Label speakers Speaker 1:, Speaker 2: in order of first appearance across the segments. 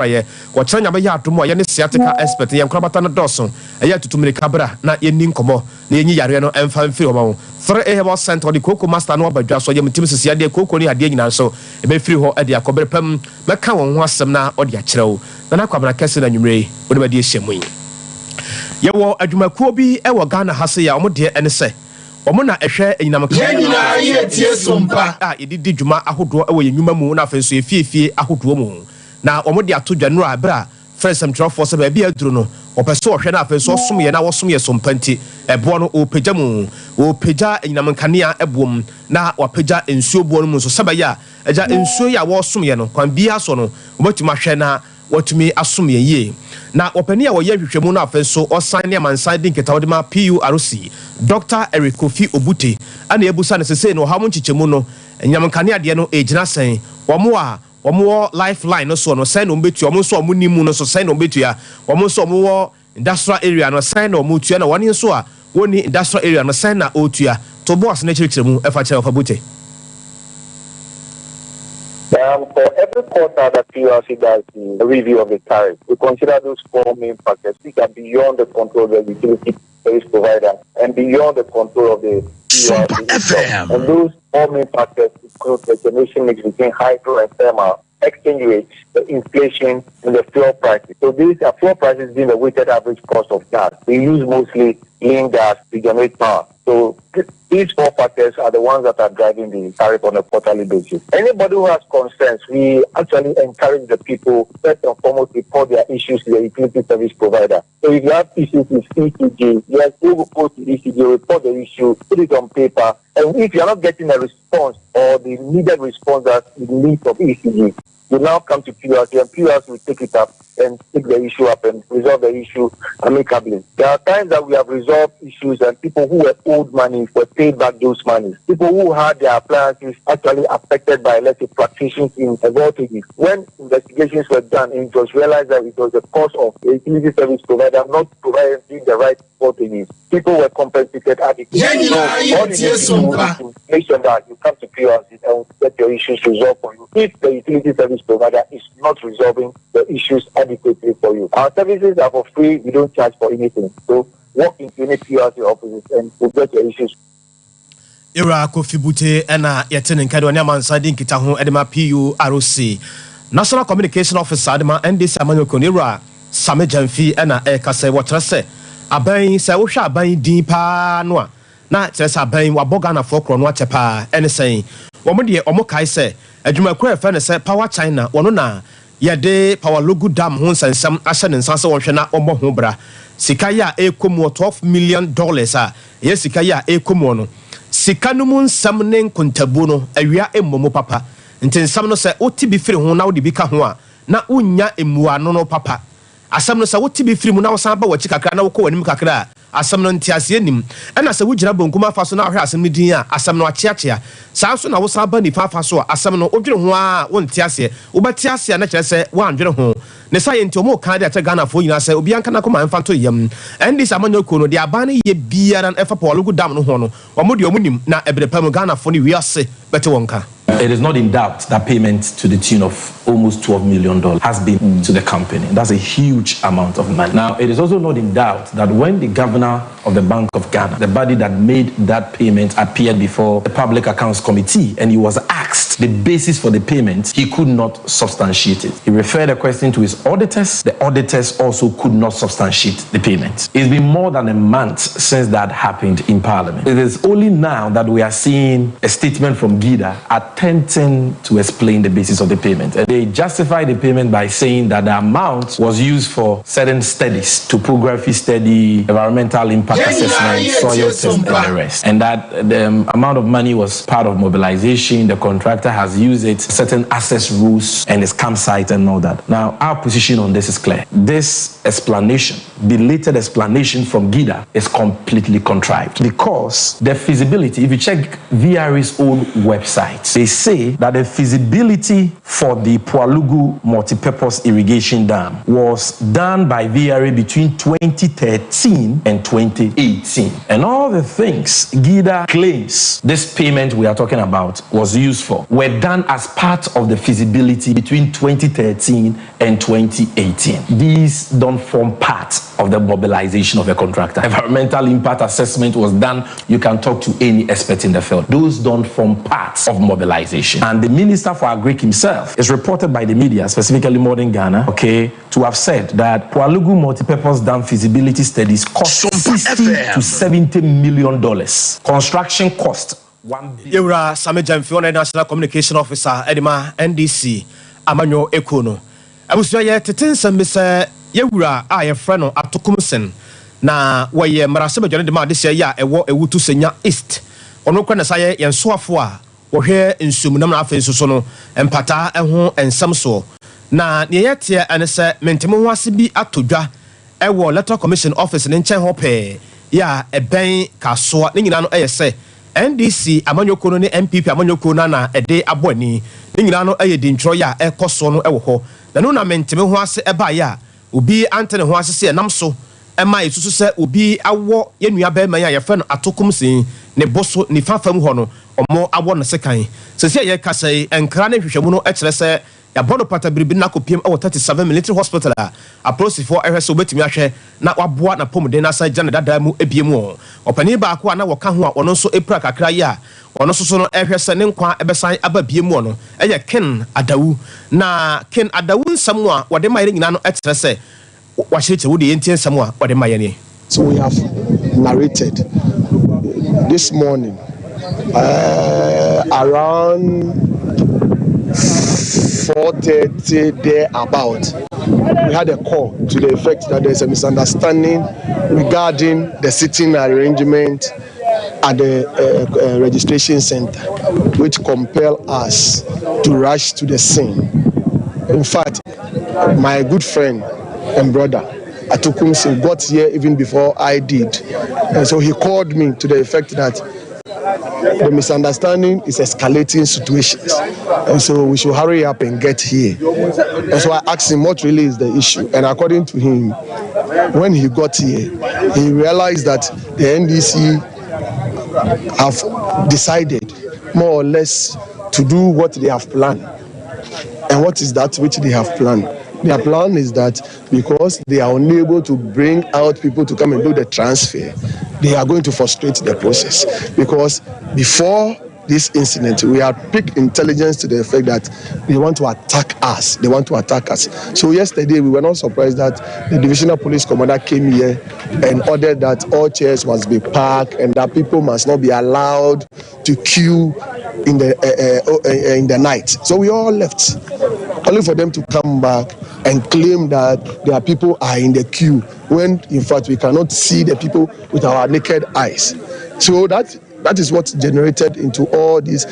Speaker 1: Yɛ wɔkyerɛ Nyame yɛ adom a yɛne sciatica expert yɛn nkorabata no dɔɔso ɛyɛ atutu mirika bra na yɛnni nkɔmmɔ na yɛnyi yareɛ no ɛmfa mfiri hɔ ma wo. 3A Herbal Centre ɔde kooko master no aba dwa so ɔyɛ mtim sisi adeɛ kooko ne adeɛ nyinaa nso ɛbɛfiri hɔ de akɔ bere pam mɛka wɔn ho asɛm na ɔde akyerɛ wo. Nana Kwabena Kɛse na anwummerɛ yi wo ne madi ahyia mu yi. Yɛwɔ adwumakuo bi wɔ Ghana ha sei a wɔn deɛ ɛne sɛ wɔn na ɛhwɛ anyinam
Speaker 2: Yɛn nyinaa yɛ tie sompa.
Speaker 1: A yɛde di dwuma ahodoɔ wɔ yɛn nnwuma mu na afei nso yɛn fiefie ahodoɔ mu. Na wɔde ato dwa nnora bere a frɛ nsɛmtwerɛfoɔ sɛ baabi a aduru no, wɔpɛ sɛ wɔhwɛ na afei nso wɔsom yɛn na wɔsom yɛn so mpa nti, ɛboɔ no wɔrepagya mu. Wɔrepagya anyinam nkanea boɔ mu na wɔapagya nsuo boɔ no mu nso sɛ ɛbɛyɛ a agya nsuo yi a wɔresom yɛn no, kwan biara so no, wɔbɛtumi ahwɛ na wɔatumi asom yɛn yie. Na ɔpanin a ɔyɛ nhwehwɛmu no afei nso ɔsan ne amansan di nkitaho de ma PURC, Dɔkta Eric Kofi Obute, ɛna yɛabusa no sesei no ɔhaw mu nkyekyɛmu no, anyinam nkanea deɛ no ɛregyina sɛn? Wɔn a wɔwɔ life line no soɔ no sɛn na wɔbɛtua, wɔn nso a wɔnni mu no nso sɛn na wɔbɛtua, wɔn nso a wɔwɔ industrial area no sɛn na wɔtua, na wɔn nso a wɔnni industrial area no sɛn na wɔtua. To bo ase na kyerɛkyerɛ mu fa kyerɛ Ɔfa Bute.
Speaker 3: For every quarter that PURC does the review of the tariff, we consider those four main factors, which are beyond the control of the utility service provider and beyond the control of the
Speaker 2: Sompa
Speaker 3: PURC itself.
Speaker 2: FM.
Speaker 3: And those four main factors include the generation mix between hydro and thermal, exchange rates, the inflation, and the fuel prices. So these are fuel prices being the weighted average cost of gas. We use mostly lean gas to generate power. So these four factors are the ones that are driving the tariff on a quarterly basis. Anybody who has concerns, we actually encourage the people, first and foremost, report their issues to the utility service provider. So if you have issues with ECG, yes, you will go to ECG, report the issue, put it on paper, and if you are not getting a response or the needed response that you need from ECG, you now come to PURC, and PURC will take it up and take the issue up and resolve the issue amicably. There are times that we have resolved issues and people who were owed money were paid back those monies. People who had their appliances actually affected by, let's say, fluctuations in voltages. When investigations were done, it was realized that it was the cause of the utility service provider not providing the right voltages. People were compensated adequately.
Speaker 2: Yɛn
Speaker 3: So
Speaker 2: nyinaa
Speaker 3: all
Speaker 2: yɛ
Speaker 3: you need
Speaker 2: tie
Speaker 3: to do
Speaker 2: sompa.
Speaker 3: is to make sure that you come to PURC and get your issues resolved for you. If the utility service provider is not resolving the issues adequately for you. Our services are for free. We don't charge for anything. So walk into any PURC offices and we'll get your issues.
Speaker 1: Ewura Kofi Bute ɛna yɛte ne nka de ɔne amansa di nkita ho ɛde ma PURC National Communication Officer de ma NDC amanyɔkuo no, Ewura Sammy Gyamfi, ɛna ɛreka sɛ wɔkyerɛ sɛ aban sɛ wohwɛ aban din paa no a na kyerɛ sɛ aban wabɔ Ghanafoɔ korɔ no akyɛ paa. Ɛne sɛn? Wɔn deɛ wɔn kae sɛ adwumakuo a yɛfrɛ no sɛ Power China, wɔn na yɛde Pwalugu Dam ho nsɛnsɛm ahyɛ ne nsa sɛ wɔnhwɛ na wɔmmɔ ho bra. Sika yi a ɛrekɔ mu $12 million a ɛyɛ sika yi a ɛrekɔ mu no, sika no mu nsɛm ne nkontabuo no awia mmɔ mu papa, nti nsɛm no sɛ wote bi firi ho na wode bi ka ho a na wonya mmuano no papa. Asɛm no sɛ wote bi firi mu na wosan ba w'akyi kakra na wokɔ w'anim kakra a, asɛm no nteaseɛ nim. Ɛna sɛ wogyina bonkum afa so na wohwɛ asɛm no din a, asɛm no akyeakyea saa nso, na wosan ba nifa afa so a, asɛm no wodwene ho a wonte aseɛ. Wobɛte aseɛ a na kyerɛ sɛ woandwene ho ne sa yɛ. Nti ɔmo ka de akyɛ Ghanafoɔ nyinaa sɛ obiara nka n'akoma mfa nto yam. NDC amanyɔkuo no deɛ, aban no yɛ biara ɛfa Pwalugu Dam no ho no, ɔmo deɛ ɔmo nim na ɛberɛ pa mu Ghanafoɔ no wiase bɛte wɔn ka.
Speaker 4: It is not in doubt that payment to the tune of almost $12 million has been to the company. That's a huge amount of money. Now, it is also not in doubt that when the governor of the Bank of Ghana, the body that made that payment, appeared before the Public Accounts Committee and he was asked the basis for the payment, he could not substantiate it. He referred the question to his auditors. The auditors also could not substantiate the payment. It's been more than a month since that happened in Parliament. It is only now that we are seeing a statement from GIDA attempting to explain the basis of the payment. And they justify the payment by saying that the amount was used for certain studies, topography study, environmental impact assessment, soil test, and the rest. And that the amount of money was part of mobilization. The contractor has used it, certain access routes and its campsite and all that. Now, our position on this is clear. This explanation, belated explanation from GIDA, is completely contrived because the feasibility, if you check VRA's own website, they say that the feasibility for the Pwalugu multipurpose irrigation dam was done by VRA between 2013 and 2018. And all the things GIDA claims this payment we are talking about was used for were done as part of the feasibility between 2013 and 2018. These don't form part of the mobilization of a contractor. Environmental impact assessment was done. You can talk to any expert in the field. Those don't form part of mobilization. And the Minister for Agric himself is reported by the media, specifically Modern Ghana, okay, to have said that Pwalugu multipurpose dam feasibility studies cost 60 to $70 million. Construction cost 1 billion.
Speaker 1: Yɛwura Sammy Gyamfi, ɔno National Communication Officer ɛde ma NDC amanyɔ ekuo no. Abusua, yɛ tete nsɛm bi sɛ yɛwura a yɛfrɛ no Ato Koomson na wɔyɛ mmarahyɛbadwane de ma adehyɛ yi a ɛwɔ Ewutu Senya East. Ɔno kora na sa yɛ yɛn soafo a wɔhwɛ nsuomunam na afei nso so no mpataa ho nsɛm soɔ. Na nea yɛteɛ ɛne sɛ menteme ho ase bi ato dwa ɛwɔ Electoral Commission office ne nkyɛn hɔ pɛɛ yɛ a ɛbɛn Kasoa. Ne nyinaa no ɛyɛ sɛ NDC amanyɔkuo no ne NPP amanyɔkuo no na ɛde abɔ ani. Ne nyinaa no ɛyɛ dintwerɛ yɛ a ɛkɔ soɔ no ɛwɔ hɔ na no na menteme ho ase ɛbaeɛ a obi ante ne ho ase sɛ ɛnam so ɛma esusu sɛ obi awɔ yɛn nua bɛrima yi a yɛfrɛ no Ato Koomson ne bo so nifa fam hɔ no, ɔmo awɔ no sekan. Sɛsi a yɛkasa yi, nkra ne nhwehwɛmu no kyerɛ sɛ yɛabɔ no pata biribi no akɔpiem wɔ 37 Military Hospital a apolisifoɔ ɛhwɛ sɛ wobɛtumi ahwɛ na waboa n'apɔmuden no asan gyina ne dadaa mu ebie mu. Ɔpanin baako a na wɔka ho a ɔno nso epira kakra yi a ɔno nso so no ɛhwɛ sɛ ne nkwa ɛbɛsan aba bie mu no ɛyɛ Ken Adawu. Na Ken Adawu nsɛm a wɔde ma yɛn nyinaa no ɛkyerɛ sɛ wakyerɛkyerɛ wo deɛ, yɛntie nsɛm a wɔde ma yɛn nie.
Speaker 2: So we have narrated this morning around 4:30 thereabout, we had a call to the effect that there's a misunderstanding regarding the sitting arrangement at the registration center, which compel us to rush to the scene. In fact, my good friend and brother Ato Koomson got here even before I did. And so he called me to the effect that the misunderstanding is escalating situations. And so we should hurry up and get here. And so I asked him what really is the issue. And according to him, when he got here, he realized that the NDC have decided more or less to do what they have planned. And what is that which they have planned? Their plan is that because they are unable to bring out people to come and do the transfer, they are going to frustrate the process. Because before this incident, we had picked intelligence to the effect that they want to attack us. They want to attack us. So yesterday, we were not surprised that the divisional police commander came here and ordered that all chairs must be packed and that people must not be allowed to queue in the night. So we all left, only for them to come back and claim that their people are in the queue when in fact we cannot see the people with our naked eyes. So that is what generated into all this.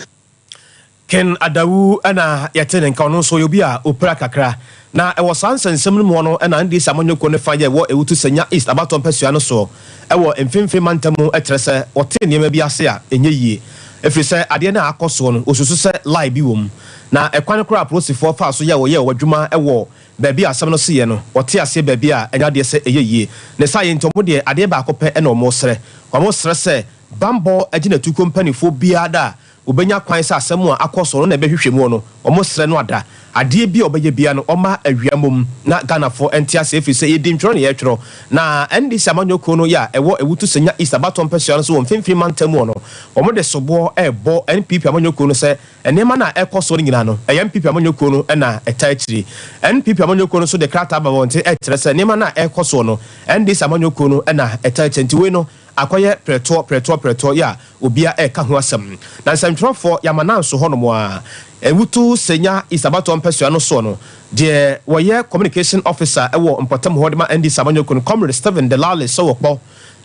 Speaker 1: Ken Adawu ɛna yɛte ne nka. Ɔno nso yɛ obi a opira kakra na ɛwɔ saa nsɛnsɛm no mu no ɛna NDC amanyɔkuo no fa yɛ ɛwɔ Ewutu Senya East abatɔ mpɛsua no so ɛwɔ Mfimfini mantam mu. Ɛkyerɛ sɛ ɔte nneɛma bi ase a ɛnyɛ yie, ɛfiri sɛ adeɛ no a akɔ soɔ no, osusu sɛ lie bi wɔ mu. Na ɛkwan koraa apolisifoɔ fa so yɛ wɔyɛ wɔ adwuma ɛwɔ baabi a asɛm no seɛ no, ɔte aseɛ baabi a ɛnyɛ adeɛ sɛ ɛyɛ yie ne saa yɛ. Nti ɔmo deɛ, adeɛ baako pɛ ɛna ɔmo srɛ. Ɔmo srɛ sɛ bambɔ agyinatukuo mpanimfoɔ biara da a obɛnya kwan sɛ asɛm a akɔ so no na ɛbɛhwehwɛ mu no, ɔmo srɛ no ada adeɛ bi a ɔbɛyɛ bia no, ɔma awia mom na Ghanafoɔ ɛnte ase, ɛfiri sɛ yɛdi ntwerɛ ne yɛtwerɛ. Na NDC amanyɔkuo no yɛ a ɛwɔ Ewutu Senya East abatɔ mpɛsua no so wɔ Mfimfini mantam mu no, ɔmo de soboɔ ɛrebɔ NPP amanyɔkuo no sɛ nneɛma no a ɛkɔ so no nyinaa no, ɛyɛ NPP amanyɔkuo no ɛna ɛta akyire. NPP amanyɔkuo no nso de krataa ba wɔn ɛkyerɛ sɛ nneɛma no a ɛkɔ soɔ no, NDC amanyɔkuo no ɛna ɛta akyire. Nti wei no akɔyɛ prɛtoɔ prɛtoɔ prɛtoɔ yɛ a obia ɛreka ho asɛm. Na nsɛmtwerɛfoɔ yamana nso hɔnom a Ewutu Senya East abatɔ mpɛsua no soɔ no deɛ, wɔyɛ communication officer ɛwɔ mpɔtam hɔ de ma NDC amanyɔkuo no, Comrade Stephen Delale Sowɔkpɔ.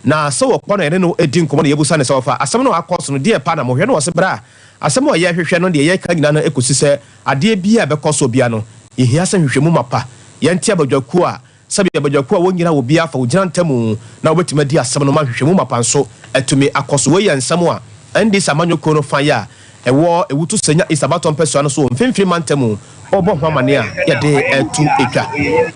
Speaker 1: Na Sowɔkpɔ no, yɛne no edi nkɔmmɔ na yɛbusa ne sɛ wɔfa asɛm no akɔ so no deɛ pa na mohwɛ no. Wɔ se berɛ a asɛm a yɛhwehwɛ no deɛ, yɛka nyinaa no ɛkɔsi sɛ adeɛ bi a ɛbɛkɔ so bia no, yɛhia sɛ nhwehwɛmu mapa yɛnte abadwakuo a sɛbi abadwakuo a wɔnyina wɔ bi afa wɔgyina ntamu na wɔbɛtumi adi asɛm no ma nhwehwɛmu mapa nso atumi akɔ so. Wɔyɛ nsɛm a NDC amanyɔkuo no fa yɛ a ɛwɔ Ewutu Senya East abatɔ mpɛsua no so wɔ Mfimfini mantam ɔbɔ ho amane a yɛde ɛto etwa.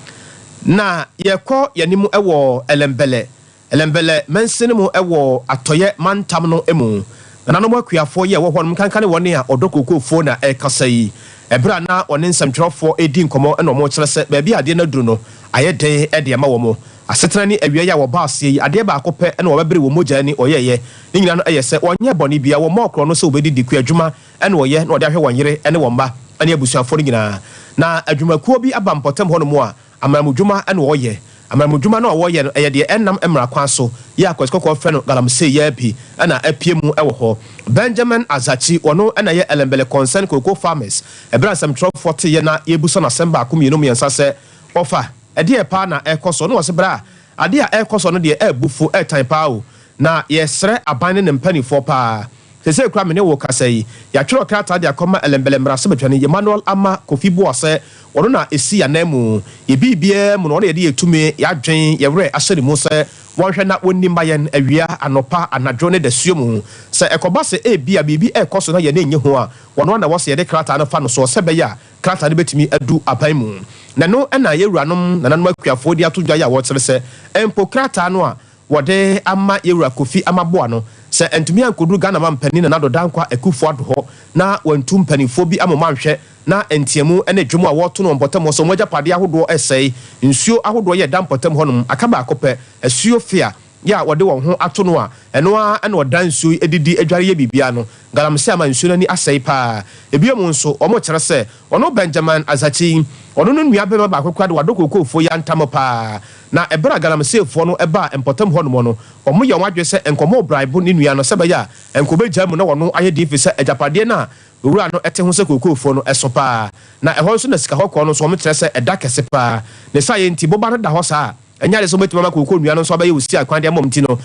Speaker 1: Na yɛkɔ yɛnim ɛwɔ Ɛlɛmbɛlɛ, Ɛlɛmbɛlɛ mansini mu ɛwɔ Atɔyɛ mantam no mu. Nananom akuafoɔ yi a ɛwɔ hɔ nom nkanka ne wɔn a ɔdɔ kookoofoɔ na ɛrekasa yi. Ɛberɛ a na wɔne nsɛmtwerɛfoɔ redi nkɔmmɔ na wɔrekyerɛ sɛ baabi a adeɛ no aduru no ayɛ den de ama wɔn. Asetena ne awiei a wɔbaa aseɛ yi, adeɛ baako pɛ na wɔbɛbere wɔn mogya ani wɔyɛeɛ. Ne nyinaa no yɛ sɛ wɔnyɛɛ bɔne biara, wɔmmɔɔ korɔno sɛ wɔbɛdidi, kuadwuma na wɔyɛ na wɔde ahwɛ wɔn yere ne wɔn mma ne abusuafoɔ no nyinaa. Na adwumakuo bi aba mpɔtam hɔnom a Amamudwuma na wɔyɛ. Amamudwuma no a wɔyɛ no, ɛyɛ deɛ ɛnnam mmara kwan so, yɛ a Kwasi Kɔkɔɔ frɛ no galamsey yi ara bi na apue mu wɔ hɔ. Benjamin Azakyi, ɔno na ɛyɛ Elembele Concerned Cocoa Farmers. Ɛberɛ a nsɛmtwerɛfoɔ teeɛ na yɛrebisa no asɛm baako mmienu mmiɛnsa sɛ, Ɔfa, ɛdeɛn paa na ɛrekɔ soɔ? Na ɔse, Bra, adeɛ a ɛrekɔ soɔ no deɛ ɛrebu fo, ɛretan paa o. Na yɛresrɛ aban ne ne mpaninfoɔ paa. Seesei koraa me ne wo rekasa yi, yɛatwerɛ krataa de akɔma Elembele mmarahyɛbadwani Emmanuel Ama Kofi Boah sɛ ɔno na ɛsi yɛn ananmu. Yɛn biribiara mu no, ɔno na yɛde yɛn tumi, yɛn adwene, yɛn werɛ ahyɛ ne mu sɛ wɔnhwɛ na wɔnni mma yɛn awia, anɔpa, anadwo ne dasuo mu. Sɛ ɛkɔba sɛ ebia biribi rekɔ so na yɛn ani nnye ho a, ɔno ara na ɛwɔ sɛ yɛde krataa no fa no soɔ sɛ ɛbɛyɛ a krataa no bɛtumi adu aban mu. Na ɛno na yɛn wuranom, nananom akuafoɔ de ato dwa yi a wɔkyerɛ sɛ mpo krataa no a wɔde ama Yɛwura Kofi Amaboa no, sɛ antumi ankɔduru Ghana Mampanin Nana Addo Dankwa Akuffo Addo hɔ na wantu mpaninfoɔ bi amoma anhwɛ na nteamu ne dwom a wɔreto no wɔ mpɔtam hɔ sɛ wɔn agyapadeɛ ahodoɔ resɛe, nsuo ahodoɔ yɛ ɛda mpɔtam hɔnom, aka baako pɛ, asuo Fea yɛ a wɔde wɔn ho ato no a ɛno ara na ɔdan nsuo yi didi dware yɛ biribiara no, galamsey ama nsuo no ani asɛe pa ara. Bio nso, wɔkyerɛ sɛ ɔno Benjamin Azakyi yi, ɔno no nua barima baako koraa de wadɔ kookoofoɔ yi antam pa ara. Na ɛberɛ a galamseyfoɔ no baa mpɔtam hɔnom no, wɔyɛɛ wɔn adwene sɛ nkɔmɔ braibo ne nua no sɛ ɛbɛyɛ a nka ɔbɛgyaa mu na wɔno ayɛ din firi sɛ agyapadeɛ no a owura no te ho sɛ kookoofoɔ no so pa ara. Na ɛhɔ nso na sika kɔkɔɔ no nso wɔkyerɛ sɛ ɛda kɛse pa ara. Ne saayɛ nti, boba no da hɔ saa a, Ɛnyɛ ade sɛ wɔbɛtumi ama kookoo nnua no nso abɛyɛ osi akwan de ama wɔn nti no,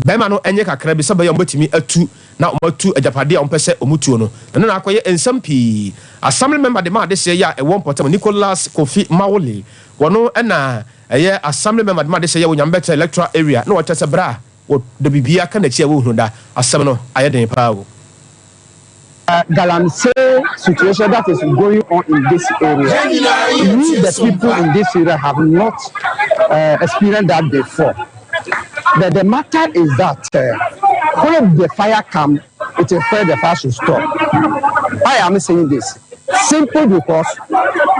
Speaker 1: barima no nyɛ kakra bi sɛ ɛbɛyɛ a wɔbɛtumi atu na wɔatu agyapadeɛ a wɔpɛ sɛ wɔtuo no. Na na akɔyɛ nsɛm pii. Assembly member de ma adehyeɛ yi a ɛwɔ mpɔtam, Nicholas Kofi Mawuli, wɔno na ɛyɛ Assembly member de ma adehyeɛ yi a ɛwɔ Nyambɛtɛ Electoral Area na ɔkyerɛ sɛ berɛ a wɔde biribiara ka n'akyi a wɔnhunu da, asɛm no ayɛ den paa o.
Speaker 5: Galamsey situation that is going on in this area. We, the people in this area, have not experienced that before. But the matter is that when the fire comes, it is where the fire should stop. I am saying this simply because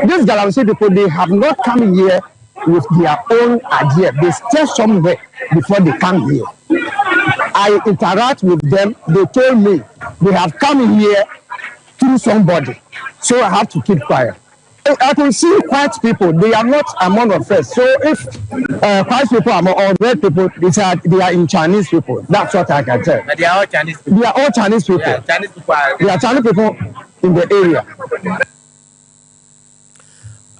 Speaker 5: these Galamsey people, they have not come here with their own idea. They stay somewhere before they come here. I interact with them. They told me they have come here through somebody. So I have to keep quiet. I can see white people, they are not among us first. So if white people are or red people, they are in Chinese people. That's what I can tell.
Speaker 6: But they are all Chinese people.
Speaker 5: They are all Chinese people.
Speaker 6: Yeah, Chinese people are,
Speaker 5: they are Chinese people in the area.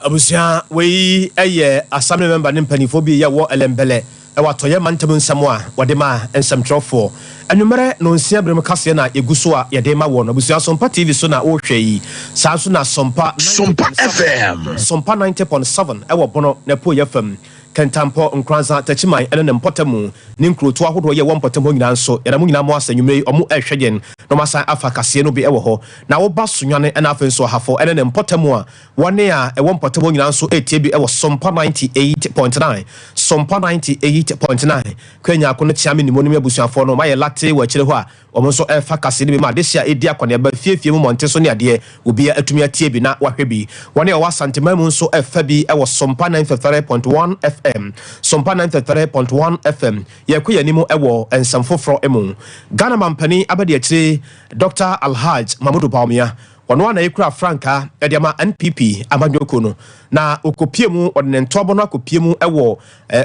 Speaker 1: Abusua, wei yɛ Assembly member ne mpanimfoɔ bi yɛ wɔ Elembele wɔ Atɔeɛ mantam nsɛm a wɔde ma nsɛmtwerɛfoɔ. Anwummerɛ nonsia berem kaseɛ na yɛgu so a yɛde ma wɔ no. Abusua, Sompa TV so na worehwɛ yi. Saa nso na Sompa 90.7, Sompa 90.7 wɔ Bono na Apueeɛ fam. Kɛntampɔ, Nkoranza, Takyiman ne ne mpɔtamu ne nkurotoɔ ahodoɔ yɛ ɛwɔ mpɔtam hɔ nyinaa nso, yɛda mo nyinaa mo ase anwummerɛ yi ɔmo rehwɛ yɛn na ɔmo asan afa kaseɛ no bi wɔ hɔ. Na woba Sunyani na afei nso Ahafo ne ne mpɔtamu a, wɔn a ɛwɔ mpɔtam hɔ nyinaa nso retie bi wɔ Sompa 98.9, Sompa 98.9, Kwanyaako no Kyeame Nimmo ne me abusuafoɔ no, wɔayɛ latee wɔ akyire hɔ a Wɔn nso refa kaseɛ no bi ma adehyeɛ a ɛredi akɔneaba fie fie mu mmɔnten so ne adeɛ, obiara atumi atie bi na wahwɛ bi. Wɔn a wɔwɔ Asanteman mu nso refa bi wɔ Sompa 93.1 FM. Sompa 93.1 FM. Yɛrekɔ yɛn anim wɔ nsɛm foforɔ mu. Ghana Mampanin Abadiakyire Dɔkta Alhaj Mahmudu Bawumia, ɔno ara na ɛkura frankaa de ama NPP amanyɔkuo no, na ɔkɔpue mu, ɔde ne ntoabɔ no akɔpue mu wɔ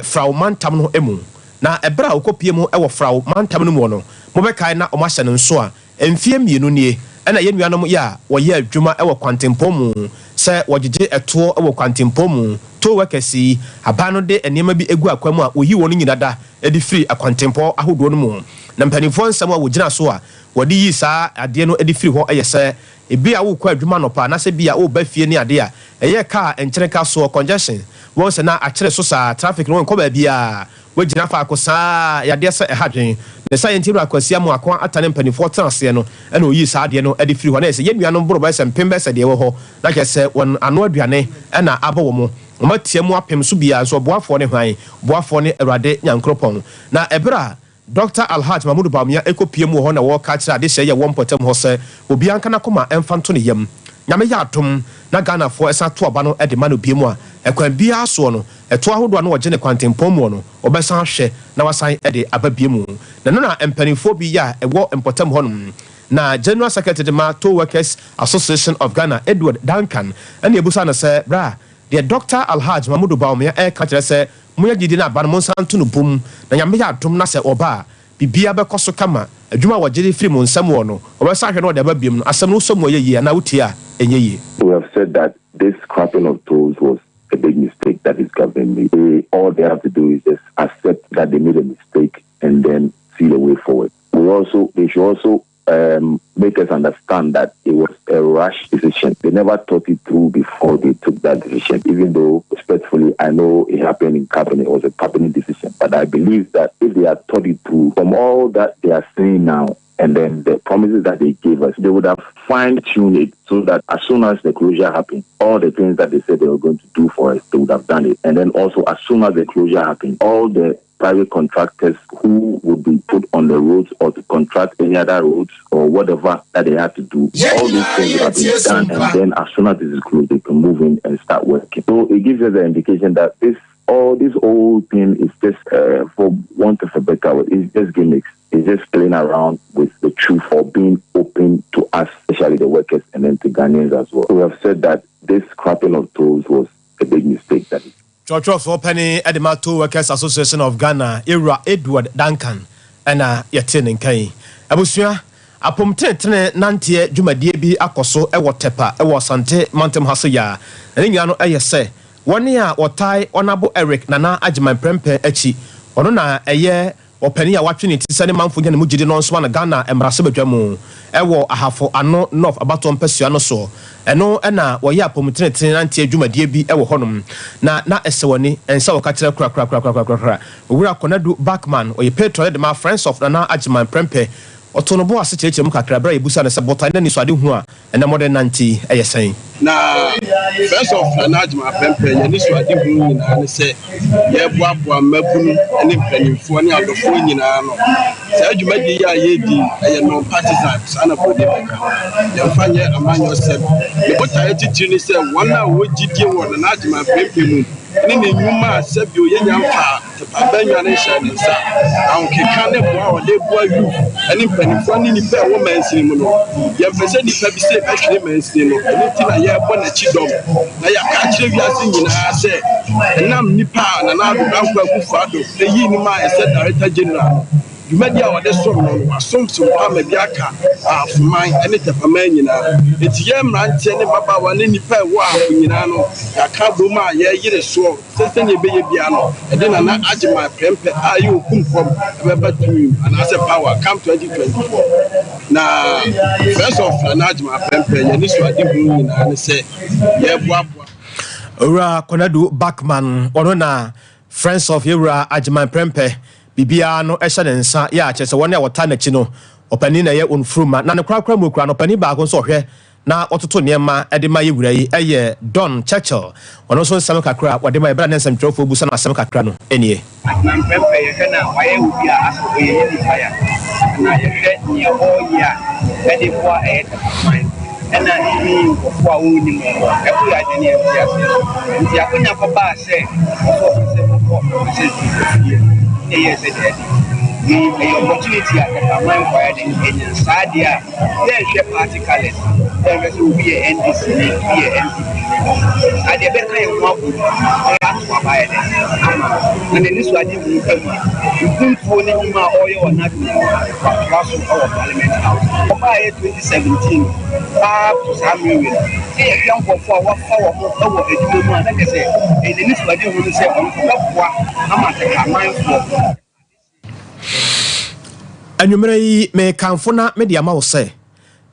Speaker 1: Frao mantam no mu. Na ɛberɛ a ɔkɔpue mu wɔ Frao mantam no muɔ no, mobɛkae na wɔahyɛ no nso a, mfeɛ mmienu nie na yɛn nuanom yɛ a wɔyɛ adwuma wɔ kwantempɔn mu sɛ wɔgyegye ɛtoɔ wɔ kwantempɔn mu, toll workers yi, aban no de nneɛma bi gu akwan mu a wɔyi wɔn nyina da de firi akwantempɔn ahodoɔ no mu. Na mpanimfoɔ nsɛm a wɔgyina so a wɔde yii saa adeɛ no de firi hɔ yɛ sɛ, Ebia worekɔ adwuma anɔpa anaasɛ ebia woreba fie ne adeɛ a, ɛyɛ kaa nkyereka soɔ, congestion, woahu sɛ na akyere so saa, traffic no wonkɔ baabiara, woagyina faako saa ara, ɛyɛ adeɛ sɛ ɛha adwene. Ne saa nti Wura Kwasi Amoako Atta ne mpanimfoɔ tena aseɛ no na ɔyii saa adeɛ no de firi hɔ. Na ɛyɛ sɛ yɛn nuanom boro bɛyɛ sɛ mpem bɛyɛ sɛ deɛ ɛwɔ hɔ, na kyerɛ sɛ wɔn ano aduane na abɔ wɔn. Wɔatia mu apem so biara nso ɔboafoɔ ne hwan? Boafoɔ ne Awurade Nyankoropɔn. Na ɛberɛ a. Dɔkta Alhaj Mahmudu Bawumia ɛkɔpue mu wɔ hɔ na wɔreka akyerɛ adehyeɛ yi a ɛwɔ mpɔtam hɔ sɛ obiara nka n'akoma mfa nto ne yam. Nyame yɛ adom na Ghanafoɔ san to aba no de ma no biom a, ɛkwan biara soɔ no, ɛtoɔ ahodoɔ a na wɔgye no kwantempɔn muɔ no, wɔbɛsan ahwɛ na wɔasan de aba biom. Na ɛno na mpaninfoɔ bi a ɛwɔ mpɔtam hɔnom na General Secretary de ma Toll Workers Association of Ghana, Edward Duncan, ɛna ɛbusaa no sɛ, Bra, deɛ Dɔkta Alhaj Mahmudu Bawumia ɛreka kyerɛ sɛ monyɛ gyidie no aba no monsan nto no bom, na Nyame yɛ adom na sɛ ɔba a, Biribiara bɛkɔ so kama. Adwuma a wɔgye de firi mo nsam wɔ no, wɔbɛsan ahwɛ na wɔde aba biom no, asɛm no wosɔ mu a ɛyɛ yie anaa wotie a ɛnyɛ yie.
Speaker 6: We have said that this scrapping of tolls was a big mistake that this government made. They, all they have to do is just accept that they made a mistake and then see the way forward. We also, they should also um, make us understand that it was a rash decision. They never thought it through before they took that decision, even though, respectfully, I know it happened in cabinet, it was a cabinet decision. But I believe that if they had thought it through, from all that they are saying now, and then the promises that they gave us, they would have fine tuned it so that as soon as the closure happened, all the things that they said they were going to do for us, they would have done it. And then also, as soon as the closure happened, all the private contractors who would be put on the roads or to contract any other roads or whatever that they had to do. All these things would have been done, and then as soon as this is closed, they can move in and start working. So it gives us the indication that this all this whole thing is just, for want of a better word, it's just gimmicks. It's just playing around with the truth or being open to us, especially the workers, and then to Ghanaians as well. We have said that this scrapping of tolls was a big mistake that
Speaker 1: Kyerɛwkyerɛwfoɔ panin de ma Toll Workers Association of Ghana, Yɛwura Edward Duncan na yɛtee ne nka yi. Abusua, apomtenetene nanteɛ dwumadie bi akɔ so wɔ Tepa wɔ Asante mantam ha so yaa, na ne nyinaa no yɛ sɛ wɔn a wɔtae Ɔnabo Eric Nana Agyeman Prempeh akyi, ɔno na ɛyɛ Ɔpanin a watwe ne ti sɛ ne manfo nya ne mu gyidi no nsoma no Ghana mmarahyɛbadwa mu wɔ Ahafo Ano North abatoɔ mpasua no so. Ɛno na wɔyɛ apɔmutenetene nanteɛ dwumadie bi wɔ hɔnom na na ɛsɛ w'ani nsa wɔka kyerɛ korakorakorakorakora. Owura Konadu Buckman, ɔyɛ patron de ma Friends of Nana Agyeman Prempeh. Ɔtoo ne bo ase kyerɛkyerɛɛ mu kakra berɛ a yɛbisaa no sɛ botae ne anisoadehu a Ɛnɛ mode nante yi yɛ sɛn?
Speaker 7: Na Friends of Nana Agyeman Prempeh yɛn anisoadehunu nyinaa ne sɛ yɛreboaboa mmabunu ne mpanimfoɔ ne adɔfoɔ nyinaa ano. Saa dwumadie yi a yɛredi yi, ɛyɛ non-partisan, saa na Buroni bɛka. Yɛmfa nyɛ amanyɔsɛm. Ne botaeɛ titire ne sɛ wɔn a wɔwɔ gyidie wɔ Nana Agyeman Prempeh mu ne ne nnwuma a sɛbio yɛnnya mfaa Abannwa no hyɛɛ ne nsa. Ahokeka ne boa a ɔde boa youth ne mpanimfoɔ ne nnipa a ɛwɔ mansini mu no, yɛmpɛ sɛ nnipa bi sei bɛhwere mansini no, ɛno nti na yɛrebɔ n'akyi dɔm na yɛaka akyerɛ wiase nyinaa sɛ ɛnam nnipa a Nana Addo Dankwa Akufo Addo yii no maa ɛsɛ Director General no dwumadi a ɔde som no no, wasom som pa ma bi aka Ahafoman ne Tɛpaman nyinaa. Enti yɛn mmeranteɛ ne mmabaawa ne nnipa a ɛwɔ Ahafo nyinaa no, yɛaka abom a yɛreyere soɔ. Sɛ sɛnea ɛbɛyɛ biara no, ɛde Nana Agyemang Prempeh a ɛyɛ okumkɔm bɛba tumi mu anaasɛ power come 2024. Na Friends of Nana Agyemang Prempeh yɛn anisoadehunu nyinaa ne sɛ yɛreboaboa.
Speaker 1: Owura Konadu Buckman, ɔno na Friends of Yɛwura Agyemang Prempeh biribiara no hyɛ ne nsa, yɛ a kyerɛ sɛ wɔn a wɔtaa n'akyi no, ɔpanin na ɛyɛ wɔn furuma, na ne korakora mu koraa no, ɔpanin baako nso ɔhwɛ na wɔtoto nneɛma de ma yɛ wura yi yɛ Don Churchill. Ɔno nso nsɛm kakra a wɔde ma yɛ bere a ne nsɛmtwerɛfoɔ bisa no asɛm kakra no nie.
Speaker 8: Na mprɛmprɛ yɛhwɛ no a, wayɛ obi a asɛ ɔyɛ unifier, na yɛhwɛ nea ɔreyɛ a ɛde boa ɛyɛ Tafakwan ɛna even nkurɔfoɔ a wɔnnim wɔn no, ɛko yɛ adwene a ɛnte aseɛ so. Nti akonya kɔbaa sɛ ɔsɛ ɔpɛ sɛ ɔkɔ ɔsɛ fie no, na ɛyɛɛ sɛ daabi, wei ɛyɛ opportunity a Tafakwan ayɛ dɛn anya saa deɛ a, Yɛnhwɛ party colours, yɛnhwɛ sɛ obi yɛ NDC ni, obi yɛ NPP ni. Saa deɛ ɛbɛka yɛn ho abom na yɛato aba ayɛ dɛ ama no. Na n'anisoadehunu pa mu, mpuntuo ne nnwuma a ɔreyɛ wɔ n'adwene mu no, watoa so wɔ Parliament House. Ɔbaeɛ 2017 paa to saa mmerɛ wei no, sɛ yɛhwɛ nkurɔfoɔ a wɔafa wɔn wɔ adwuma mu a, na kyerɛ sɛ ɛyɛ n'anisoadehunu sɛ ɔno nso ɔbɛboa ama Tɛkramanfoɔ.
Speaker 1: Anwummerɛ yi, merekamfo na mede ama wo sɛ,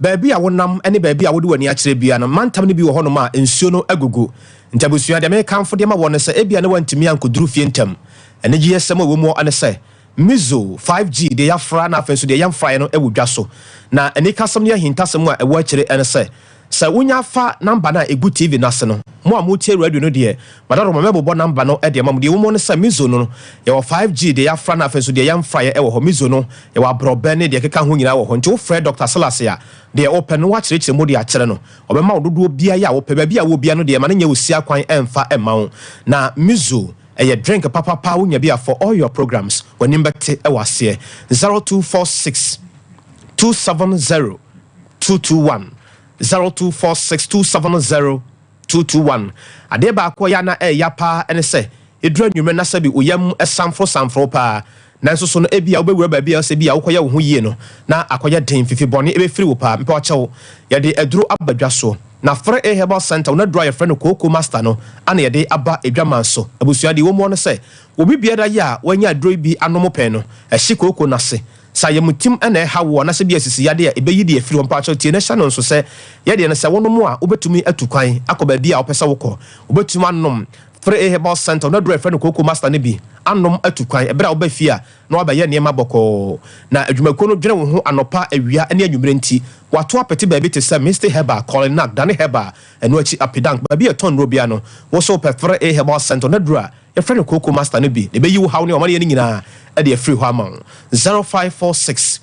Speaker 1: baabi a wonam ne baabi a wode w'ani akyerɛ biara no, mantam no bi wɔ hɔnom a nsuo no agugu. Nti abusua, deɛ merekamfo de ama woɔ ne sɛ, ebia na woantumi ankɔduru fie ntɛm. Anigyesɛm a ɛwɔ mu ne sɛ, Mizo 5G, deɛ yɛafra na afei nso deɛ yɛmfraeɛ no wɔ dwa so. Na anikasɛm ne ahintasɛm a ɛwɔ akyire ne sɛ, Sɛ wonya fa number no a ɛgu TV no ase no, mo a motie radio no deɛ, madaroma mɛbobɔ number no de ama mo. Deɛ ɛwɔ mu ne sɛ Mizo no, yɛwɔ 5G, deɛ yɛafra no afei nso deɛ yɛmfraeɛ wɔ hɔ. Mizo no, yɛwɔ aborɔbɛ ne deɛ ɛkeka ho nyinaa wɔ hɔ. Nti wofrɛ Doctor Selase a, deɛ wopɛ no woakyerɛkyerɛ mu de akyerɛ no. Ɔbɛma wo dodoɔ biara a wopɛ. Baabi a wowɔ biara no deɛ, ma no nyɛ wo siakwan ɛmfa mma wo. Na Mizo ɛyɛ drink papapa, wonya bi a for all your programs, w'anim bɛte wɔ aseɛ. 0246 270 221, 0246 270 221. Adeɛ baako a ɛyɛ a na ɛyɛ paa ne sɛ ɛduru anwummerɛ na sɛbi wo yam samforo samforo paa, nanso so no ebia wobɛwura baabi a sɛ bi a wokɔyɛ wo ho yie no na akɔyɛ den, fifi bɔne ɛbɛfiri wo paa. Mpɛ ɔkyɛw, yɛde aduro aba dwa soɔ na 3A Herbal Center wɔn aduro a yɛfrɛ no Kooko Master no ana yɛde aba adwaman so. Abusua, deɛ ɛwɔ mu no sɛ obi biara yɛ a wanya aduro yi bi anom pɛn no, ɛhye kooko no ase. Sɛ ayamtim na ɛha wo anaasɛ bi a sisi yadeɛ a, ɛbɛyi deɛ afiri hɔ. Mpakyɛw tie na hyɛ no nso sɛ yɛdeɛ no sɛ wonom a wobɛtumi atu kwan akɔ baabi a wopɛ sɛ wokɔ. Wobɛtumi anom 3A Herbal Center wɔn aduro a yɛfrɛ no Kooko Master no bi anom atu kwan. Ɛberɛ a woba fie a na woabɛyɛ nneɛma bɔkɔɔ. Na adwumakuo no dwene wo ho anɔpa, awia ne anwummerɛ nti wɔato apete baabi te sɛ Misty Herbal, Kolinak, Dane Herbal, ɛno akyi Apidank, baabi a yɛtɔn nnuro biara no. Wo nso wopɛ 3A Herbal Center wɔn aduro a yɛfrɛ no Kooko Master no bi na ɛbɛyi wo haw ne ɔmaneɛ no nyinaa de afiri hɔ ama wo. 0546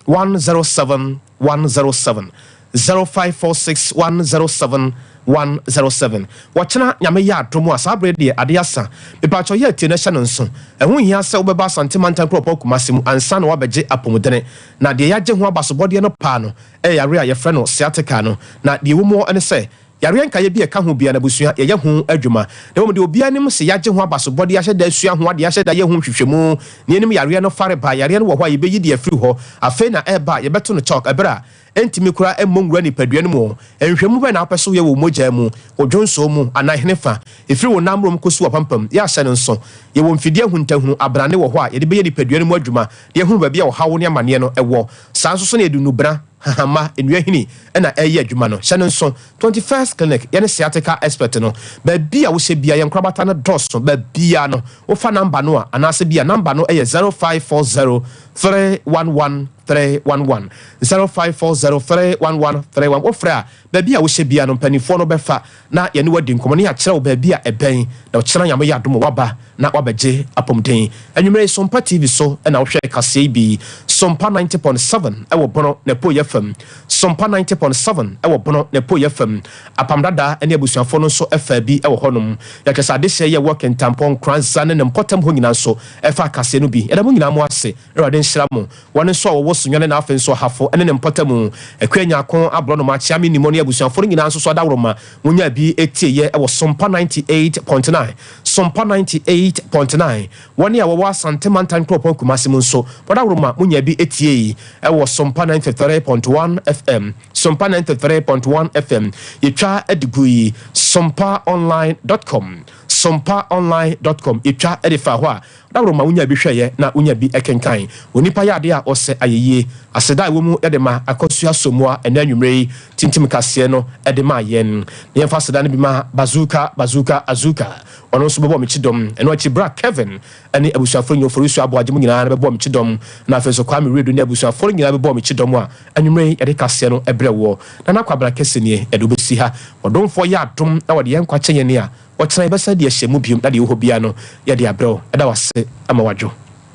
Speaker 1: 107 107, 0546 107 107. Wɔkyena Nyame yɛ adom a, saa berɛ deɛ adeɛ asa. Mepaakyɛw yɛ atie na hyɛ no nso. Ɛho nhia sɛ wobɛba Asante Mantam Kuropɔn Kumasi mu ansa na woabɛgye apɔmudene. Na deɛ yɛagye ho abasobɔdeɛ no paa no yɛ yareɛ a yɛfrɛ no sciatica no. Na deɛ ɛwɔ mu ne sɛ, Yareɛ nkaeɛ bi a ɛka ho biara no abusua yɛyɛ ho adwuma. Na mmom deɛ obiara nim se yɛagye ho abasobɔdeɛ, ahyɛ da asua ho adeɛ, ahyɛ da ayɛ ho nhwehwɛmu, na yɛnim yareɛ no farebae, yareɛ no wɔ hɔ a yɛbɛyi de afiri hɔ, afei na ɛreba a yɛbɛto no chalk ɛberɛ a ɛntumi koraa mmɔ nwura nipadua no mu. Nhwehwɛmu bɛn na wopɛ sɛ woyɛ wɔ wo mogya mu, wo dwonsɔɔ mu, anaa henefa, ɛfiri wo namrom kɔsi w'apampam? Yɛ ahyɛ no nso, yɛwɔ mfidie ahuntahunu, abrane wɔ hɔ a yɛde bɛyɛ nipadua no mu adwuma de ahunu baabi a ɔhaw ne amaneɛ no wɔ. Saa nso so na yɛde nnubena, Hahama, nnua hini na ɛreyɛ adwuma no. Hyɛ no nso, 21st Clinic, yɛne sciatica expert no. Baabi a wohyɛ biara, yɛn nkorabata no dɔɔso. Baabiara no, wofa number no a, anaasɛ bi a number no yɛ 0540 311 311, 0540 311 311. Wofrɛ a, baabi a wohyɛ biara no, mpanimfoɔ no bɛfa na yɛne wo adi nkɔmmɔ na yɛakyerɛ wo baabi a ɛbɛn, na ɔkyena Nyame yɛ adom a woaba na woabɛgye apɔmuden. Anwummerɛ yi Sompa TV so na wohwɛ kaseɛ yi bi. Sompa 90.7 wɔ Bono na Apueeɛ fam. Sompa 90.7 wɔ Bono na Apueeɛ fam. Apam Dada ne abusuafoɔ no nso faa bi wɔ hɔnom. Yɛkyerɛ sɛ adehyeɛ yi a ɛwɔ Kintampo, Nkoranza ne ne mpɔtam hɔ nyinaa nso faa kaseɛ no bi. Yɛda mo nyinaa mo ase. Awurade nhyira mo. Wɔn nso a wɔwɔ Sunyani na afei nso Ahafo ne ne mpɔtamu, Akua Nyarko, Aborɔnoma, Akyeame Nimmo ne abusuafoɔ no nyinaa nso so adaworoma monyaa bi tieeɛ wɔ Sompa 98.9, Sompa 98.9. Wɔn a wɔwɔ Asante Mantan Kuropɔn Kumasi mu nso wɔadaworoma monyaa bi tiei wɔ Sompa 93.1 FM, Sompa 93.1 FM. Yɛtwa de gui sompaonline dot com, sompaonline dot com. Yɛtwa de faa hɔ a Dawuro ma wonya bi hwɛeɛ na wonya bi kenkan. Onipa yɛ adeɛ a ɔsɛ ayɛyie. Aseda a ɛwɔ mu de ma Akosua Somoa ɛnnɛ anwummerɛ yi tintim kaseɛ no de maa yɛn. Na yɛmfa aseda no bi ma Bazooka Bazooka Azuka. Ɔno nso bɛbɔɔ me kyidɔm. Ɛno akyi bra Kevin ne abusuafoɔ nyinaa, Oforisuo Aboagye mo nyinaa bɛbɔɔ me kyidɔm. Na afei nso Kwame Wiredu ne abusuafoɔ no nyinaa bɛbɔɔ me kyidɔm a anwummerɛ yi yɛde kaseɛ no brɛ woɔ. Nana Kwabena Kɛse nie, yɛde wo bɛsi ha. Ɔdomfoɔ yɛ adom na ɔde yɛn nkwa kyɛ yɛn a, Ɔkyena yɛbɛsan de ahyɛ mu biom na deɛ ɛwɔ hɔ biara no yɛde abrɛ wo. Yɛda wo ase ama wadwo.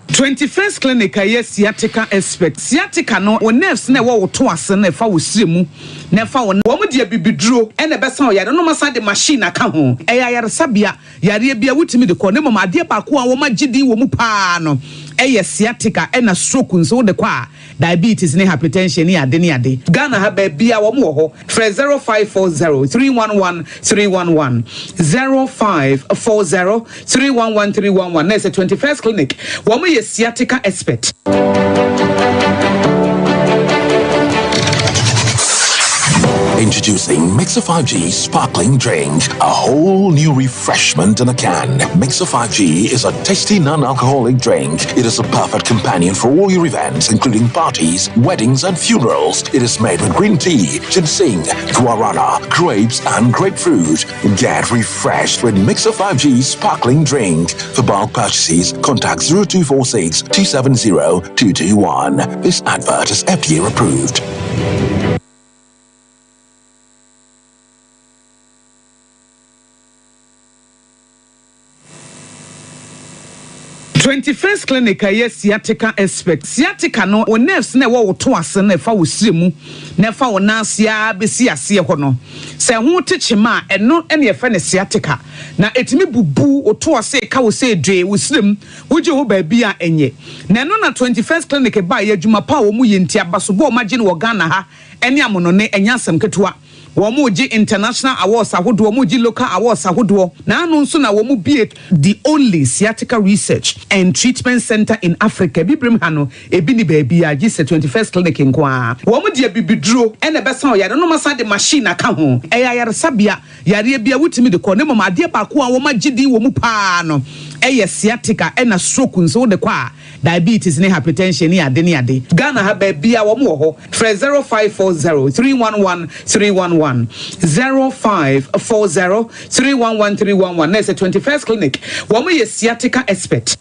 Speaker 9: 21st Clinic a ɛyɛ sciatica expert. Sciatica no, wo nerves no a ɛwɔ wo to ase no ɛfa wo srɛ mu na ɛfa wo. Wɔn de abibiduro na ɛbɛsa wo yareɛ na wɔn asan de machine aka ho. Ɛyɛ ayaresabea, yareɛ biara wotumi de kɔ na mmom adeɛ baako a wɔn agye din wɔ mu paa no ɛyɛ sciatica ɛna stroke nso wode kɔ a diabetes ne hypertension ne ade ne ade. Ghana ha baabiara wɔn wɔ hɔ. Frɛ 0540 311 311, 0540 311 311 na ɛsɛ 21st Clinic. Wɔn yɛ sciatica expert.
Speaker 10: Introducing Mixer 5G Sparkling Drink, a whole new refreshment in a can. Mixer 5G is a tasty non-alcoholic drink. It is a perfect companion for all your events, including parties, weddings, and funerals. It is made with green tea, ginseng, guarana, grapes, and grapefruit. Get refreshed with Mixer 5G Sparkling Drink. For bulk purchases, contact 0246 270 221. This advert is FDA approved.
Speaker 9: 21st Clinic a ɛyɛ sciatica expert. Sciatica no, wo nerves no a ɛwɔ wo to ase no a ɛfa wo srɛ mu na ɛfa wo nan ase ara bɛsi aseɛ hɔ no, sɛ ɛho te kyema a, ɛno na yɛfrɛ no sciatica. Na ɛtumi bubu wo to ase, ɛka wo sɛ dwee, wo srɛ mu, wogye ho baabi a ɛnyɛ. Na ɛno na 21st Clinic baeɛ, adwuma pa a wɔyɛ nti, abasobɔ a wɔagye no wɔ Ghana ha ne amonɔne, ɛnyɛ asɛm ketewa. Wɔregye international awards ahodoɔ, wɔregye local awards ahodoɔ. Na ano nso na wɔbue the only sciatica research and treatment centre in Africa. Abibirem ha no, ebi nni baabiara gye sɛ 21st Clinic nko ara. Wɔde abibiduro na ɛbɛsa ɔyare no na wɔasan de machine aka ho. Ɛyɛ ayaresabea, yareɛ biara wotumi de kɔ. Na mmom adeɛ baako a wɔagye din wɔ mu pa ara no yɛ sciatica ɛna stroke nso wode kɔ a, Diabetes ne hypertension ne ade ne ade. Ghana ha baabiaa wɔn wɔ hɔ. Frɛ 0540 311 311, 0540 311 311 na ɛsɛ 21st clinic wɔn yɛ sciatica expert.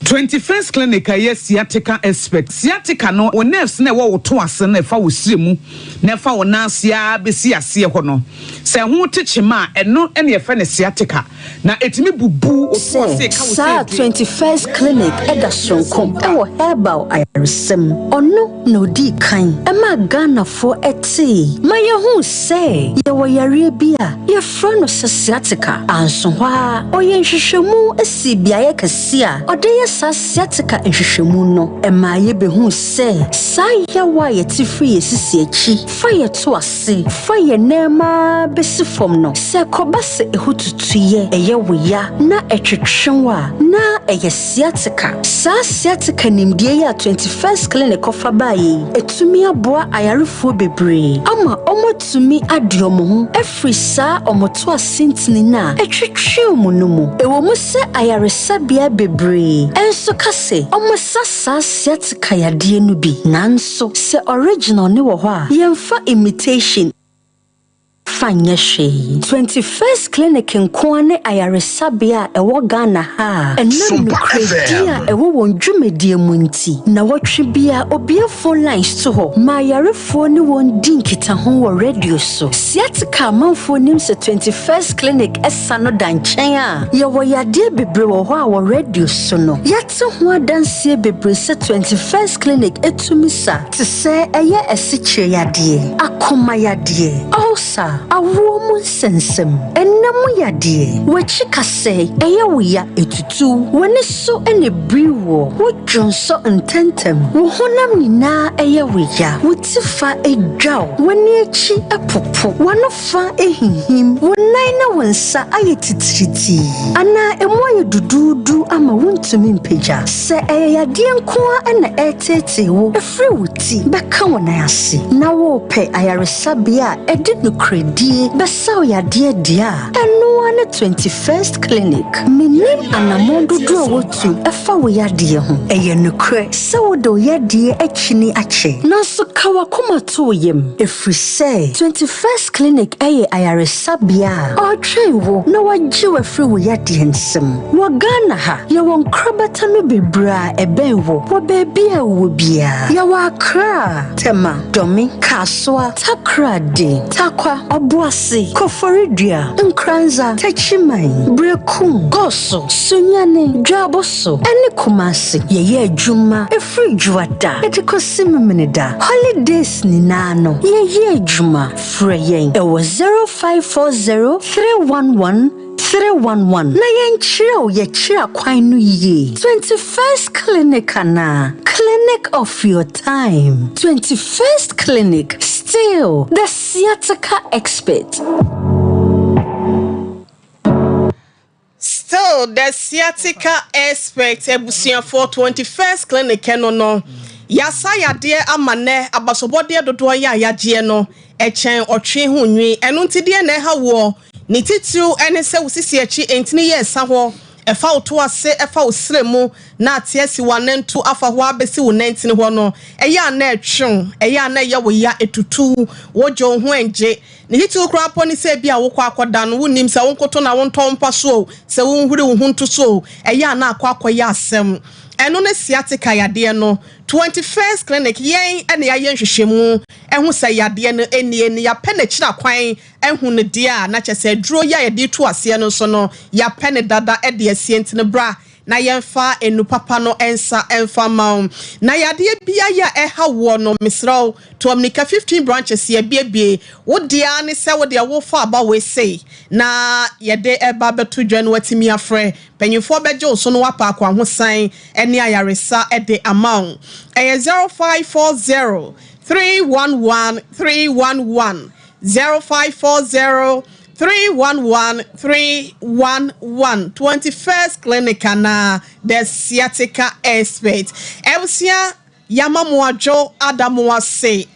Speaker 9: 21st Clinic a ɛyɛ sciatica expert. Sciatica no, wo nerves no a ɛwɔ wo to ase no a ɛfa wo srɛ mu na ɛfa wo nan ase ara bɛsi aseɛ hɔ no, sɛ ɛho te kyema a, ɛno na yɛfrɛ no sciatica. Na ɛtumi bubu wo to ase
Speaker 11: Sɛ
Speaker 9: ka wo
Speaker 11: saa
Speaker 9: sɛ due.
Speaker 11: 21st Clinic da soronko wɔ herbal ayaresɛm mu. Ɔno na odii kan maa Ghanafoɔ tee ma yɛhuu sɛ yɛwɔ yareɛ bi a yɛfrɛ no sɛ sciatica. Anso hɔ ara, ɔyɛɛ nhwehwɛmu sii beaeɛ kɛseɛ a ɔde yɛ saa sciatica nhwehwɛmu no, ɛmaa yɛbɛhuu sɛ saa yaw a yɛte firi yɛn sisi akyi fa yɛn to ase fa yɛn nan mu ara bɛsi fam no, sɛ ɛkɔba sɛ ɛho tutu yɛ, ɛyɛ wo ya na ɛtwetwe wo a, na ɛyɛ sciatica. Saa sciatica nimdeɛ yi a 21st Clinic kɔfa baeɛ yi, atumi aboa ayarefoɔ bebree ama wɔatumi ade wɔn ho afiri saa wɔn to ase ntini no a ɛtwetwe wɔn no mu. Ɛwɔ mu sɛ ayaresabea bebree nso ka sɛ wɔsa saa sciatica yadeɛ no bi, nanso sɛ original no wɔ hɔ a, yɛmfa imitation fa nyɛ hwee. 21st Clinic nko ara ne ayaresabea a ɛwɔ Ghana ha a ɛnam nokorɛdie a ɛwɔ wɔn dwumadie mu nti, nnawɔtwe biara obue phone lines to hɔ ma ayarefoɔ ne wɔn di nkitaho wɔ radio so. Sciatica amanfoɔ nim sɛ 21st Clinic sa no da nkyɛn a, yɛwɔ yadeɛ bebree wɔ hɔ a wɔ radio so no, yɛate ho adanseɛ bebree sɛ 21st Clinic tumi sa, te sɛ ɛyɛ asikyire yadeɛ, akoma yadeɛ, ulcer, awoɔ mu nsɛnsɛm, ɛna mu yadeɛ, w'akyi kasɛe, ɛyɛ wo ya, ɛtutu, w'ani so na ɛbiri woɔ, wo dwonsɔ ntɛntɛm, wo honam nyinaa yɛ wo ya, wo ti fa dwa wo, w'ani akyi popo, w'ano fa hinhim, wo nan ne wo nsa ayɛ titiritii, anaa emu ayɛ duduudu ama wuntumi mpagya. Sɛ ɛyɛ yadeɛ nko ara na ɛreteetee wo firi wo ti bɛka wo nan ase, na worepɛ ayaresabea a ɛde nokorɛdie bɛsa wo yadeɛ deɛ a, ɛno ara ne 21st Clinic. Mennim anammɔn dodoɔ a woatu fa wo yadeɛ ho. Ɛyɛ nokorɛ sɛ wode wo yadeɛ akyini akyɛ, nanso ka w'akoma to wo yam, ɛfiri sɛ 21st Clinic yɛ ayaresabea a ɔretwɛn wo na wagye wo afiri wo yadeɛ nsam. Wɔ Ghana ha, yɛwɔ nkorabata no bebree a ɛbɛn wo wɔ baabi a wowɔ biara. Yɛwɔ Accra, Tema, Dome, Kasoa, Takoradi, Tarkwa, Obuasi, Koforidua, Nkoranza, Techiman, Berekum, Goso, Sunyani, Dwaboso, ne Kumasi. Yɛyɛ adwuma firi Dwoada de kɔsi Memeneda. Holidays nyinaa no, yɛyɛ adwuma. Frɛ yɛn wɔ 0540 311 311 na yɛnkyerɛ wo yɛkyerɛ akwan no yie. 21st Clinic anaa? Clinic of your time. 21st Clinic, still the sciatica expert.
Speaker 12: Still the sciatica expert abusuafoɔ 21st clinic no no yasa yadeɛ ama nɛ abasobɔdeɛ dodoɔ yɛ a yagyeɛ no ɛkyɛn ɔtwe ho nwi ɛno nti deɛ na ɛha woɔ ne titiriw ɛne sɛ wo sisi akyi ntini yɛ ɛsa hɔ ɛfa wo to ase ɛfa wo srɛ mu na ate asi w'anantu afa hɔ ara bɛsi wo nantini hɔ no ɛyɛ a na ɛtwe wo ɛyɛ a na ɛyɛ wo ya ɛtutu wo wogye wo ho ɛngye Ne titiriw koraa mpo ne sɛ ebia wokɔ akɔda no, wunnim sɛ wo nkoto na wontɔ wo mpa so oo, sɛ wonhuri wo ho nto so oo, ɛyɛ a na akɔ akɔyɛ asɛm. Ɛno ne sciatica yadeɛ no. 21st Clinic, yɛn na yɛayɛ nhwehwɛmu ahu sɛ yadeɛ no nie na yɛapɛ n'akyiri akwan ahu no deɛ a, na kyerɛ sɛ aduro yi a yɛde reto aseɛ no nso no, yɛapɛ no dada de asie nti no bra na yɛmfa nnuru papa no nsa mfa mma wo. Na yadeɛ biara a ɛha woɔ no, mesrɛ wo, to ammirika 15 branches yɛabiebie. Wo deɛ ara ne sɛ wo deɛ wofa aba wei sei na yɛde ɛba abɛto dwa na woatumi afrɛ. Mpanyinfoɔ bɛgye wo so na woapɛ akwahosan ne ayaresa de ama wo. Ɛyɛ 0540 311 311, 0540 311 311, 21st Clinic anaa The Sciatica Expert. Abusua, yɛama mo adwo ada mo ase.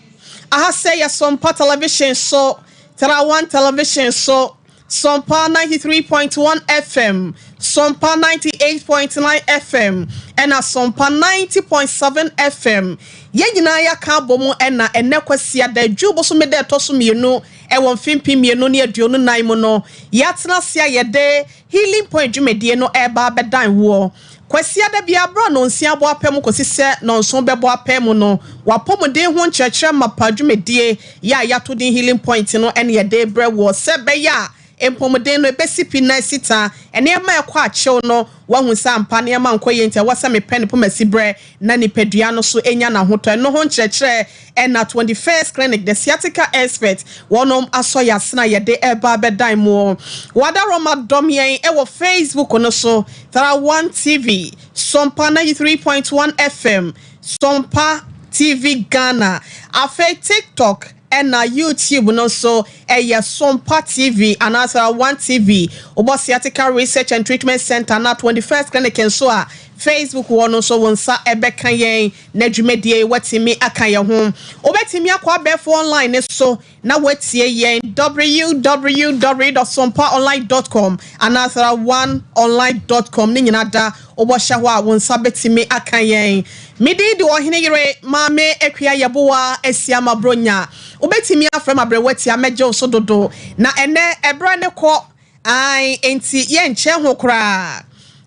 Speaker 12: Aha sɛ yɛ Sompa Television so, Tra One Television so, Sompa 93.1 FM, Sompa 98.9 FM, ɛna Sompa 90.7 FM. Yɛn nyinaa yɛaka abɔ mu ɛna ɛnɛ Kwasiada Adwuo bosome da ɛtɔ so mmienu ɛwɔ mfe 2024 mu no, yɛatena ase a yɛde Healing Point dwumadie no ɛreba abɛdan woɔ. Kwasiada biara berɛ a nnɔnsia abɔ apɛ mu kɔsi sɛ nnɔnson bɛbɔ apɛ mu no, w'apɔmuden ho nkyerɛkyerɛ mapa dwumadie yɛ a yɛato din Healing Point no ne yɛde rebrɛ woɔ sɛ ɛbɛyɛ a mpɔmuden no ɛbɛsi pi na asi ta, nneɛma a ɛkɔ akyew no woahu sɛ ampa nneɛma nkɔ yie nti ɛwɔ sɛ mepɛ ne pomasiberɛ na nipadua no so nya n'ahotɔ. Ɛno ho nkyerɛkyerɛ na 21st Clinic, The Sciatica Expert, wɔnom asɔ yɛn asene a yɛde reba abɛdan mo. Wɔadaroma dɔm yɛn wɔ Facebook no so, Thara One TV, Sompa 93.1 FM, Sompa TV Ghana, afei TikTok ɛna YouTube no nso ɛyɛ Sompa TV anaa Thara One TV. Wobɔ Sciatica Research and Treatment Center anaa 21st Clinic nso a, Facebook hɔ no nso wo nsa ɛbɛka yɛn na dwumadie yi woatumi aka yɛn ho. Wobɛtumi akɔ abɛɛfo online no so na woatie yɛn www dot sompaonline dot com anaa tharaoneonline dot com ne nyinaa da wobɔhyɛ hɔ a wo nsa bɛtumi aka yɛn. Me din de Ɔhene Yere Maame Akua Yeboah Asiamah Bronya. Wobɛtumi afrɛ me aberewatia mɛgye wo so dodo. Na ɛnɛ ɛberɛ no kɔ Ae, enti yɛnkyɛ ho koraa.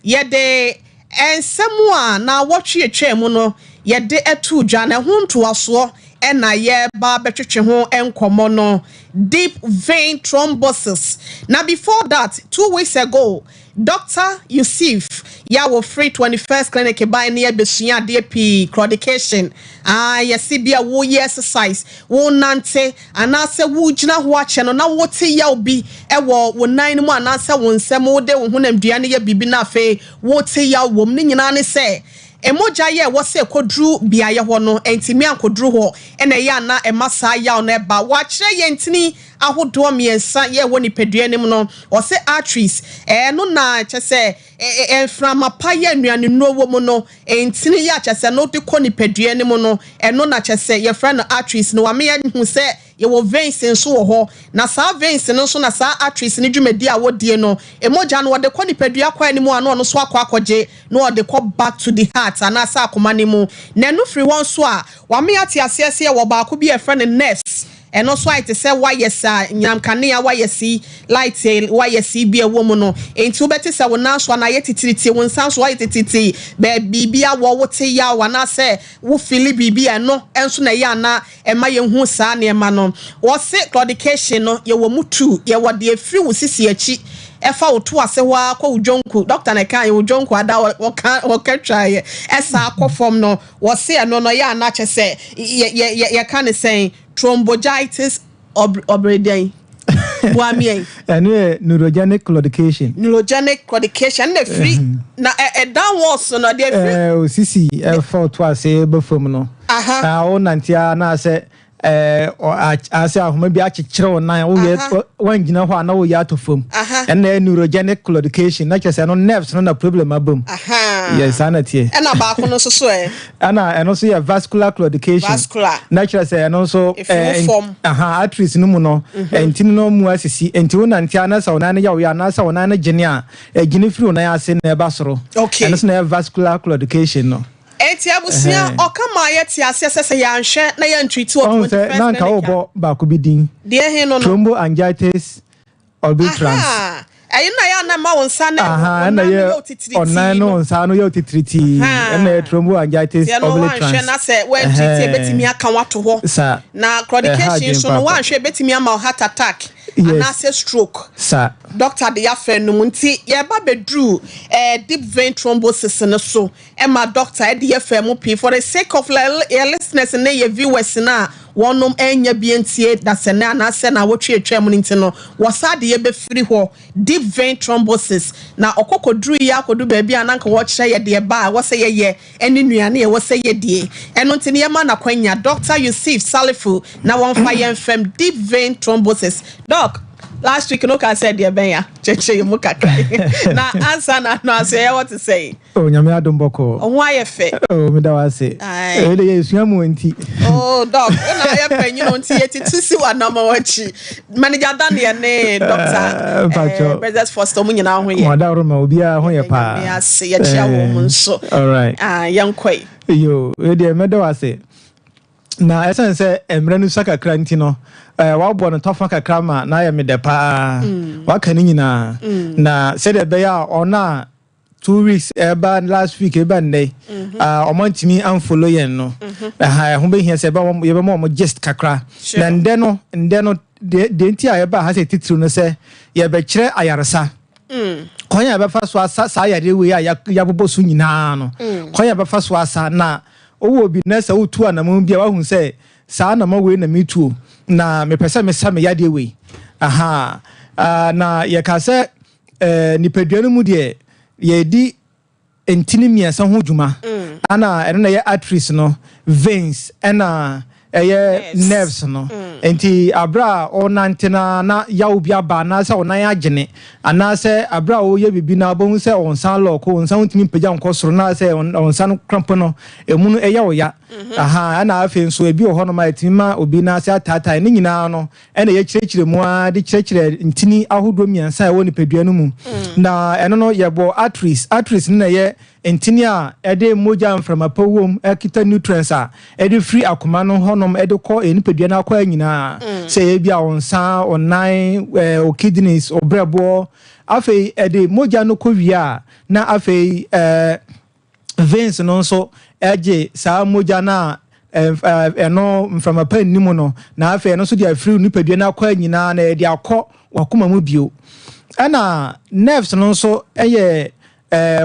Speaker 12: Yɛde nsɛm a naawɔtwe atwaa mu no yɛde too dwa no, ɛho ntoasoɔ na yɛreba abɛtwetwe ho nkɔmmɔ no, deep vein thrombosis. Na before that, 2 weeks ago, Doctor Yusif yɛ a wɔfiri 21st Clinic bae no yɛbɛsua adeɛ pii, claudication. Ae, yɛse bi a woyɛ exercise, wonante, anaasɛ woregyina hɔ akyɛ no na wote yaw bi wɔ wo nan no mu anaasɛ wo nsam, wode wo honamdua no yɛ biribi na afei wote yaw wɔ mu. Ne nyinaa ne sɛ, mogya yi a ɛwɔ sɛ ɛkɔduru beaeɛ hɔ no antumi ankɔduru hɔ na ɛyɛ a na ɛma saa yaw no ba. Wɔakyerɛ yɛn ntini ahodoɔ mmiɛnsa yɛ ɛwɔ nipadua no mu no, wɔse arteries, ɛno na kyerɛ sɛ mframa pa yɛ nnuanennuro wɔ mu no, ntini yi a kyerɛ sɛ no de kɔ nipadua no mu no, ɛno na kyerɛ sɛ yɛfrɛ no arteries no. Wama yɛahu sɛ yɛwɔ veins nso wɔ hɔ, na saa veins no nso na saa arteries no dwumadi a wɔdie no, mogya no wɔde kɔ nipadua kwan no mu a na ɔno nso akɔ akɔgye na ɔde kɔ back to the heart anaasɛ akoma no mu. Na ɛno firi hɔ nso a, wama yɛate aseɛ sɛ yɛwɔ baako bi a yɛfrɛ no nerves. Ɛno nso ayɛ te sɛ wires a nyinam kanea wires yi, light wires yi bi a ɛwɔ mu no. Enti wobɛte sɛ wo nan so anaa ayɛ titiritii, wo nsa nso ayɛ titiritii, baabi biribi awɔ, wote yaw anaasɛ wo feeli biribi a, ɛno nso na ɛyɛ a na ɛma yɛhu saa nneɛma no. Wɔse claudication no, yɛwɔ mu two, yɛwɔ deɛ ɛfiri wo sisi akyi ɛfa wo to ase hɔ ara kɔ wo dwonku, doctor na ɛkaeɛ, wo dwonku ada wɔka wɔka twaeɛ, ɛsan kɔ fam no, wɔse ɛno no ɛyɛ a na kyɛ sɛ yɛ yɛ yɛka ne sɛn? Thrombogitis ɔbere dɛn? Boa me ɛ.
Speaker 13: Ɛno yɛ neurogenic claudication.
Speaker 12: Neurogenic claudication ɛna ɛfiri na ɛdan walls no deɛ ɛfiri.
Speaker 13: Ɛɛ osisi ɛfa ɔto ase ba fam no.
Speaker 12: Aha.
Speaker 13: Na wo nante ara na asɛ ɛɛ asɛ ahoma bi akyekyere wo nan woyɛ wangyina hɔ a na woyɛ atɔ fam.
Speaker 12: Aha.
Speaker 13: Ɛna ɛyɛ neurogenic claudication na kyerɛ sɛ ɛno nerves no na problem aba mu.
Speaker 12: Aha.
Speaker 13: Yes, saa na ɛteɛ.
Speaker 12: Ɛna baako no nso so ɛ.
Speaker 13: Ɛna ɛno nso yɛ vascular claudication.
Speaker 12: Vascular.
Speaker 13: Na kyerɛ sɛ ɛno nso.
Speaker 12: Efi wo fam.
Speaker 13: Aha, arteries no mu no, ntini no mu asisi. Nti wo nante a na sɛ wo nan no yɛ wo ya anaasɛ wo nan no gyene a, ɛgyene firi wo nan ase na ɛba soro.
Speaker 12: Okay.
Speaker 13: Ɛno nso na ɛyɛ vascular claudication no.
Speaker 12: Enti abusua, ɔka maa yɛte aseɛ sɛ sɛ yɛanhwɛ na yɛantreat wɔ
Speaker 13: Ɔhu
Speaker 12: 21st
Speaker 13: sɛ na anka
Speaker 12: clinic a.
Speaker 13: wobɔ baako bi din.
Speaker 12: Deɛ he no no?
Speaker 13: Thromboangiitis obliterans.
Speaker 12: Aha! Ɛyi na yɛ anan ma wo nsa ne
Speaker 13: Aha,
Speaker 12: wo
Speaker 13: ɛna
Speaker 12: nan no
Speaker 13: yɛ
Speaker 12: yɛ otitiritii
Speaker 13: ɔnan no
Speaker 12: no.
Speaker 13: nsa no yɛ otitiritii. Ɛna yɛ thromboangiitis
Speaker 12: Tiɛ no
Speaker 13: obliterans.
Speaker 12: wanhwɛ na sɛ wantreat ebetumi aka wo ato hɔ.
Speaker 13: Sa.
Speaker 12: Na
Speaker 13: Ɛha
Speaker 12: claudication
Speaker 13: adwene
Speaker 12: nso no
Speaker 13: paapa.
Speaker 12: wanhwɛ ebetumi ama wo heart attack anaasɛ stroke.
Speaker 13: Sa.
Speaker 12: Doctor de yɛafa no mu nti yɛba bɛduru eh, deep vein thrombosis no so ɛma doctor ɛde yɛfa mu pii for the sake of yɛ listeners ne yɛ viewers no a wɔnom ɛnya bi ntie dasɛnɛ anaasɛ na awɔtwe atwa mu no nti no wɔsa de yɛbɛfiri hɔ deep vein thrombosis na ɔkɔkɔduru yi akɔdu baabi a nanka wɔkyerɛ yɛ deɛ ba a wɔsɛ yɛyɛ ɛne nnuane a wɔsɛ yɛdie. Ɛno nti no yɛma no akwanya Doctor Yusif Salifu na wɔmfa yɛn fam deep vein thrombosis. Doc, last week no ka sɛ deɛ bɛn a kyerɛkyerɛ yɛn mu kakra na ansa na ano aso yɛwɔ te sɛ yi.
Speaker 13: Oh, Nyame adom bɔkɔɔ.
Speaker 12: Ɔho ayɛ fɛ.
Speaker 13: Oh, meda wo ase.
Speaker 12: Aye.
Speaker 13: Ɛyɛ de yɛ esua mu nti.
Speaker 12: Oh, Doc, wo na ayɛ panyin o nti yɛtutu si w'anam akyi. Manager Daniel ne Doctor
Speaker 13: Mpacho.
Speaker 12: Brothers Foster mu nyinaa ho yɛ.
Speaker 13: Mo adaworo ma obiara ho yɛ paa.
Speaker 12: Nyame ase yɛkyia wɔn mu nso.
Speaker 13: All right.
Speaker 12: Ah, yɛnkɔ yi.
Speaker 13: Yo, deɛ mɛda wo ase. Na ɛsiane sɛ mmerɛ no sua kakra nti no, wabɔ no tɔfa kakra ma na ayɛ me dɛ paa. Waka ne nyinaa. Na sɛdeɛ ɛbɛyɛ a ɔno a 2 weeks ɛba last week ɛba nnɛ ɔmo ntumi amfollow yɛn no, ɛha ɛho bɛhia sɛ yɛbɛma ɔmo gist kakra. Na ndɛ no deɛ nti a yɛba ha sɛ titiriw no sɛ yɛbɛkyerɛ ayaresa kwan a yɛbɛfa so asa saa yareɛ wei a yɛabobɔ so nyinaa no, kwan a yɛbɛfa so asa. Na wowɔ bi na sɛ wotu anamɔ bi a wahu sɛ saa anamɔ wei na metuo na mepɛ sɛ mesa me yadeɛ wei aha. Na yɛka sɛ nipadua no mu deɛ, yɛdi ntini mmiɛnsa ho dwuma ana ɛno na ɛyɛ arteries no, veins, ɛna ɛyɛ nerves no. Nti abere a ɔnante na yaw bi aba anaasɛ ɔnan agyene anaasɛ abere a ɔyɛ biribi na ɔbɛhu sɛ ɔnsa lɔɔko, ɔnsa ntumi mpagya nkɔ soro na sɛ ɔnsa no krampo no emu no ɛyɛ ɔya aha. Ɛna afei nso ebi wɔ hɔnom a ɛtumi ma obi n'ase ataatae ne nyinaa no, ɛna yɛkyerɛkyerɛ mu ara de kyerɛkyerɛ ntini ahodoɔ mmiɛnsa a ɛwɔ nipadua no mu. Na ɛno no yɛbɔ arteries. Arteries no na ɛyɛ ntini a ɛde mogya mframa pa wom, ɛkita nutrients a ɛde firi akoma no hɔnom ɛde kɔ nipadua no akɔ nyinaa, sɛ ebi a ɔnsa, ɔnan, o kidneys, ɔbrɛboɔ. Afei ɛde mogya no kɔ wie a, na afei veins no nso ɛgye saa mogya no a ɛno mframa pa nni mu no, na afei ɛno nso de afiri nipadua no akɔ nyinaa na yɛde akɔ wakoma mu bio. Ɛna nerves no nso ɛyɛ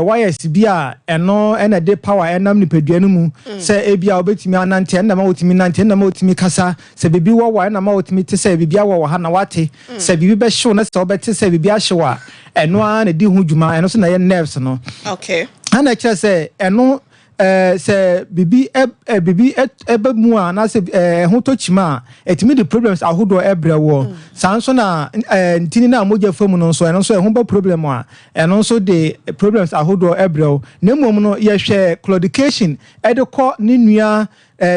Speaker 13: wires bi a ɛno ɛna de power ɛnam nipadua no mu, sɛ ebi a wobɛtumi anante, ɛna ma wotumi nante, ɛna ma wotumi kasa. Sɛ biribi wɔ wɔ, ɛna ma wotumi te sɛ biribi awɔ wɔ ha na wate sɛ biribi bɛhyew na sɛ wobɛte sɛ biribi ahyew a, ɛno ara na di ho dwuma. Ɛno nso na ɛyɛ nerves no. Ɛna kyerɛ sɛ ɛno sɛ biribi ɛ ɛ biribi ɛbɛ mu a anaasɛ ɛho tɔ kyima a, ɛtumi de problems ahodoɔ ɛbrɛ wɔ saa. Nso na ntini na mogya fa mu no nso, ɛno nso ɛho bɛ problem a, ɛno nso de problems ahodoɔ ɛbrɛ wo. Na mmom no yɛhwɛ claudication ɛde kɔ ne nua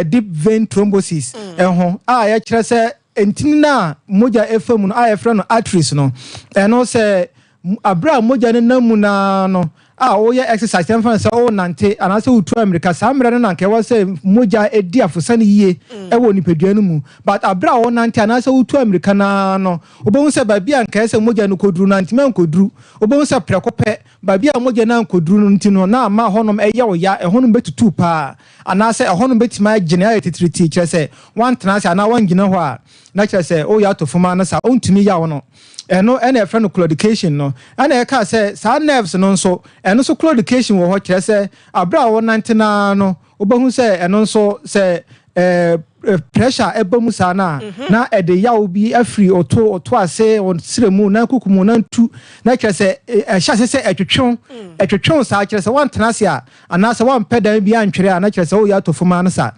Speaker 13: deep vein thrombosis ɛho a yɛkyerɛ sɛ ntini na mogya ɛfa mu no a yɛfrɛ no arteries no, ɛno sɛ abere a mogya no nam mu naa no a woyɛ exercise, yɛmfa no sɛ wonante anaasɛ wotu amirika, saa mmerɛ no na nka ɛwɔ sɛ mogya ɛdi afosane yie ɛwɔ nipadua no mu. But abere a wonante anaasɛ wotu amirika naa no, wobɛhu sɛ baabi a nka ɛsɛ mogya no kɔduru no antumi ankɔduru. Wobɛhu sɛ prɛko pɛ baabi a mogya no ankɔduru no nti no, na ama hɔnom ɛyɛ wo ya, ɛhɔnom bɛtutu paa anaasɛ ɛhɔnom bɛtumi agyene ayɛ titiritii, kyerɛ sɛ woantena ase anaa woangyina hɔ a, na kyerɛ sɛ woyɛ ato fam a no saa ɔntumi yaw no. Ɛno ɛna ɛfrɛ no claudication no. Ɛna ɛka sɛ saa nerves no nso, ɛno nso claudication wɔ hɔ, kyerɛ sɛ abere a wɔnante naa no, wobɛhu sɛ ɛno nso sɛ pressure ɛba mu saa na na ɛde yaw bi afiri ɔto ase, ɔsrɛ mu na kuku mu na ntu, na kyerɛ sɛ ɛhyɛ ase sɛ ɛtwetwew saa, kyerɛ sɛ wɔntena ase a anaasɛ wɔmpɛ dan bi antwere a, na kyerɛ sɛ woyɛ ato fam ano saa.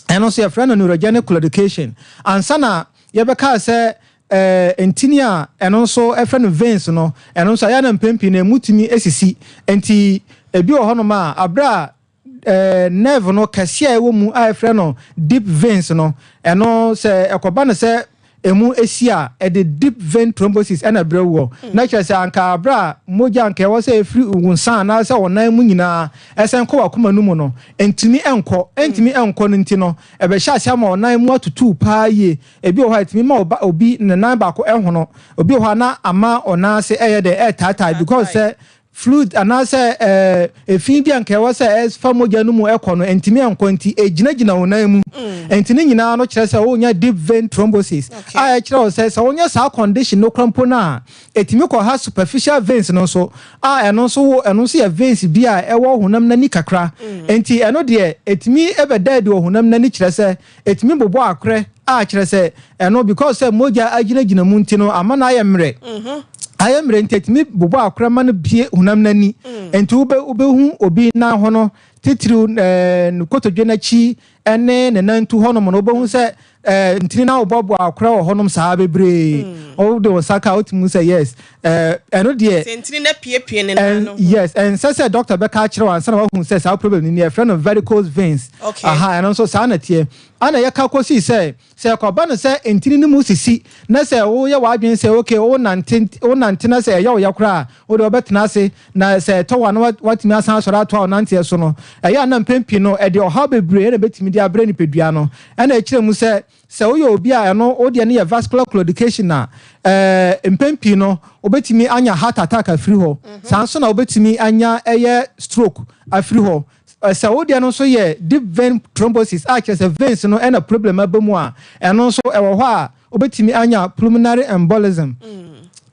Speaker 13: Ɛno nso yɛfrɛ no neurogenic claudication. Ansa na yɛbɛka sɛ ntini a ɛno nso ɛfrɛ no veins no, ɛno nso ayɛ na mpɛn na emu tumi esisi. Nti ebi wɔ hɔnom a abere a nerve no kɛseɛ a ɛwɔ mu a yɛfrɛ no deep veins no, ɛno sɛ ɛkɔba no sɛ emu si a, ɛde deep vein thrombosis na ɛbrɛ woɔ. Na kyerɛ sɛ anka berɛ a mogya anka ɛwɔ sɛ ɛfiri wo nsa anaasɛ wo nan mu nyinaa ɛsɛn kɔ w'akoma no mu no, ɛntumi nkɔ. Ɛntumi nkɔ no nti no, ɛbɛhyɛ aseɛ ama wo nan mu atutu paa yie. Ebi wɔ hɔ a, ɛtumi ma obi ne nan baako hono. Obi wɔ hɔ a na ama ɔnan ase ɛyɛ dɛ, ɛretaatae because sɛ Fluid anaasɛ efi bi a anka ɛwɔ sɛ ɛfa mogya no mu kɔ no ntumi nkɔ nti egyinagyina wo nan mu. Nti ne nyinaa no kyerɛ sɛ wonya deep vein thrombosis a ɛkyerɛ wo sɛ sɛ wonya saa condition no koraa mpo no a, ɛtumi kɔha superficial veins no nso a ɛno nso wo ɛno nso yɛ veins bi a ɛwɔ honam no ani kakra. Nti ɛno deɛ ɛtumi bɛda adi wɔ honam no ani kyerɛ sɛ ɛtumi bobɔ akorɛ a kyerɛ sɛ ɛno because sɛ mogya agyinagyina mu nti no ama no ayɛ mmerɛ. Ayɛ mmerɛ nti ɛtumi bobɔ akora ma no bue honam no ani. Nti wobɛ wobɛhu obi nan ho no titiriw ɛɛ ne kotodwe no akyi ne ne nantu hɔnom no wobɛhu sɛ ɛɛ ntini no abobɔbɔ akora wɔ hɔnom saa bebree. Wode wo nsa ka a wotumi hu sɛ yes ɛɛ ɛno deɛ.
Speaker 12: Sɛ ntini no apiepie ne nan no ho.
Speaker 13: Yes, ɛnsɛ sɛ doctor bɛka akyerɛ wo ansa na wahu sɛ saa problem no ni. Yɛfrɛ no varicose veins.
Speaker 12: Okay.
Speaker 13: Aha ɛno nso saa na ɛteɛ. Ɛna yɛka kosii sɛ, sɛ ɛkɔba no sɛ ntini no mu sisi, na sɛ woyɛ w'adwene sɛ okay wonante wonante na sɛ ɛyɛ wo ya koraa a, wo deɛ wobɛtena ase, na sɛ ɛtɔ wo a na woatumi asan asɔre atoa wo nanteɛ so no, ɛyɛ a na mpɛn pii no ɛde ɔhaw bebree na ɛbɛtumi de abrɛ nipadua no. Ɛna ɛkyerɛ mu sɛ, sɛ woyɛ obi a ɛno wo deɛ no yɛ vascular claudication a, ɛɛ mpɛn pii no wobɛtumi anya heart attack afiri hɔ, saa nso na wobɛtumi anya ɛyɛ stroke afiri hɔ. Sɛ wo deɛ no nso yɛ deep vein thrombosis a kyerɛ sɛ veins no na problem aba mu a, ɛno nso ɛwɔ hɔ a wobɛtumi anya pulmonary embolism.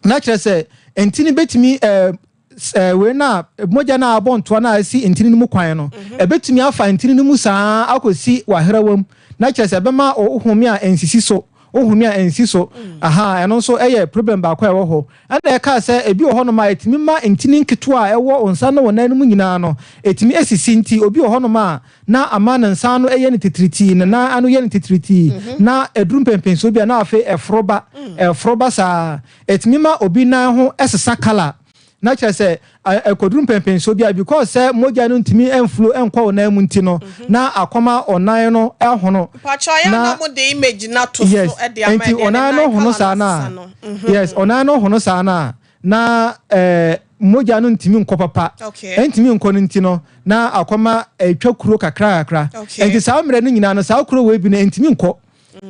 Speaker 13: Na kyerɛ sɛ ntini bɛtumi ɛɛ wei no a mogya no a abɔ ntoa no a asi ntini no mu kwan no, ɛbɛtumi afa ntini no mu saa akɔsi w'ahrawa mu. Na kyerɛ sɛ ɛbɛma wo home a ɛnsisi so. Wo home a ɛnsi so. Ahaa, ɛno nso yɛ problem baako a ɛwɔ hɔ. Ɛna ɛkaa sɛ ebi wɔ hɔnom a ɛtumi ma ntini nketewa a ɛwɔ wo nsa ne wo nan no mu nyinaa no, ɛtumi sisi. Nti obi wɔ hɔnom a na ama ne nsa ano yɛ no titiritii, ne nan ano yɛ no titiritii, na ɛduru mpɛnpɛnsoɔ bi a na afei ɛforo ba, ɛforo ba saa. Ɛtumi ma obi nan ho sesa colour. Na kyerɛ sɛ ɛkɔduru mpɛnpɛnsoɔ bi a because sɛ mogya no ntumi mflow nkɔ wo nan mu nti no na akɔma ɔnan no hono.
Speaker 12: Mpakyɛw ayɛ a na mo de image no ato so
Speaker 13: Yes,
Speaker 12: de ama
Speaker 13: nti
Speaker 12: ɛdeɛ ne
Speaker 13: ɔnan
Speaker 12: nan
Speaker 13: no hono
Speaker 12: colour no
Speaker 13: saa no
Speaker 12: asesa
Speaker 13: a,
Speaker 12: no.
Speaker 13: yes, ɔnan no hono saa no a na eh, mogya no ntumi nkɔ papa.
Speaker 12: Okay.
Speaker 13: Ɛntumi nkɔ no nti no na akɔma ɛtwa kuro kakra kakra.
Speaker 12: Okay.
Speaker 13: Nti saa mmerɛ no nyinaa no saa kuro wei bi no ɛntumi nkɔ.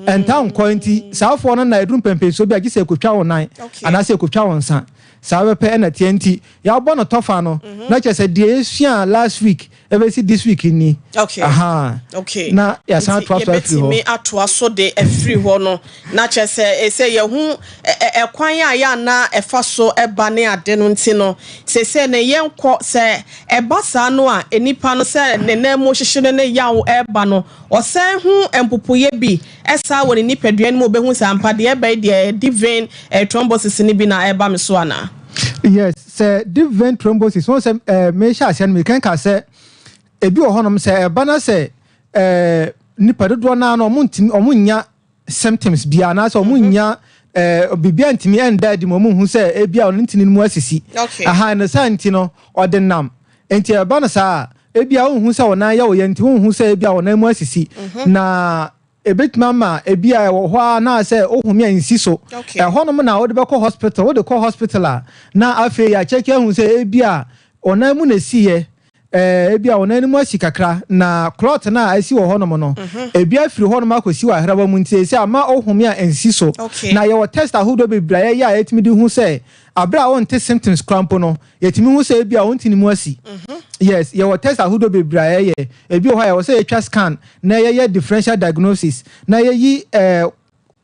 Speaker 13: Ɛntaa nkɔ nti saa foɔ no na ɛduru mpɛnpɛnsoɔ bi a gye sɛ ɛkɔtwa wo nan anaasɛ ɛkɔtwa wo nsa. Saa pɛpɛ na ɛteɛ nti yɛabɔ no tɔfa no mhm. na kyerɛ sɛ deɛ yɛsua last week ɛbɛsi this week ni.
Speaker 12: Okay.
Speaker 13: Aha.
Speaker 12: Okay.
Speaker 13: Na yɛasan atoa so afiri hɔ.
Speaker 12: Yɛbɛtumi atoa so de afiri hɔ no na kyerɛ sɛ ɛsɛ yɛhu ɛkwan a yɛ ana ɛfa so ɛba ne ade no nti no sɛsɛ ne yɛnkɔ sɛ ɛba saa no a nipa no sɛ ne nan mu hyehye no ne yaw ɛba no Ɔsan hu mpopoeɛ bi saa wɔ ne nipadua no mu ɔbɛhu sɛ ampa deɛ ɛreba yi deɛ deep vein thrombosis no bi na ɛreba me so anaa?
Speaker 13: Yes, sɛ deep vein thrombosis, wɔn sɛ ɛɛ mehyɛ aseɛ no mekan ka sɛ ebi wɔ hɔnom sɛ ɛba na sɛ ɛɛ nipa dodoɔ naa no wɔn ntumi wɔn nnya symptoms biara anaasɛ wɔn mhm. nnya ɛɛ biribiara ntumi ɛnda adi ma wɔn hu sɛ ebi a ɔno ntini no mu asisi.
Speaker 12: Okay.
Speaker 13: Aha ne saa nti no ɔde nam. Enti ɛba no saa a, ebia wonhu sɛ wo nan yɛ wo ya nti wonhu sɛ ebia wo nan mu asisi. Mhm. Na ebetumi ama ebia ɛwɔ hɔ ara na sɛ wohome a nsi so. Ɛhɔnom na wode bɛkɔ hospital. Wode kɔ hospital a, na afei yɛakyɛke ahu sɛ ebia wo nan mu na esiiɛ. Ɛɛ ebia wo nan no mu asi kakra na clot no a asi wɔ hɔnom no, mhm. ebi afiri hɔnom akɔsi wɔ ahrawa mu nti ɛsɛ ama wohome a nsi so. Na yɛwɔ test ahodoɔ bebree a yɛyɛ a yɛtumi de hu sɛ Aber a wonntse symptoms koraa mpo no, yɛtumi hu sɛ ebia wo ntini mu asi. Yes, yɛwɔ test ahodoɔ bebree a yɛyɛ. Ebi wɔ hɔ a yɛwɔ sɛ yɛtwa scan na yɛyɛ differential diagnosis na yɛyi eh,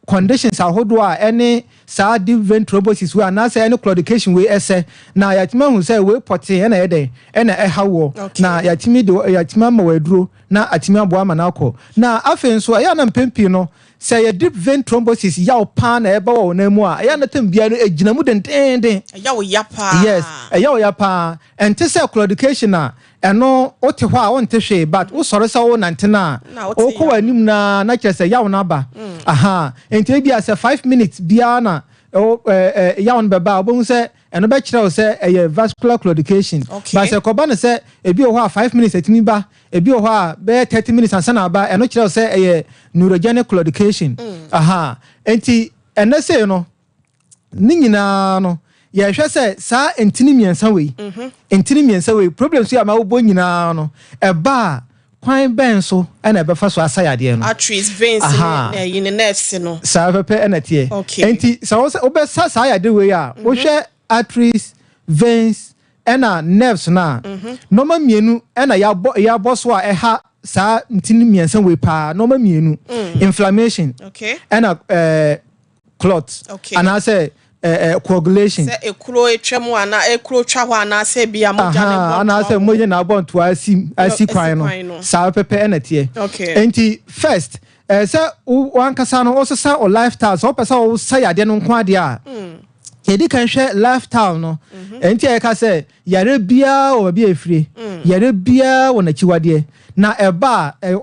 Speaker 13: conditions ahodoɔ a ɛne saa deep vein thrombosis wei anaasɛ ɛne claudication wei ɛsɛ na yɛatumi ahu sɛ wei pɔtee ɛna ɛyɛ dɛn ɛna ɛha woɔ na yɛatumi de yɛatumi ama wo aduro na atumi aboa ama no akɔ. Na afei nso ɛyɛ a na mpɛn pii no Sɛ ɛyɛ deep vein thrombosis, yaw paa na ɛba wɔ wo nan mu a, ɛyɛ a na tɛm biara no ɛgyina mu dendeenden.
Speaker 12: Ɛyɛ wo ya paa.
Speaker 13: Yes, ɛyɛ wo ya paa. Ɛnte sɛ claudication a, ɛno wote hɔ a wonte hwee but wosɔre sɛ worenante no a, wokɔ w'anim no ara na kyerɛ sɛ yaw no aba. Ahaa, nti ebia sɛ 5 minutes biara na yaw no bɛba a, wobɛhu sɛ ɛno bɛkyerɛ wo sɛ ɛyɛ vascular claudication. But sɛ ɛkɔba no sɛ ebi wɔ hɔ a 5 minutes ɛtumi ba, Ebi wɔ hɔ a, bɛyɛ 30 minutes ansa na aba. Ɛno kyerɛ wo sɛ ɛyɛ neurogenic claudication. Aha. Enti Ɛnɛ sei no, ne nyinaa no, yɛhwɛ sɛ saa ntini mmiɛnsa wei, ntini mmiɛnsa wei, problems yi a mabobɔ nyinaa no, ɛba a, kwan bɛn so na ɛbɛfa so asa yadeɛ no?
Speaker 12: Arteries, veins ne ɛyi ne nerves no.
Speaker 13: Saa pɛpɛ ɛna ɛteɛ. Enti sɛ wobɛsa saa yadeɛ wei a, wohwɛ arteries, veins ɛna nerves no a, nnoɔma mmienu ɛna yɛabɔ yɛabɔ so a ɛha saa ntini mmiɛnsa wei paa, nnoɔma mmienu, inflammation ɛna ɛɛ clot anaasɛ ɛɛ coagulation.
Speaker 12: Sɛ ekuro atwa mu anaa ekuro twa hɔ anaasɛ ebi a mogya na ɛbɔ ntoa.
Speaker 13: Anaasɛ mogya na abɔ ntoa asi asi kwan no, saa pɛpɛ ɛna ɛteɛ. Enti first ɛɛ sɛ wankasa no wosesa wo lifestyle, sɛ wopɛ sɛ wosa yadeɛ no nko adeɛ a, yɛdi kan hwɛ lifestyle no. Ɛnti a yɛka sɛ yare biara wɔ baabi a ɛfire, yare biara wɔ n'akyiwadeɛ, na ɛba a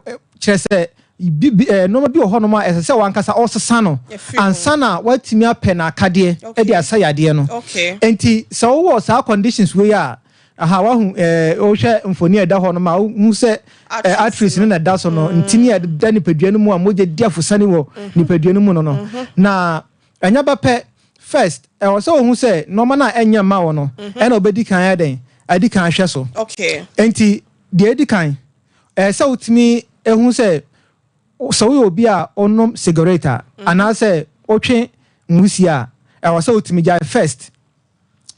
Speaker 13: kyerɛ sɛ nneɛma bi wɔ hɔnom a ɛsɛ sɛ wankasa ɔsesa no ansa na watumi apɛ n'akadeɛ de asa yadeɛ no. Ɛnti sɛ wowɔ saa conditions wei a, aha, wahu, ɛɛ, wohwɛ mfoni a ɛda hɔ no ma wohu sɛ ɛɛ, arteries no na ɛda so no, ntini a ɛda nipadua no mu a mogya di afosane wɔ nipadua no mu no no. Na ɛnyɛ ba pɛ, first, ɛwɔ sɛ wohu sɛ nneɛma no a ɛnyɛ mma wo no, ɛna wobɛdi kan ayɛ dɛn? Adi kan ahwɛ so. Enti, deɛ ɛdi kan, ɛyɛ sɛ wotumi hu sɛ, sɛ woyɛ obi a wonom sigaret a, anaasɛ wotwe nwusie a, ɛwɔ sɛ wotumi gyae first.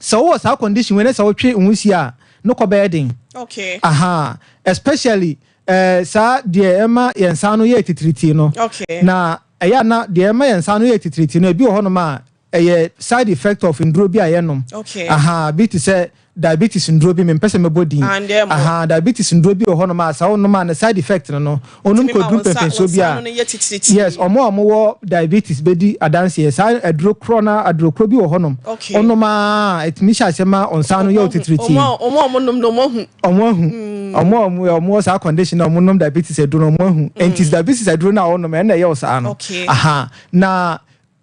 Speaker 13: Sɛ wowɔ saa condition wei na sɛ wotwe nwusie a, no kɔ bɛyɛ den.
Speaker 12: Okay.
Speaker 13: Aha, especially eh, saa deɛ ɛma yɛn nsa ano yɛ titiritii no.
Speaker 12: Okay.
Speaker 13: Na ɛyɛ a na deɛ ɛma yɛn nsa ano yɛ titiritii no, ebi wɔ hɔnom a ɛyɛ side effect of nduro bi a yɛnom.
Speaker 12: Okay.
Speaker 13: Aha, bi te sɛ diabetes nduro bi, mempɛ sɛ mɛbɔ din.
Speaker 12: And ɛmmɔ.
Speaker 13: Aha, diabetes nduro bi wɔ hɔnom a sɛ wonom a ne side effect no no, wonom
Speaker 12: Tumi ma
Speaker 13: kɔduru
Speaker 12: wo nsa, wo
Speaker 13: mpɛmpɛnsoɔ bi
Speaker 12: nsa
Speaker 13: a,
Speaker 12: ano no yɛ titiritii.
Speaker 13: yes, wɔn a wɔwɔ diabetes bɛdi adanseɛ. Saa aduro korɔ no ara, aduro korɔ bi wɔ hɔnom,
Speaker 12: Okay.
Speaker 13: wonom ara a, ɛtumi hyɛ aseɛ ma wo nsa ano yɛ wo
Speaker 12: Wɔn ahu,
Speaker 13: titiritii.
Speaker 12: wɔn a wɔn a wɔnom no, wɔn ahu.
Speaker 13: Wɔn ahu. Wɔn a wɔn wɔwɔ saa condition no a wɔnom diabetes aduro no, wɔn ahu. Nti diabetes aduro no a wɔnom, ɛno na ɛyɛ wo saa no.
Speaker 12: Okay.
Speaker 13: Aha, na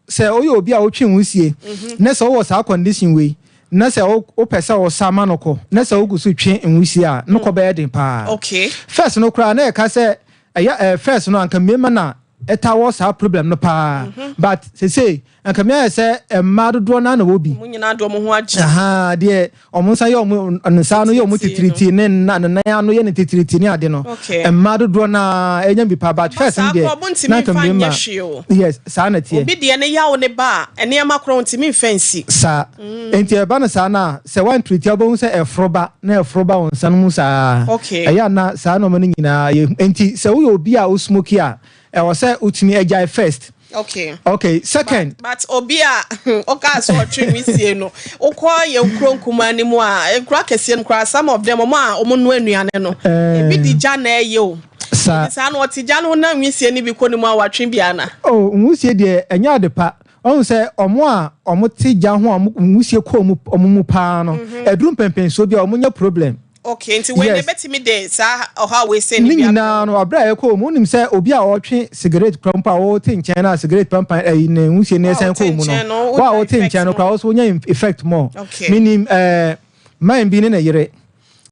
Speaker 13: Sɛ woyɛ obi a wotwe wo sie na sɛ wowɔ saa condition wei na sɛ wopɛ sɛ wosa ma no kɔ na sɛ wogu so twe nwusie a, no kɔ bɛyɛ den paa.
Speaker 12: Okay.
Speaker 13: First no koraa na yɛka sɛ ɛyɛ eh, first no anka mmarima na ɛta wɔ saa problem no paa but sesei anka mi ayɛ sɛ mmaa dodoɔ naa na wɔ bi.
Speaker 12: Wɔn nyinaa de wɔn ho agye.
Speaker 13: Ahaa deɛ wɔn nsa yɛ wɔn nsa ano yɛ wɔn titiritii ne nna ne nan ano yɛ ne titiritii ne ade no mmaa dodoɔ no ara ɛnya bi paa but first no deɛ na nka mmarima yes saa na ɛteɛ.
Speaker 12: Obi deɛ ne yaw ne ba a nneɛma korɔ ntumi nfa nsi.
Speaker 13: Saa nti ɛba no saa no a sɛ woantriti a wobɛhu sɛ ɛforo ba na ɛforo ba wo nsa no mu saa ɛyɛ a na saa nneɛma no nyinaa yɛ nti sɛ woyɛ obi a wo smoke a ɛwɔ sɛ wotumi agyae first.
Speaker 12: Okay.
Speaker 13: Okay, second.
Speaker 12: But, but obi a ɔka sɛ ɔtwe nwisie no, wokɔ yɛn nkuro nkumaa no mu a, nkuro akɛseɛ no koraa, some of them, wɔn a wɔn noa nnuane no, ebi de gya na ɛyɛ o.
Speaker 13: Saa.
Speaker 12: Nti saa no ɔte gya no ho na nwisie no bi kɔ ne mu a watwe bi ana?
Speaker 13: Oh, nwisie deɛ ɛnyɛ ade pa. Ɔhu sɛ wɔn a wɔte gya ho a wɔn nwisie kɔ wɔn wɔn mu paa no, ɛduru mpɛmpɛnsoɔ bi a wɔn nya problem.
Speaker 12: Okay, nti wei no
Speaker 13: Yes.
Speaker 12: ebetumi de saa ɔhaw wei sei no
Speaker 13: Ne
Speaker 12: bi abrɛ
Speaker 13: nyinaa
Speaker 12: wo?
Speaker 13: no, ɔbrɛ a yɛkɔɔ mu, wonim sɛ obi a ɔretwe sigaret koraa mpo a wote nkyɛn no a sigaret pampan ɛyi ne nwusie no
Speaker 12: Wo a
Speaker 13: ɛsan
Speaker 12: wote
Speaker 13: kɔɔ mu no,
Speaker 12: nkyɛn no,
Speaker 13: wo a
Speaker 12: wonya
Speaker 13: wote
Speaker 12: effect
Speaker 13: nkyɛn no
Speaker 12: no.
Speaker 13: koraa wo nso wonya effect more.
Speaker 12: Okay.
Speaker 13: Menim ɛɛ man bi ne ne yere,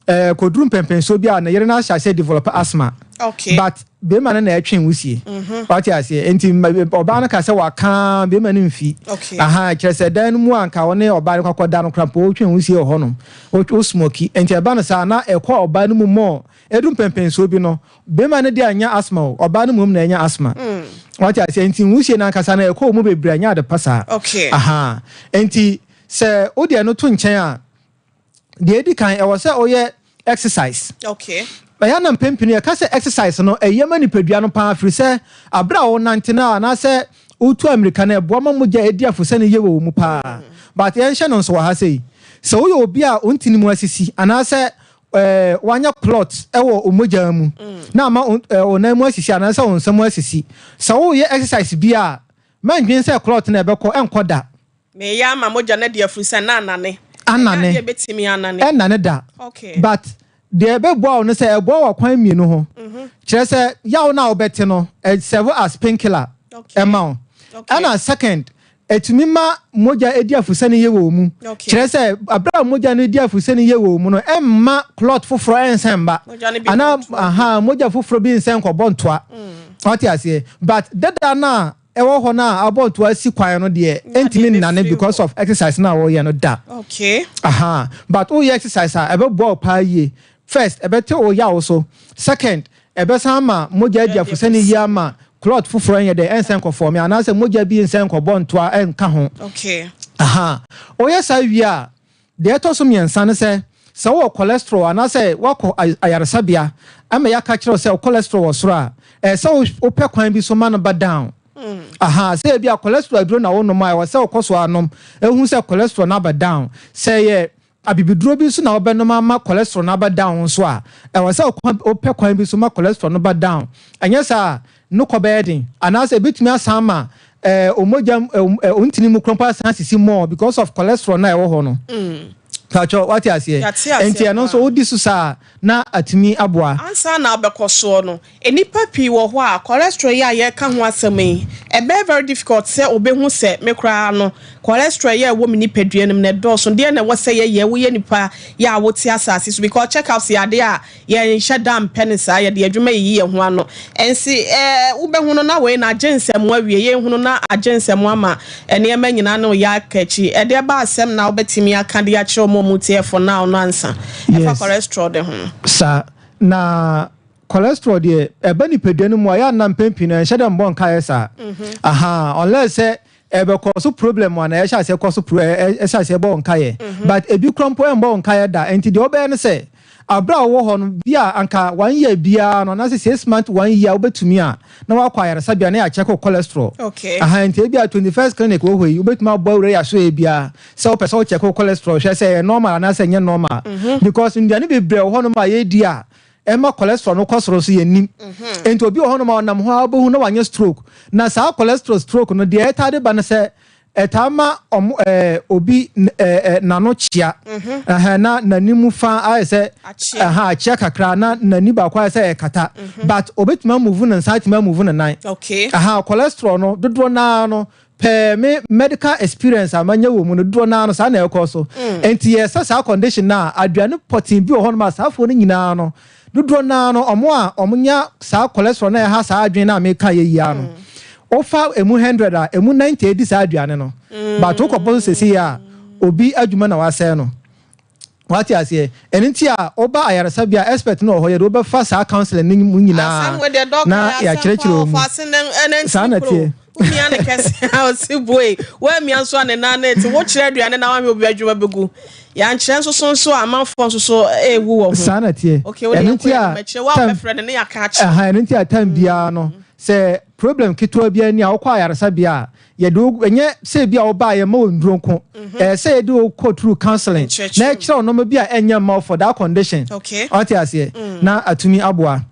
Speaker 13: ɛɛ kɔduru mpɛmpɛnsoɔ bi a ne yere no ahyɛ aseɛ develop asthma.
Speaker 12: Okay.
Speaker 13: But Bɛrima no na ɛtwe nwusie. Wate aseɛ? Nti ɔbaa no ka sɛ waka bɛrima no mfi.
Speaker 12: Okay.
Speaker 13: Aha, kyerɛ sɛ dan no mu a nka ɔne ɔbaa no kɔkɔda no koraa mpo wotwe nwusie wɔ hɔnom. Wo smoki. Nti ɛba no saa na ɛkɔ ɔbaa no mu more. Ɛdu mpɛmpɛnsoɔ bi no, bɛrima no deɛ annya asthma o, ɔbaa no mmom na anya asthma. Wate aseɛ? Nti nwusie no ankasa no ɛkɔ wo mu bebree a ɛnyɛ ade pa saa.
Speaker 12: Okay.
Speaker 13: Aha. Nti sɛ wode ɛno to nkyɛn a, Deɛ edi kan, ɛwɔ sɛ woyɛ exercise.
Speaker 12: Okay.
Speaker 13: Ɛyɛ na mpɛn pii no yɛka sɛ exercise no ɛyɛ ma nipadua no paa firi sɛ abere a wonante no anaasɛ wotu amirika no ɛboa ma mogya edi afosɛ no yie wɔ wo mu paa. Mm. But yɛnhyɛ no nso wɔ ha sei. Sɛ woyɛ obi a wo ntini mu asisi anaasɛ ɛɛ wanya clot ɛwɔ wo mogya mu mm. na ama wo nan mu asisi anaasɛ wo nsa mu asisi. Sɛ woyɛ exercise bi a mɛndwen sɛ clot no ɛbɛkɔ ɛnkɔ da.
Speaker 12: Meyɛ ama mogya no adi afurusa na anane.
Speaker 13: Anane.
Speaker 12: Ɛnyɛ adeɛ a ɛbɛtumi anane.
Speaker 13: Ɛnnane da.
Speaker 12: Okay.
Speaker 13: But deɛ ɛbɛboa wo no sɛ ɛboa wo akwan mmienu ho. Kyerɛ sɛ yaw no a wobɛte no, ɛ serve as painkiller
Speaker 12: Okay.
Speaker 13: ɛma wo.
Speaker 12: Okay.
Speaker 13: Ɛna second, ɛtumi ma mogya di afusane yie wɔ wo mu.
Speaker 12: Okay.
Speaker 13: Kyerɛ sɛ berɛ a mogya no di afusane yie wɔ wo mu no, ɛmma clot foforɔ ɛnsan mma.
Speaker 12: Mogya no bi
Speaker 13: Anaa
Speaker 12: nkɔ ntoa.
Speaker 13: aha, mogya foforɔ bi nsan nkɔbɔ ntoa. Wate aseɛ? But dada no a. ɛwɔ hɔ no a abɔ ntoa asi kwan no deɛ, ɛntumi nnane because of exercise no a wɔyɛ no da.
Speaker 12: Okay.
Speaker 13: Aha. But woyɛ exercise a, ɛbɛboa wo paa yie. First, ɛbɛte wo yaw so. Second, ɛbɛsan ama mogya adi afosɛne yie ama clot foforɔ nyɛ dɛ ɛnsɛ nkɔfɔme anaasɛ mogya bi nsɛ nkɔbɔ ntoa ɛnka ho.
Speaker 12: Okay.
Speaker 13: Aha. Woyɛ saa wie a, deɛ ɛtɔ so mmiɛnsa ne sɛ, sɛ wowɔ cholesterol anaasɛ woakɔ ayaresabea ama yɛaka kyerɛ wo sɛ wo cholesterol wɔ soro a, ɛsɛ sɛ wopɛ kwan bi so ma no ba down. Aha, sɛ ebi a cholesterol aduro na wonom a, ɛwɔ sɛ wokɔ so ara nom hu sɛ cholesterol no aba down. Sɛ ɛyɛ abibiduro bi nso na wobɛnom ama cholesterol no aba down nso a, ɛwɔ sɛ wopɛ kwan bi so ma cholesterol no ba down. Anyɛ saa a, no kɔ bɛyɛ den anaasɛ ebetumi asan ama eh, omogya eh, eh, ntini mu koraa mpo asan asisi more because of cholesterol no a ɛwɔ hɔ no. Patwɔ, wate aseɛ?
Speaker 12: Yɛate aseɛ
Speaker 13: Nti ɛno nso
Speaker 12: paa.
Speaker 13: wodi so saa a, na atumi aboa.
Speaker 12: Ansa na wobɛkɔ soɔ no, nnipa pii wɔ hɔ a, cholesterol yi a yɛreka ho asɛm yi, ɛbɛyɛ very difficult sɛ wɔbɛhu sɛ me koraa no, cholesterol yi a ɛwɔ me nipadua no mu no ɛdɔɔso. Deɛn na ɛwɔ sɛ yɛyɛ? Woyɛ nipa yɛ a wote asase so because check-ups yɛ adeɛ a Yɛnhyɛ da mpɛ no saa, yɛde adwuma yiyi yɛn ho ano. Ɛnse ɛɛ wobɛhu no na wei no agye nsɛm awie, yɛnhunu na agye nsɛm ama nneɛma nyinaa ne ɔyɛ aka akyi. Ɛdeɛ ba asɛm na wobɛtumi aka de akyerɛ wɔn a wɔtie for now no ansa ɛfa
Speaker 13: Yes.
Speaker 12: cholesterol de ho no?
Speaker 13: Saa. Na cholesterol deɛ ɛba nipadua no mu a, ɛyɛ a na mpɛn pii no ɛnhyɛ da mmɔ nkaeɛ saa. Ahaa, unless sɛ ɛbɛkɔ so problem a na ɛhyɛ aseɛ kɔ so pro ɛhyɛ aseɛ bɔ wo nkaeɛ. But ebi koraa mpo ɛmmɔ wo nkaeɛ da. Nti deɛ wobɛyɛ ne sɛ, Bere a wowɔ hɔ no, bi a anka one year biara no anaasɛ 6 month one year wobɛtumi a na woakɔ ayaresabea na yɛakyɛke wo cholesterol. Aha, nti ebi a 21st clinic wɔ hɔ yi, wobɛtumi abɔ awura yi asoɛeɛ biara sɛ wopɛ sɛ wokyɛke wo cholesterol hwɛ sɛ ɛyɛ normal anaasɛ ɛnyɛ normal. Because nnuane bebree wɔ hɔnom a yɛdi a ɛma cholesterol no kɔ soro nso yɛnnim. Nti obi wɔ hɔnom a ɔnam hɔ a wobɛhu na wanyɛ stroke. Na saa cholesterol stroke no deɛ ɛtaa de ba ne sɛ Ɛtaa ma ɔmo ɛɛ obi ɛɛ ɛ n'ano kyea. Ɛhɛn na n'anim fa ayɛ sɛ ɛhɛn akyea kakra na n'ani baako ayɛ sɛ ɛkata. But obetumi amuvu ne nsa atumi amuvu ne nan.
Speaker 12: Okay.
Speaker 13: Ɛhɛn cholesterol no dodoɔ naa no pɛɛ me medical experience a manya wɔ mu no dodoɔ naa no saa na ɛkɔ so. Nti yɛsɛ saa condition no a aduane pɔtee bi wɔ hɔnom a saa afoɔ no nyinaa no Dodoɔ no ara no, wɔn a wɔnya saa cholesterol no a ɛha saa adwene no a meka yɛ yi ara no, wofa ɛmu 100 a, ɛmu 90 di saa aduane no. But wokɔbɔ so seesei a, obi adwuma na wasɛe no. Wate aseɛ? Ɛno nti a woba ayaresabea a, expert no wɔ hɔ, yɛde wobɛfa saa counseling no mu nyinaa
Speaker 12: Asɛm wei deɛ dɔk
Speaker 13: na
Speaker 12: ɛyɛ asɛm
Speaker 13: yɛakyerɛkyerɛ
Speaker 12: paa
Speaker 13: wo mu.
Speaker 12: ɔfa ase ne
Speaker 13: Saa na
Speaker 12: ntini kuro.
Speaker 13: ɛteɛ.
Speaker 12: Womia no kɛse a ɔse buei. Woammia nso a ne nan no ete. Wokyerɛ aduane na woahwɛ obi adwuma bɛgu. Yɛankyerɛ nso so nso a amanfoɔ nso so ɛrewu wɔ ho.
Speaker 13: Saa na ɛteɛ.
Speaker 12: Okay, wode
Speaker 13: Ɛno
Speaker 12: yɛnkɔ
Speaker 13: nti
Speaker 12: yɛn
Speaker 13: a
Speaker 12: anim akyire. Wo a
Speaker 13: time
Speaker 12: wobɛfrɛ no ne yɛaka akyerɛ.
Speaker 13: Ɛha, ɛno nti a time biara no sɛ problem ketewa biara ni a wokɔ ayaresabea a yɛde wo ɛnyɛ sɛ ebi a wobaa yɛma wo nnuro nko. Ɛyɛ sɛ yɛde wo kɔ through counseling na
Speaker 12: Nkyerɛkyerɛ mu.
Speaker 13: ɛkyerɛ wo nneɛma bi a ɛnyɛ mma wo for that condition.
Speaker 12: Okay.
Speaker 13: Wate aseɛ? Na atumi aboa.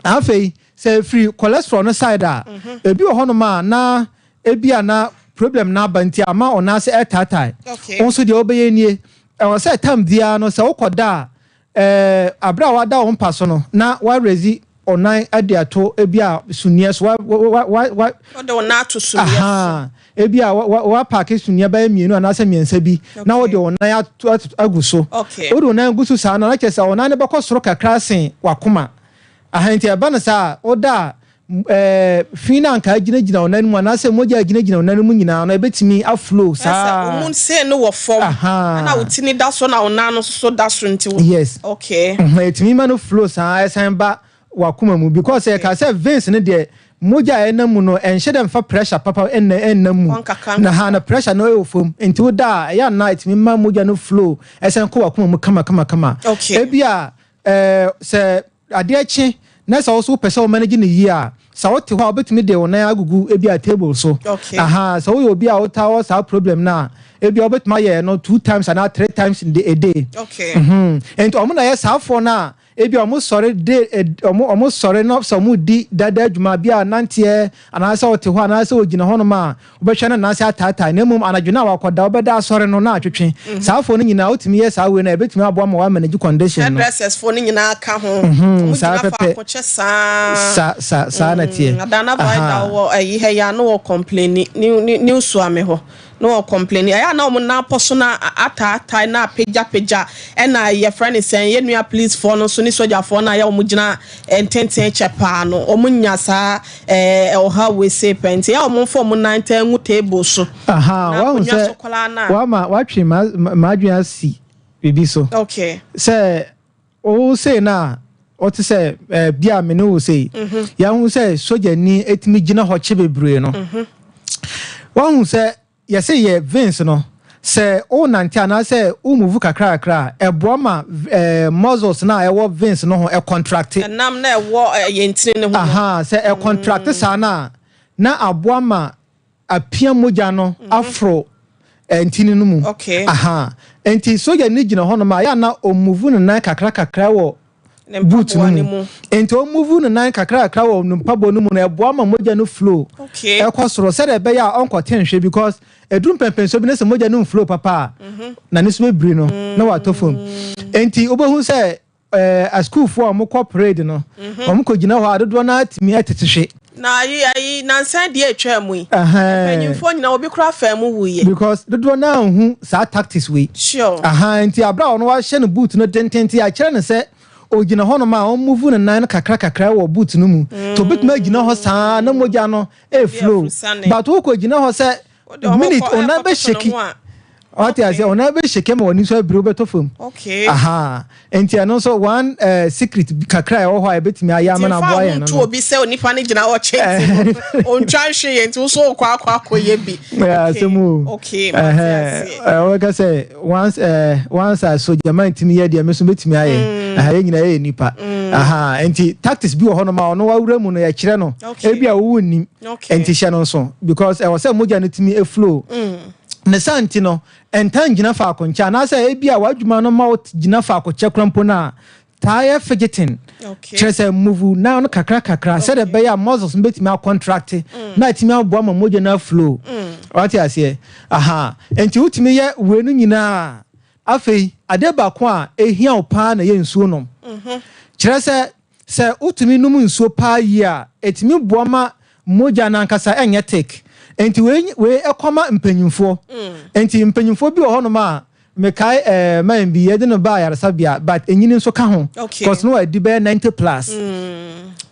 Speaker 13: Afei Sɛ ɛfiri cholesterol no side a, ebi wɔ hɔnom a na ebi a na problem no aba nti ama wo nan ase ɛretaatae. Wo nso deɛ wobɛyɛ nie, ɛwɔ sɛ time biara no sɛ wokɔda a, ɛɛ aberɛ a wada wo mpa so no na woarezi wo nan de ato ebi a sumiiɛ so, wa wa wa wa.
Speaker 12: Wode wo nan ato sumiiɛ so.
Speaker 13: Ahaa, ebi a wa wa woapaake sumiiɛ bɛyɛ mmienu anaasɛ mmiɛnsa bi na wode wo nan ato agu so. Wode wo nan gu so saa no a, na kyerɛ sɛ wo nan no bɛkɔ soro kakra sen w'akoma. Aha, enti ɛba no saa a, woda a, ɛɛ, fi no a anka agyinagyina wo nan mu anaasɛ mogya a agyinagyina wo nan mu nyinaa no, ɛbɛtumi aflow
Speaker 12: Ɛsɛ
Speaker 13: saa.
Speaker 12: wo mu sei no wɔ fam, ɛna wo ti no da so na wo nan no nso so da so nti wo.
Speaker 13: Yes.
Speaker 12: Okay.
Speaker 13: Mhm, ɛtumi ma no flow saa, ɛsan ba w'akoma mu because yɛka sɛ veins no deɛ, mogya a ɛnam mu no, ɛnhyɛ da mfa pressure papa ɛnna ɛnam mu.
Speaker 12: Kɔ nkakra
Speaker 13: Na ha
Speaker 12: nkakra.
Speaker 13: na pressure no ɛwɔ fam, nti woda a, ɛyɛ a na ɛtumi ma mogya no flow ɛsan kɔ w'akoma mu kama kama kama.
Speaker 12: Okay.
Speaker 13: Ebia Ɛɛ, sɛ adeɛ kye na sɛ wo nso wopɛ sɛ wo manage no yie a, sɛ wote hɔ a wobɛtumi de wo nan agugu ebi a table so.
Speaker 12: Okay.
Speaker 13: Aha, sɛ woyɛ obi a wotaa wɔ saa problem no a, ebi a wobɛtumi ayɛ no two times anaa three times in the, a day.
Speaker 12: Okay.
Speaker 13: Mhm. Nti wɔn na yɛ saafoɔ no a ebi a wɔn sɔre de wɔn wɔn sɔre na sɛ wɔn di dada adwuma bi a nanteɛ anaasɛ wɔte hɔ anaasɛ wɔgyina hɔnom a Wobɛhwɛ no nanse ataatae, na mmom anadwo no a wakɔda, wobɛda asɔre no na atwetwe. Saa afoɔ no nyinaa, wotumi yɛ saa wei no a, ɛbɛtumi aboa ma woamanage condition no.
Speaker 12: Hairdressers foɔ no nyinaa ka ho.
Speaker 13: Mhm,
Speaker 12: Ɔmo
Speaker 13: saa
Speaker 12: gyina
Speaker 13: pɛpɛ.
Speaker 12: faako kyɛ saa.
Speaker 13: Sa, sa, saa na ɛteɛ.
Speaker 12: Adana Vida
Speaker 13: Ahaa.
Speaker 12: wɔ ayi ha yi a na wɔ complaini, new, new, new Suame hɔ. Na wɔ complaini. Ɛyɛ a na wɔn nan apɔ so na ataatae na apagyapagya. Ɛna yɛfrɛ no sɛn, yɛn nua police foɔ no nso ne. ne sogyafoɔ no a yɛ wɔn gyina ntenten kyɛ paa no, wɔn nya saa ɛɛ ɔhaw wei sei pɛ. Nti yɛ a wɔn mfa wɔn nan ntaa ngu table so.
Speaker 13: Aha,
Speaker 12: Na
Speaker 13: wahu
Speaker 12: akonnwa
Speaker 13: sɛ
Speaker 12: so koraa no a.
Speaker 13: wama watwe m'adwene asi biribi so.
Speaker 12: Okay.
Speaker 13: Sɛ wo sei no a, ɔte sɛ eh, bi a me ne wo sei. Yɛahu sɛ sogyani etumi gyina hɔ kye bebree no. Wahu sɛ yɛse yɛ veins no, sɛ wonante anaasɛ wo move kakrakra a, ɛboa ma eh, muscles no a ɛwɔ veins no ho ɛcontracte.
Speaker 12: Ɛnam na ɛwɔ eh, yɛn ntini no ho no.
Speaker 13: Aha, sɛ ɛcontracte saa no a, na aboa ma apia mogya no aforo eh, ntini no mu.
Speaker 12: Okay.
Speaker 13: Aha, nti sogyani gyina hɔnom a, yɛ a na ɔmove ne nan kakrakakra wɔ
Speaker 12: Ne
Speaker 13: boot no
Speaker 12: mpaboa no
Speaker 13: mu.
Speaker 12: mu.
Speaker 13: Nti ɔmove ne nan kakrakra wɔ ne mpaboa no mu no, ɛboa ma mogya no flow ɛkɔ soro sɛdeɛ ɛbɛyɛ a ɔnkɔte nhwe because ɛduru mpɛmpɛnsoɔ bi na sɛ mogya no mflow papa a, n'ani so bɛbiri no na watɔ fam. Nti wobɛhu sɛ ɛɛ asukuufoɔ a wɔkɔ parade no, wɔkɔgyina hɔ a dodoɔ no ara tumi tete hwe.
Speaker 12: Na ayi ayi nansa deɛ atwaa mu yi,
Speaker 13: Ɛhɛn.
Speaker 12: mpanyinfoɔ nyinaa obi koraa faa mu wuiɛ.
Speaker 13: Because dodoɔ no ara nhu saa tactics wei.
Speaker 12: Sure.
Speaker 13: Ahaa nti abere a ɔno wahyɛ no boot no tententen akyerɛ no sɛ ogyina hɔnom a ɔmove ne nan no kakra kakra wɔ boot no mu. Nti obetumi agyina hɔ saa na mogya no eflow. But wokɔ gyina hɔ sɛ minute onan bɛ shake. Wate aseɛ, ɔnan bɛ shake ma w'ani so abiri wobɛtɔ fam.
Speaker 12: Okay.
Speaker 13: Aha. Nti ɛno nso one secret kakra a ɛwɔ hɔ a yɛbɛtumi ayɛ ama no
Speaker 12: Nti nfa
Speaker 13: aboa
Speaker 12: ho
Speaker 13: yɛn no
Speaker 12: nto
Speaker 13: no.
Speaker 12: obi sɛ onipa no gyina hɔ kyɛ nti no ontwa nhwe yɛ nti wo so wokɔ akɔ akɔyɛ bi.
Speaker 13: Yeah,
Speaker 12: Okay.
Speaker 13: asɛm o.
Speaker 12: Okay, mate aseɛ.
Speaker 13: Wɔbɛka sɛ once once a sogyama ntumi yɛ deɛ me nso mɛtumi ayɛ. Aha, yɛn nyinaa yɛyɛ nipa. Aha, nti tactics bi wɔ hɔnom a ɔno wawura mu no yɛkyerɛ no.
Speaker 12: Okay.
Speaker 13: Ebi a wowu nnim.
Speaker 12: Okay.
Speaker 13: Nti hyɛ no nso because ɛwɔ sɛ mogya no tumi flow. Ne saa nti no, ntaa ngyina faako nkyɛ, anaasɛ ebia w'adwuma no ma wo gyina faako kyɛ koraa mpo no a, taa yɛ fidgeting, kyerɛ sɛ move nan no kakra kakra sɛdeɛ ɛbɛyɛ a muscles no bɛtumi akɔntracte na atumi aboa ma mogya no aflow. Wate aseɛ? Aha. Nti wotumi yɛ wei no nyinaa a, afei adeɛ baako a ɛhia wo paa na ɛyɛ nsuo nom. Kyerɛ sɛ Sɛ wotumi nom nsuo paa yie a, ɛtumi boa ma mogya no ankasa nyɛ thick. Enti wei wei ɛkɔ ma mpanyinfoɔ. Enti mpanyinfoɔ bi wɔ hɔnom a, mekae ɛɛ man bi yɛde no baa ayaresabea but enyini nso ka ho.
Speaker 12: Okay.
Speaker 13: Cause no wadi bɛyɛ 90 plus.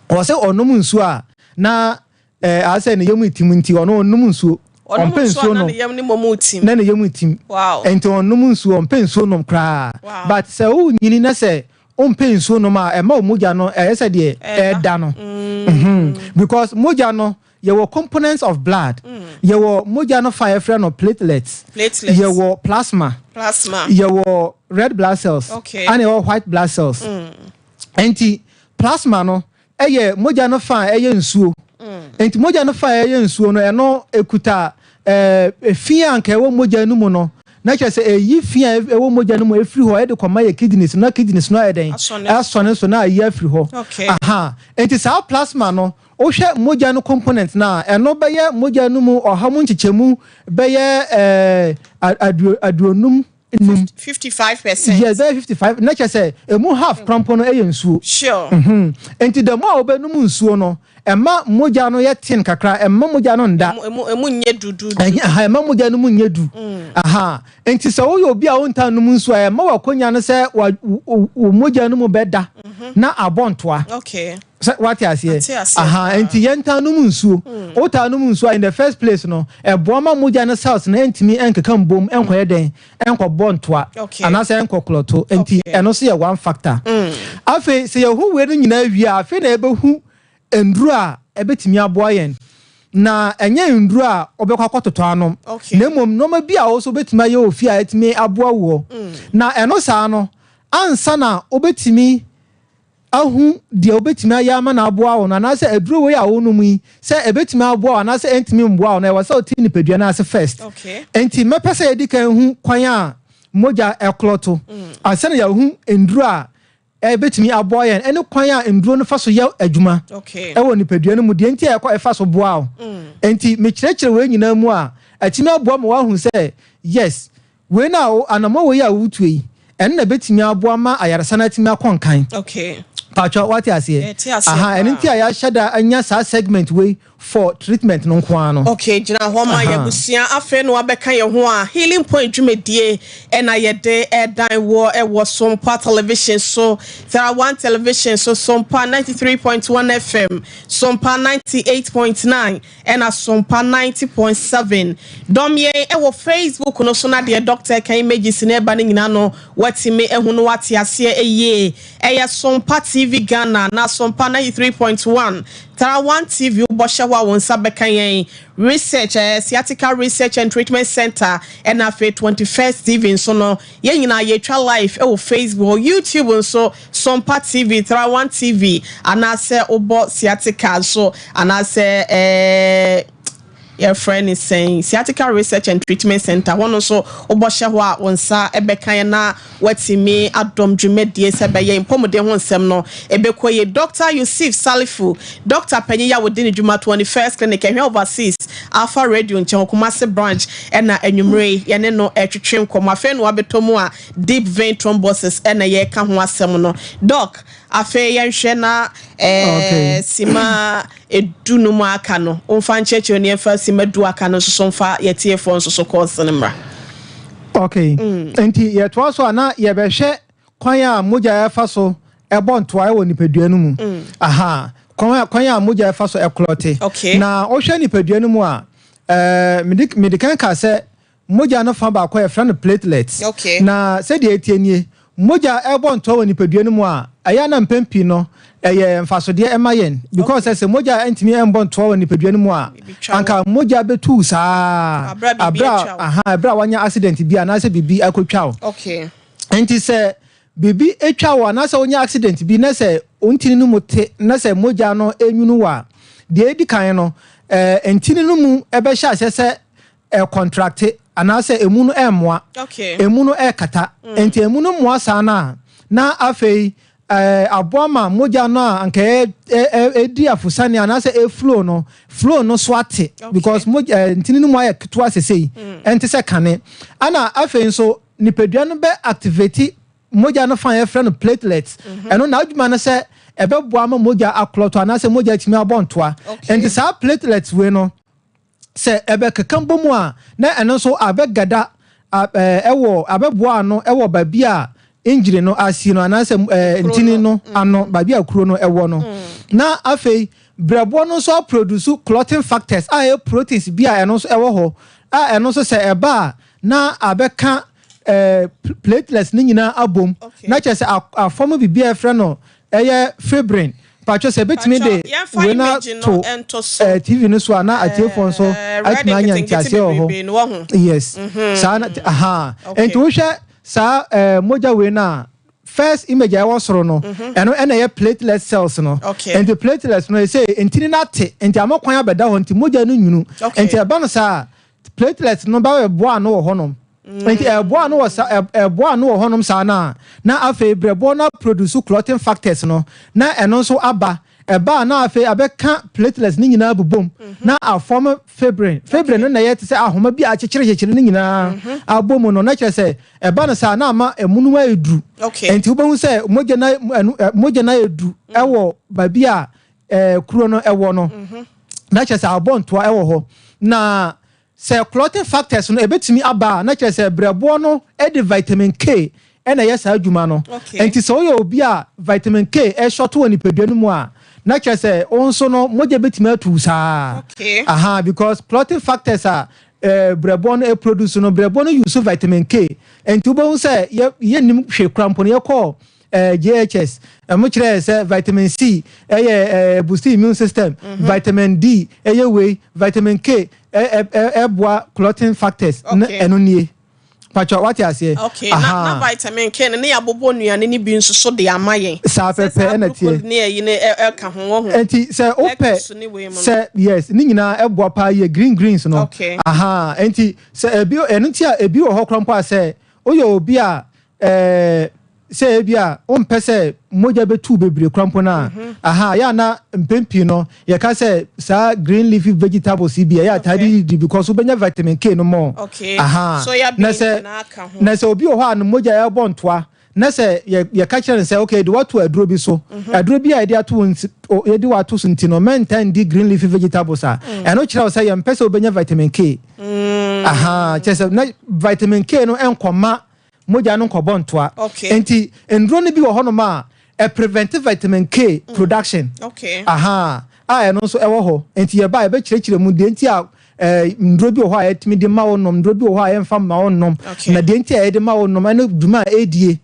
Speaker 13: Ɔsɛ ɔnom nsuo a na Eh, asɛ ne yam retim nti ɔno ɔnnom nsuo.
Speaker 12: Ɔnom
Speaker 13: Ɔmpɛ
Speaker 12: nsuo
Speaker 13: nsuo
Speaker 12: a na
Speaker 13: nom.
Speaker 12: ne yam ne mmom retim.
Speaker 13: Na ne yam retim.
Speaker 12: Wow.
Speaker 13: Nti ɔnnom nsuo, ɔmpɛ nsuo nom koraa.
Speaker 12: Wow.
Speaker 13: But sɛ wonyini na sɛ wompɛ nsuo nom a, ɛma wo mogya no ɛyɛ sɛ deɛ
Speaker 12: Ɛda.
Speaker 13: ɛreda no. Mhm. Because mogya no, yɛwɔ components of blood. Yɛwɔ mogya no fa a yɛfrɛ no platelets.
Speaker 12: Platelets.
Speaker 13: Yɛwɔ plasma.
Speaker 12: Plasma.
Speaker 13: Yɛwɔ red blood cells.
Speaker 12: Okay.
Speaker 13: Ɛna yɛwɔ white blood cells. Nti plasma no, Ɛyɛ mogya no fã a ɛyɛ nsuo. Enti mogya no fã a ɛyɛ nsuo no, ɛno ɛkuta ɛɛ fi a anka ɛwɔ mogya no mu no, na kyerɛ sɛ ɛyi fi a ɛwɔ mogya no mu ɛfiri hɔ ɛde kɔma yɛ kidneys no, na kidneys no ayɛ dɛn? Asɔne so na ayi afiri hɔ. Aha. Enti saa plasma no, wohwɛ mogya no component no a, ɛno bɛyɛ mogya no mu ɔha mu nkyekyɛmu bɛyɛ ɛɛ aduonum num.
Speaker 12: 55%.
Speaker 13: Yes, bɛyɛ 55. Na kyerɛ sɛ emu half koraa mpo no yɛ nsuo.
Speaker 12: Sure.
Speaker 13: Mhm. Nti the more a wobɛnom nsuo no, ɛma mogya no yɛ thin kakra, ɛmma mogya no nda.
Speaker 12: Emu emu emu nyɛ dududu.
Speaker 13: Ɛnyɛ aha, ɛma mogya no mu nyɛ du. Aha. Nti sɛ woyɛ obi a wontaa nnom nsuo a, ɛma w'akonya no sɛ wa wo wo mogya no mu bɛda na abɔ ntoa.
Speaker 12: Okay.
Speaker 13: Sɛ wate aseɛ?
Speaker 12: Mate aseɛ
Speaker 13: Aha,
Speaker 12: paa.
Speaker 13: nti yɛntaa nom nsuo. Wotaa nom nsuo a, in the first place no, ɛboa ma mogya no cells no ntumi nkeka mbom nkɔyɛ dɛn? Nkɔbɔ ntoa
Speaker 12: Okay.
Speaker 13: anaasɛ nkɔklɔto. Nti
Speaker 12: Okay.
Speaker 13: ɛno nso yɛ one factor. Afei, sɛ yɛhu wei no nyinaa wie a, afei na yɛbɛhu nnuro a ɛbɛtumi aboa yɛn. Na ɛnyɛ nnuro a wobɛkɔ akɔtotɔ anom,
Speaker 12: Okay.
Speaker 13: na mmom nneɛma bi a wo nso wobɛtumi ayɛ wɔ fie a ɛtumi aboa woɔ. Na ɛno saa no, ansa na wobɛtumi ahu deɛ wobɛtumi ayɛ ama no aboa wo no, anaasɛ aduro wei a wonom yi, sɛ ɛbɛtumi aboa wo anaasɛ ɛntumi mmoa wo no, ɛwɔ sɛ wote nipadua no ase first. Enti mɛpɛ sɛ yɛdi kan hu kwan a mogya klɔto, ansa na yɛahu nnuro a ɛbɛtumi aboa yɛn, ɛne kwan a nnuro no fa so yɛ adwuma ɛwɔ nipadua no mu, deɛ nti a ɛkɔ ɛfa so boa wo. Enti mekyerɛkyerɛ wei nyinaa mu a, atumi aboa ma woahu sɛ yes, Wei na wo, anamɔ wei a woretuo yi, ɛno na ɛbɛtumi aboa ma ayaresa no atumi akɔ nkan.
Speaker 12: Okay.
Speaker 13: Paatwa, wate aseɛ?
Speaker 12: Yɛte aseɛ
Speaker 13: Aha, ɛno nti
Speaker 12: paa.
Speaker 13: a yɛahyɛ da anya saa segment wei. for treatment no nko ara no.
Speaker 12: Okay, gyina hɔ ma yɛn abusua. Afei na wabɛka yɛn ho a, Healing Point dwumadie ɛna yɛde ɛdan woɔ ɛwɔ Sompa Television so, Thera One Television so, Sompa 93.1 FM, Sompa 98.9 ɛna Sompa 90.7. Dɔm yɛn ɛwɔ Facebook no so na deɛ Doctor ɛka images no ɛba no nyinaa no watumi ahu no wate aseɛ ɛyie. Ɛyɛ Sompa TV Ghana na Sompa 93.1 Tara One TV wobɔ hyɛ hɔ a wo nsa bɛka yɛn. Research, eh, Sciatica Research and Treatment Center ɛna afei 21st TV nso no yɛn nyinaa yɛtwa live ɛwɔ Facebook, YouTube nso Sompa TV, Tara One TV anaasɛ wobɔ Sciatica nso anaasɛ eh, yɛfrɛ no sɛn, Sciatica Research and Treatment Center, hɔ no nso wobɔ hyɛ hɔ a wo nsa bɛka yɛn na woatumi adɔm dwumadie sɛ ɛbɛyɛ mpɔmuden ho nsɛm no ɛbɛkɔ yie. Dɔkta Yusif Salifu, dɔkta panyin yi a wɔdi ne dwuma 21st Clinic, Ɛhwɛ Overseas, Alpha Radio nkyɛn wɔ Kumasi branch ɛna anwummere yi yɛne no ɛretwetwe nkɔmmɔ. Afei na wabɛtɔ mu a deep vein thrombosis ɛna yɛreka ho asɛm no. Doc, afei yɛnhwɛ na ɛɛ sima Du no mu aka no, womfa nkyerɛkyerɛ ne yɛmfa simma du aka no nso so mfa yɛtiefoɔ nso so kɔɔse no mmra.
Speaker 13: Ok, nti yɛtoa so a na yɛbɛhwɛ kwan a mogya ɛfa so ɛbɔ ntoa ɛwɔ nipadua no mu. Aha, kwan a kwan a mogya ɛfa so ɛklɔte.
Speaker 12: Okay.
Speaker 13: Na wohwɛ nipadua no mu a, ɛɛ mede mede kan kaa sɛ Mogya no fa baako a yɛfrɛ no platelets.
Speaker 12: Okay.
Speaker 13: Na sɛdeɛ ɛteɛ nie, mogya ɛrebɔ ntoa wɔ nipadua no mu a, ɛyɛ a na mpɛn pii no, ɛyɛ mfasodeɛ ɛma yɛn. Because sɛ sɛ mogya ntumi ɛmbɔ ntoa wɔ nipadua no mu a, anka mogya bɛtu saa aberɛ a, aha, ɛberɛ a wanya accident bi anaasɛ biribi akɔtwa wo.
Speaker 12: Okay.
Speaker 13: Nti sɛ biribi atwa wo anaasɛ wonya accident bi na sɛ wo ntini no mu te na sɛ mogya no ɛnwunu wo a, deɛ ɛdi kan no, ɛɛ ntini no mu ɛbɛhyɛ aseɛ sɛ ɛrekɔntrakte anaasɛ emu no ɛmmoa, emu no ɛrekata. Nti emu no mmoa saa no a, na afei aboa ma mogya no a anka ɛdi afosane anaasɛ ɛflow no, flow no so ate because mogya ntini no mu ayɛ ketewa sesei, ɛnte sɛ kane. Ɛna afei nso nipadua no bɛ activate mogya no fa a yɛfrɛ no platelets. Ɛno n'adwuma no sɛ ɛbɛboa ma mogya aklɔtɔ anaasɛ mogya atumi abɔ ntoa. Nti saa platelets wei no, Sɛ ɛbɛkeka bɔ mu a, na ɛno nso abɛgada wɔ abɛboa ano wɔ baabi a injury no asi no anaasɛ ntini no ano, baabi a kuro no wɔ no. Na afei brɛboɔ no nso aproduce clotting factors a ɛyɛ proteins bi a ɛno nso ɛwɔ hɔ a ɛno nso sɛ ɛba a na abɛka platelets no nyinaa abom na kyerɛ sɛ afɔm biribi a yɛfrɛ no Ɛyɛ fibrin. Mpakyɛw sɛ ebetumi de wei no ato eh, TV no so a na atiefoɔ nso atumi anya nteaseɛ wɔ hɔ. Yes. Saa na aha. Nti wohwɛ saa eh, mogya wei no a first image a ɛwɔ soro no ɛno ɛna ɛyɛ platelet cells no. Nti platelets no ɛsɛ ntini no ate nti ama kwan abɛda hɔ nti mogya no nwunu. Nti ɛba no saa platelets no ba bɛboa ano wɔ hɔnom. Nti ɛboa ano wɔ sa ɛboa ano wɔ hɔnom saa no a, na afei brɛboɔ no aproduce clotting factors no, na ɛno nso aba. Ɛba a na afei abɛka platelets no nyinaa bobom na afɔm fibrin. Fibrin no na ɛyɛ te sɛ ahoma bi a akyekyerekyekyere no nyinaa abɔ mu no, na kyerɛ sɛ ɛba no saa na ama ɛmu no ayɛ duru. Nti wobɛhu sɛ mogya no ɛno mogya no ayɛ duru ɛwɔ baabi a ɛɛ kuro no ɛwɔ no. Na kyerɛ sɛ abɔ ntoa ɛwɔ hɔ. Na Sɛ clotting factors no ɛbɛtumi aba a, na kyerɛ sɛ brɛboɔ no de vitamin K na ɛyɛ saa adwuma no. Nti sɛ woyɛ obi a vitamin K ɛshɔto wɔ nipadua no mu a, na kyerɛ sɛ wo nso no mogya bɛtumi atu wo saa. Aha, because clotting factors a eh, brɛboɔ no produce no, brɛboɔ no use vitamin K. Nti wobɛhu sɛ yɛ, yɛnnim hwee koraa mpo no, yɛkɔɔ eh, JHS, ɛmo kyerɛɛ sɛ vitamin C ɛyɛ eh, boost immune system, mm -hmm. vitamin D ɛyɛ wei, vitamin K ɛboa clotting factors, okay. ɛno nie. Patwa, wate aseɛ?
Speaker 12: Okay, na, na vitamin K no ne yɛabobɔ nnuane no bi nso so de ama yɛn.
Speaker 13: Saa pɛpɛ ɛna teɛ.
Speaker 12: Ne ɛyi ne ɛka ho wɔ ho.
Speaker 13: Nti sɛ wopɛ sɛ yes ne nyinaa ɛboa paa yɛ green greens no.
Speaker 12: Okay.
Speaker 13: Aha, nti sɛ ebi ɛno nti a ebi wɔ hɔ koraa mpo a sɛ woyɛ obi a ɛɛ sɛ ebia wompɛ sɛ mogya bɛtu bebree koraa mpo no a, aha, yɛ a na mpɛn pii no yɛka sɛ saa green leafy vegetables yi bi ɛyɛ a taa de didi because wobɛnya vitamin K no more.
Speaker 12: Okay.
Speaker 13: Aha.
Speaker 12: Soya
Speaker 13: Na
Speaker 12: beans
Speaker 13: sɛ
Speaker 12: nyinaa ka ho.
Speaker 13: na sɛ obi wɔ hɔ a ne mogya ɛrebɔ ntoa. na sɛ yɛ yɛka kyerɛ no sɛ okay yɛde wo ato aduro bi so,
Speaker 12: Mhm.
Speaker 13: aduro bi a yɛde ato wo nti o- yɛde wo ato so nti no mɛntaa ndi green leafy vegetables a,
Speaker 12: Mm.
Speaker 13: ɛno kyerɛ wo sɛ yɛmpɛ sɛ wobɛnya vitamin K. Aha, kyerɛ sɛ na vitamin K no nkɔma mogya no nkɔbɔ ntoa.
Speaker 12: Okay.
Speaker 13: Nti nnuro no bi wɔ hɔnom a ɛprevent vitamin K production.
Speaker 12: Okay.
Speaker 13: Aha, a ɛno nso ɛwɔ hɔ. Nti yɛba a yɛbɛkyerɛkyerɛ mu deɛ nti a eh, nnuro bi wɔ hɔ a yɛtumi de ma wo nom, nnuro bi wɔ hɔ a yɛmfa mma wo nom,
Speaker 12: Okay.
Speaker 13: na deɛ nti a yɛde ma wo nom ɛne dwuma a ɛredie.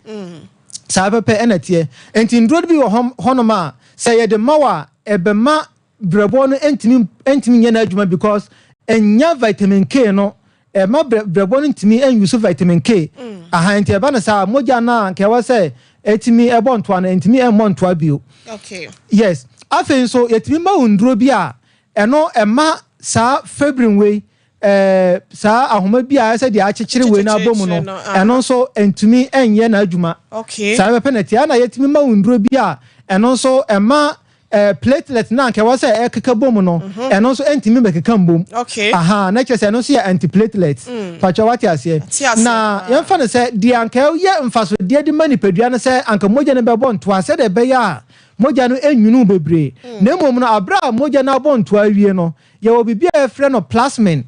Speaker 13: Saa pɛpɛ ɛna ɛteɛ. Nti nnuro bi wɔ hɔ hɔnom a sɛ yɛde ma wo a ɛbɛma brɛboɔ no ntumi ntumi nyɛ n'adwuma because ɛnya vitamin K no ɛma brɛ brɛboɔ no ntumi nyusu vitamin K. Aha nti ɛba no saa mogya no a nka ɛwɔ sɛ ɛtumi ɛbɔ ntoa no ɛntumi ɛmmɔ ntoa bio.
Speaker 12: Okay.
Speaker 13: Yes. Afei nso yɛtumi ma wo nnuro bi a ɛno ɛma saa fibrin wei ɛɛ saa ahoma bi a ɛsɛ deɛ akyekyere wei no abɔ mu no ɛno nso ntumi nyɛ n'adwuma.
Speaker 12: Okay.
Speaker 13: Saa pɛpɛ na ɛteɛ. Ɛna yɛtumi ma wo nnuro bi a ɛno nso ɛma ɛɛ platelet no a anka ɛwɔ sɛ ɛkeka bom no
Speaker 12: Mhm.
Speaker 13: ɛno nso ɛntumi mmɛkeka mbom.
Speaker 12: Okay.
Speaker 13: Aha na kyerɛ sɛ ɛno nso yɛ antiplatelet. Pakyɛ wate aseɛ?
Speaker 12: Ate aseɛ
Speaker 13: Na
Speaker 12: paa.
Speaker 13: yɛmfa no sɛ deɛ anka ɛyɛ mfasodeɛ de ma nipadua no sɛ anka mogya no bɛbɔ ntoa sɛdeɛ ɛbɛyɛ a mogya no nnwunu bebree. Na mmom no, bere a mogya no abɔ ntoa awie no, yɛwɔ biribi a yɛfrɛ no plasmin.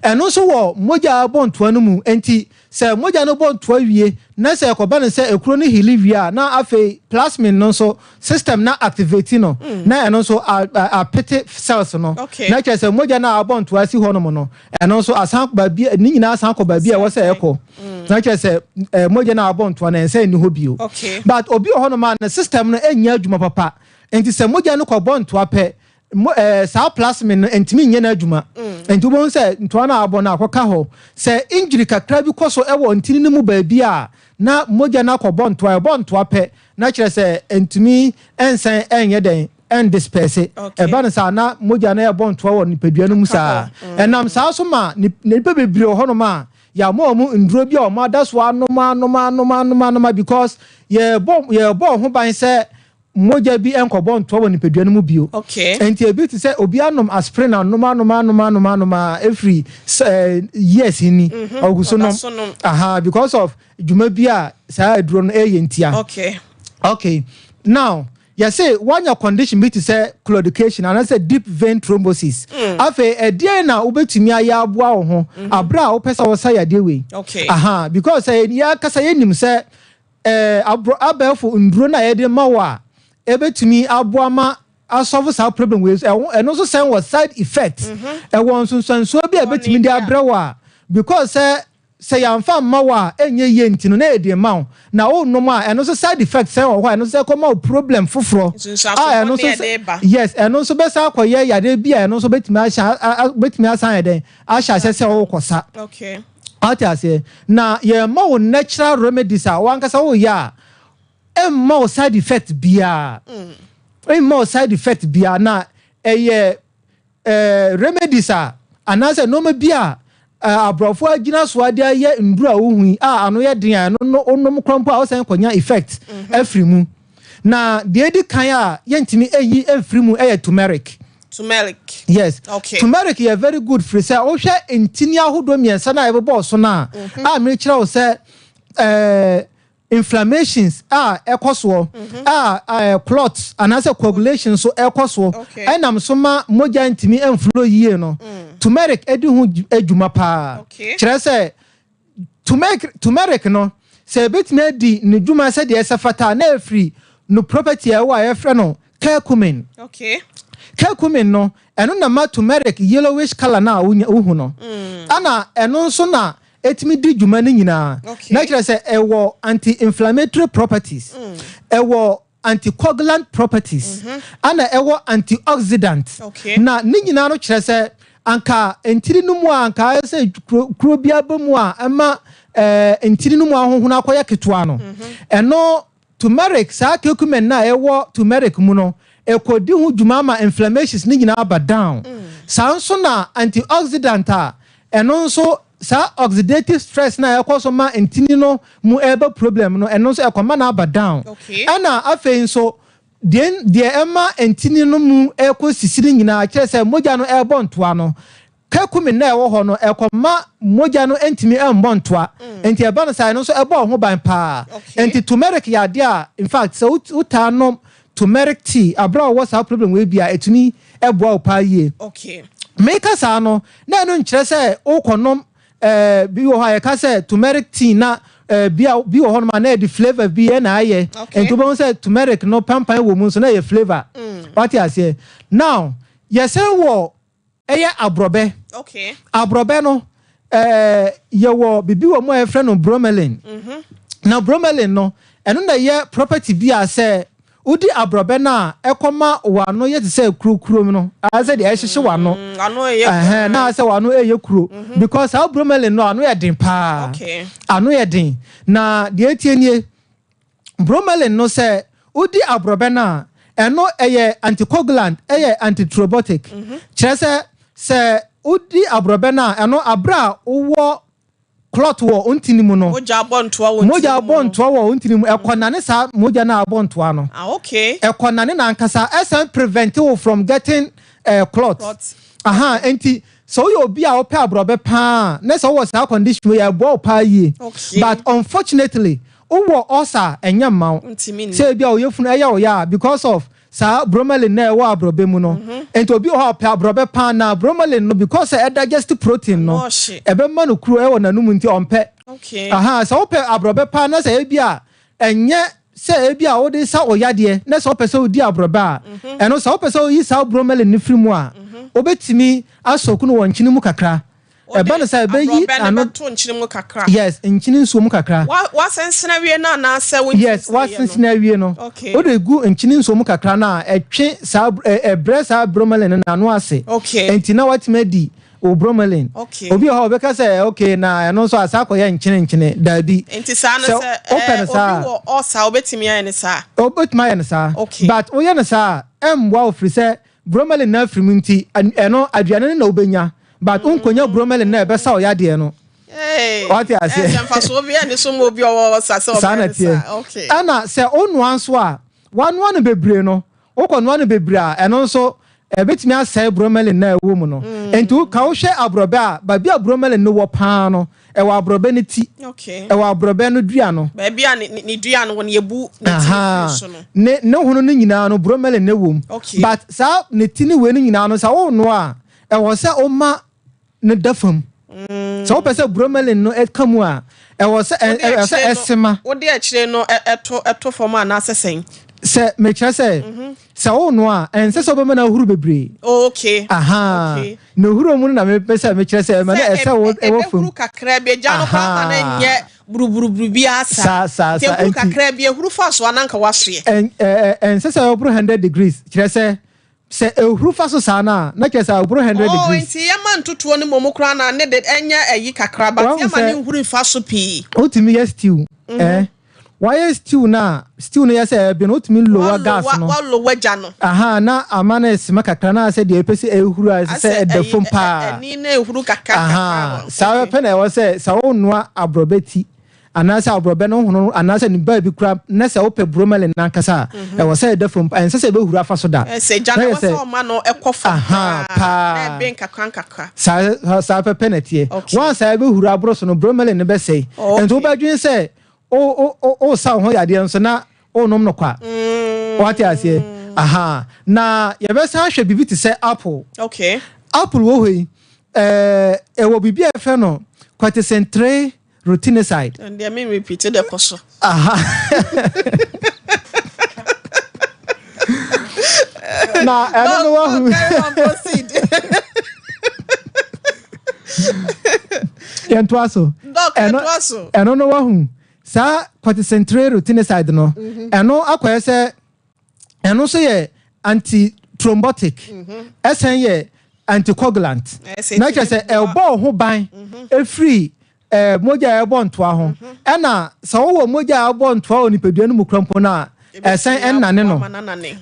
Speaker 13: Ɛno nso wɔ mogya a ɛbɔ ntoa no mu. Enti sɛ mogya no bɔ ntoa wie na sɛ ɛkɔba no sɛ ekuro no hili wie a, na afei plasmin no nso system no activate no, na ɛno nso apete cells no. Na kyerɛ sɛ mogya no a abɔ ntoa asi hɔnom no, ɛno nso asan baabi, ne nyinaa asan kɔ baabi a ɛwɔ sɛ ɛkɔ. Na kyerɛ sɛ eh, mogya no a abɔ ntoa no ɛnsɛ nni hɔ bio. But obi wɔ hɔnom a ne system no ɛnyɛ adwuma papa. Nti sɛ mogya no kɔbɔ ntoa pɛ, mo, eh, saa plasmin no ɛntumi nyɛ n'adwuma. Nti wobɛhu sɛ ntoa no a abɔ no akɔka hɔ. Sɛ injury kakra bi kɔ so wɔ ntini no mu baabi a, na mogya no akɔbɔ ntoa. Ɛbɔ ntoa pɛ, na kyerɛ sɛ ɛntumi ɛnsan ɛnyɛ dɛn, ɛndisperse. Ɛba no saa na mogya no ɛbɔ ntoa wɔ nipadua no mu saa. Ɛnam saa so ma nnipa bebree wɔ hɔnom a yɛama wɔn nnuro bi a wɔn ada so anom anom anom anom anom because yɛbɔ yɛbɔ ho ban sɛ mogya bi nkɔbɔ ntoa wɔ nipadua no mu bio.
Speaker 12: Okay.
Speaker 13: Nti ebi te sɛ obi anom aspirin anom anom anom anom anom a efiri sɛ years ni ɔgu so
Speaker 12: ɔda so
Speaker 13: nom.
Speaker 12: nom.
Speaker 13: Aha because of dwuma bi a saa aduro no ɛyɛ ntia.
Speaker 12: Okay.
Speaker 13: Okay. Now yɛse woanya condition bi te sɛ claudication anaasɛ deep vein thrombosis. Afei ɛdeɛn na wobɛtumi ayɛ aboa wo ho aberɛ a wopɛ sɛ wosa yadeɛ wei?
Speaker 12: Okay.
Speaker 13: Aha, because sɛ yɛn ankasa yɛnim sɛ eh, abro, abɛɛfo nnuro no a yɛde ma wo a ɛbɛtumi aboa ma asɔfo saa problem wei so, ɛho, ɛno nso sɛn wɔ side effect. Ɛwɔ nsunsuansoɔ bi a ɛbɛtumi de abrɛ wo a because sɛ Sɛ yɛamfa amma wo a ɛnyɛ yie nti no na yɛde rema wo na wonom a ɛno nso side effect sɛn wɔ hɔ a ɛno nso ɛkɔma wo problem foforɔ
Speaker 12: Nsunsuanso
Speaker 13: a ɛno
Speaker 12: bɔne
Speaker 13: nso
Speaker 12: a ɛde reba.
Speaker 13: yes ɛno nso bɛsan akɔyɛ yareɛ bi a ɛno nso bɛtumi ahyɛ bɛtumi asan ayɛ dɛn ahyɛ aseɛ sɛ wokɔsa.
Speaker 12: Okay.
Speaker 13: Wate aseɛ? Na yɛma wo natural remedies a wankasa woyɛ a ɛmma wo side effect biara. Ɛmma wo side effect biara na ɛyɛ eh, remedies a anaasɛ nneɛma bi a eh, aborɔfo agyina so ade ayɛ nnuru a wohu yi a ano yɛ den a ɛno no wonom koraa mpo a wosan kɔnya effect mhm. afiri mu. Na deɛ edi kan a yɛntumi eyi mfiri mu yɛ turmeric.
Speaker 12: Turmeric.
Speaker 13: Yes.
Speaker 12: Okay.
Speaker 13: Turmeric yɛ very good firi sɛ wohwɛ ntini ahodoɔ mmiɛnsa no a yɛbobɔɔ so no a mhm. a merekyerɛ wo sɛ ɛɛ eh, inflammations a ɛkɔ soɔ a clot anaasɛ coagulation nso ɛkɔ soɔ ɛnam so ma mogya ntumi mflow yie no, turmeric di ho dwuma paa. Kyerɛ sɛ turmeric turmeric no sɛ ebetumi adi ne dwuma sɛdeɛ ɛsɛ fata a na ɛfiri no property a ɛwɔ a yɛfrɛ no curcumin. Curcumin no ɛno na ma turmeric yellowish colour no a wohu no. Ɛna ɛno nso na ɛtumi di dwuma no nyinaa. Na kyerɛ sɛ ɛwɔ anti-inflammatory properties, ɛwɔ anticoagulant properties, ɛna ɛwɔ antioxidant. Na ne nyinaa no kyerɛ sɛ anka ntini no mu a anka ayɛ sɛ kuro bi aba mu a ɛma ntini no mu ahohono akɔyɛ ketewa no, ɛno Turmeric, saa curcumin no a ɛwɔ turmeric mu no, ɛkɔdi ho dwuma ma inflammations no nyinaa ba down. Saa nso na antioxidant a ɛno nso saa oxidative stress no a ɛkɔ so ma ntini no mu ɛreba problem no, ɛno nso ɛkɔma no aba down. Ɛna afei nso deɛ deɛ ɛma ntini no mu ɛkɔ sisi no nyinaa, kyerɛ sɛ mogya no ɛrebɔ ntoa no, Curcumin no a ɛwɔ hɔ no, ɛkɔma mogya no ntumi mmɔ ntoa. Nti ɛba no saa, ɛno nso ɛbɔ wo ho ban paa. Nti turmeric yɛ adeɛ a, in fact, sɛ wotaa nom turmeric tea aberɛ a wowɔ saa problem wei bi a, ɛtumi boa wo paa yie. Meka saa no, na ɛno nkyerɛ sɛ wokɔnom eh, bi wɔ hɔ a yɛka sɛ turmeric tea na eh, bi a bi wɔ hɔnom a na yɛde flavour bi na ayɛ. Nti wobɛhu sɛ turmeric no pampan wɔ mu nso na ɛyɛ flavour. Wate aseɛ? Now, yɛsan wɔ ɛyɛ aborɔbɛ. Aborɔbɛ no, eh, yɛwɔ biribi wɔ mu a yɛfrɛ no bromelain. Na bromelain no, ɛno na ɛyɛ property bi a sɛ wodi aborɔbɛ no a, ɛkɔma w'ano yɛ te sɛ kurokuro no, ayɛ sɛ deɛ ɛhyehye w'ano.
Speaker 12: Ano ɛyɛ
Speaker 13: Ɛhɛn, na ayɛ sɛ w'ano ɛyɛ kuro. Because saa bromelain no, ano yɛ den paa. Ano yɛ den. Na deɛ ɛtie nie, Bromelain no sɛ wodi aborɔbɛ no a, ɛno ɛyɛ anticoagulant, ɛyɛ antithrombotic. Kyerɛ sɛ, sɛ wodi aborɔbɛ no a, ɛno aberɛ a wowɔ clot wɔ wo ntini mu no,
Speaker 12: Mogya abɔ ntoa wɔ ntini
Speaker 13: mogya
Speaker 12: mu
Speaker 13: abɔ
Speaker 12: no.
Speaker 13: ntoa wɔ wo ntini mu, ɛkɔnane saa mogya no a abɔ ntoa no.
Speaker 12: Ah, okay.
Speaker 13: Ɛkɔnane no ankasa, ɛsan prevent wo from getting eh, clot.
Speaker 12: Clot.
Speaker 13: Aha, enti sɛ woyɛ obi a wopɛ aborɔbɛ paa a, na sɛ wowɔ saa condition wei a, ɛboa wo paa yie.
Speaker 12: Okay.
Speaker 13: But unfortunately, Wowɔ ulcer a, ɛnyɛ mma wo.
Speaker 12: Wontumi nni.
Speaker 13: Sɛ ebia wo yafunu ɛyɛ wo ya a, because of saa bromelain no a ɛwɔ aborɔbɛ mu no. Nti obi wɔ hɔ a ɔpɛ aborɔbɛ paa na bromelain no because sɛ ɛdigest protein no,
Speaker 12: Ano ɔhye.
Speaker 13: ɛbɛma no kuro ɛwɔ n'anum nti ɔmpɛ.
Speaker 12: Okay.
Speaker 13: Ahaa, sɛ wopɛ aborɔbɛ paa na sɛ ebia ɛnyɛ sɛ ebia wode sa wo yadeɛ na sɛ wopɛ sɛ wodi aborɔbɛ a, ɛno sɛ wopɛ sɛ woyi saa bromelain no firi mu a, wobɛtumi asɔku no wɔ nkyene mu kakra. Ɛba no sɛ ɛbɛyi
Speaker 12: Aborɔbɛ no
Speaker 13: ano.
Speaker 12: bɛto nkyene mu kakra.
Speaker 13: Yes, nkyene nsuo mu kakra.
Speaker 12: Wa wasensene awie no anaasɛ wo
Speaker 13: Yes,
Speaker 12: nkyensene yɛ no?
Speaker 13: wasensene awie no.
Speaker 12: Okay.
Speaker 13: Wode gu nkyene nsuo mu kakra no a, ɛtwe saa ɛ ɛbrɛ saa bromelain no n'ano ase.
Speaker 12: Okay.
Speaker 13: Nti na watumi adi wo bromelain.
Speaker 12: Okay.
Speaker 13: Obi wɔ hɔ a ɔbɛka sɛ okay na ɛno nso asa akɔyɛ nkyene nkyene. Daabi.
Speaker 12: Nti saa no
Speaker 13: Sɛ
Speaker 12: sɛ
Speaker 13: wopɛ
Speaker 12: ɛɛ
Speaker 13: no saa
Speaker 12: obi
Speaker 13: a.
Speaker 12: wɔ ulcer a obetumi ayɛ no saa?
Speaker 13: Obetumi ayɛ no saa.
Speaker 12: Okay.
Speaker 13: But woyɛ no saa a, ɛmmoa wo firi sɛ Bromelain no afiri mu nti, ɛno aduane no na wobɛnya but wonkonya bromelain no a ɛbɛsa wo yadeɛ no. Wate aseɛ?
Speaker 12: Ɛsɛ mfasoɔ bi ɛne so ma obi ɔwɔ ɔsa sɛ
Speaker 13: Saa na
Speaker 12: ɔbɛyɛ no
Speaker 13: ɛteɛ.
Speaker 12: saa. Okay.
Speaker 13: Ɛna sɛ wonoa nso a, woanoa no bebree no, wokɔnoa no bebree a, ɛno nso ɛbɛtumi asɛe bromelain no a ɛwɔ mu no. Nti wo ka wohwɛ aborɔbɛ a, baabi a bromelain no wɔ paa no, ɛwɔ aborɔbɛ no ti, ɛwɔ aborɔbɛ no dua no.
Speaker 12: Baabi a ne dua no wɔ no, yɛbu ne ti no firi so no.
Speaker 13: Ne ne hono no nyinaa no, bromelain no wɔ mu. But saa ne ti ne wei no nyinaa no, sɛ wonoa a, ɛwɔ sɛ woma no da fam. Sɛ wopɛ sɛ bromelain no ka mu a, ɛwɔ sɛ ɛwɔ sɛ ɛsema.
Speaker 12: Wode akyire no ɛto ɛto fam anaasɛ sɛn?
Speaker 13: Sɛ mekyerɛ sɛ, sɛ wonoa a, ɛnsɛ sɛ wobɛma no ahuru bebree.
Speaker 12: Oh, okay.
Speaker 13: Aha.
Speaker 12: Okay.
Speaker 13: Na ehuro mu no na mepɛ sɛ mekyerɛ sɛ ɛma no ɛsɛ wo ɛwɔ fam.
Speaker 12: Ɛbɛhuru kakra bi, agya no koraa ma no nyɛ buruburuburu biara saa.
Speaker 13: Saa saa saa.
Speaker 12: Nti ehuru kakra bi, ehuru fa so a na anka wasoɛ.
Speaker 13: Ɛnsɛ sɛ ɛboro 100 degrees, kyerɛ sɛ sɛ ehuru fa so saa no a, na kyerɛ sɛ ɛboro 100
Speaker 12: Oh,
Speaker 13: degrees.
Speaker 12: nti yɛma ntotoɔ no mmom koraa na ne de ɛnyɛ ayi kakra, but
Speaker 13: Wahu
Speaker 12: yɛma
Speaker 13: sɛ
Speaker 12: no nhuru mfa so pii.
Speaker 13: Wotumi yɛ stew, eh. Wayɛ stew no a, stew no yɛ sɛ ɛben, wotumi lower gas no.
Speaker 12: Wa lower gya no.
Speaker 13: Aha, na ama no esima kakra na asɛ deɛ ɛpɛ sɛ ɛhuru a ɛsɛ sɛ ɛda fam paa.
Speaker 12: Ɛni na ehuru kakra kakra.
Speaker 13: Aha, saa pɛ na ɛwɔ sɛ sɛ wonoa aborɔbɛ ti anaasɛ aborɔbɛ no hono anaasɛ ne baabi kura na sɛ wopɛ bromelain no ankasa a, ɛwɔ sɛ ɛda fam paa, ɛnsɛ sɛ ɛbɛhuru afa so da.
Speaker 12: Ɛsɛ gya no ɛwɔ sɛ ɔma no ɛkɔ fam paa na ɛben kakra nkakra.
Speaker 13: Saa saa pɛpɛ na ɛteɛ. Once a ɛbɛhuru aboro so no, bromelain no bɛsɛe. Nti wobɛdwene sɛ wosa wo ho yadeɛ nso na wonom no kwa. Wate aseɛ? Aha. Na yɛbɛsan ahwɛ biribi te sɛ apple.
Speaker 12: Okay.
Speaker 13: Apple wɔ hɔ yi, ɛwɔ biribi a yɛfrɛ no quercetin 3 rutinoside.
Speaker 12: Ɛndeɛ me repeat dɛ kɔ so.
Speaker 13: Aha. Na ɛno no wahu. Yɛntoa so.
Speaker 12: Ɛno so.
Speaker 13: Ɛno no wahu. Saa quercetin 3 rutinoside no, mhm. ɛno akɔyɛ sɛ ɛno nso yɛ anti-thrombotic. Mhm. Ɛsɛn yɛ anticoagulant. Na kyerɛ sɛ ɛbɔ ho ban ɛfiri mhm. mogya a ɛbɔ ntoa ho. Ɛna sɛ wowɔ mogya a ɛbɔ ntoa wɔ nipadua no mu kora mpo no a, ɛsɛn ɛnnane no.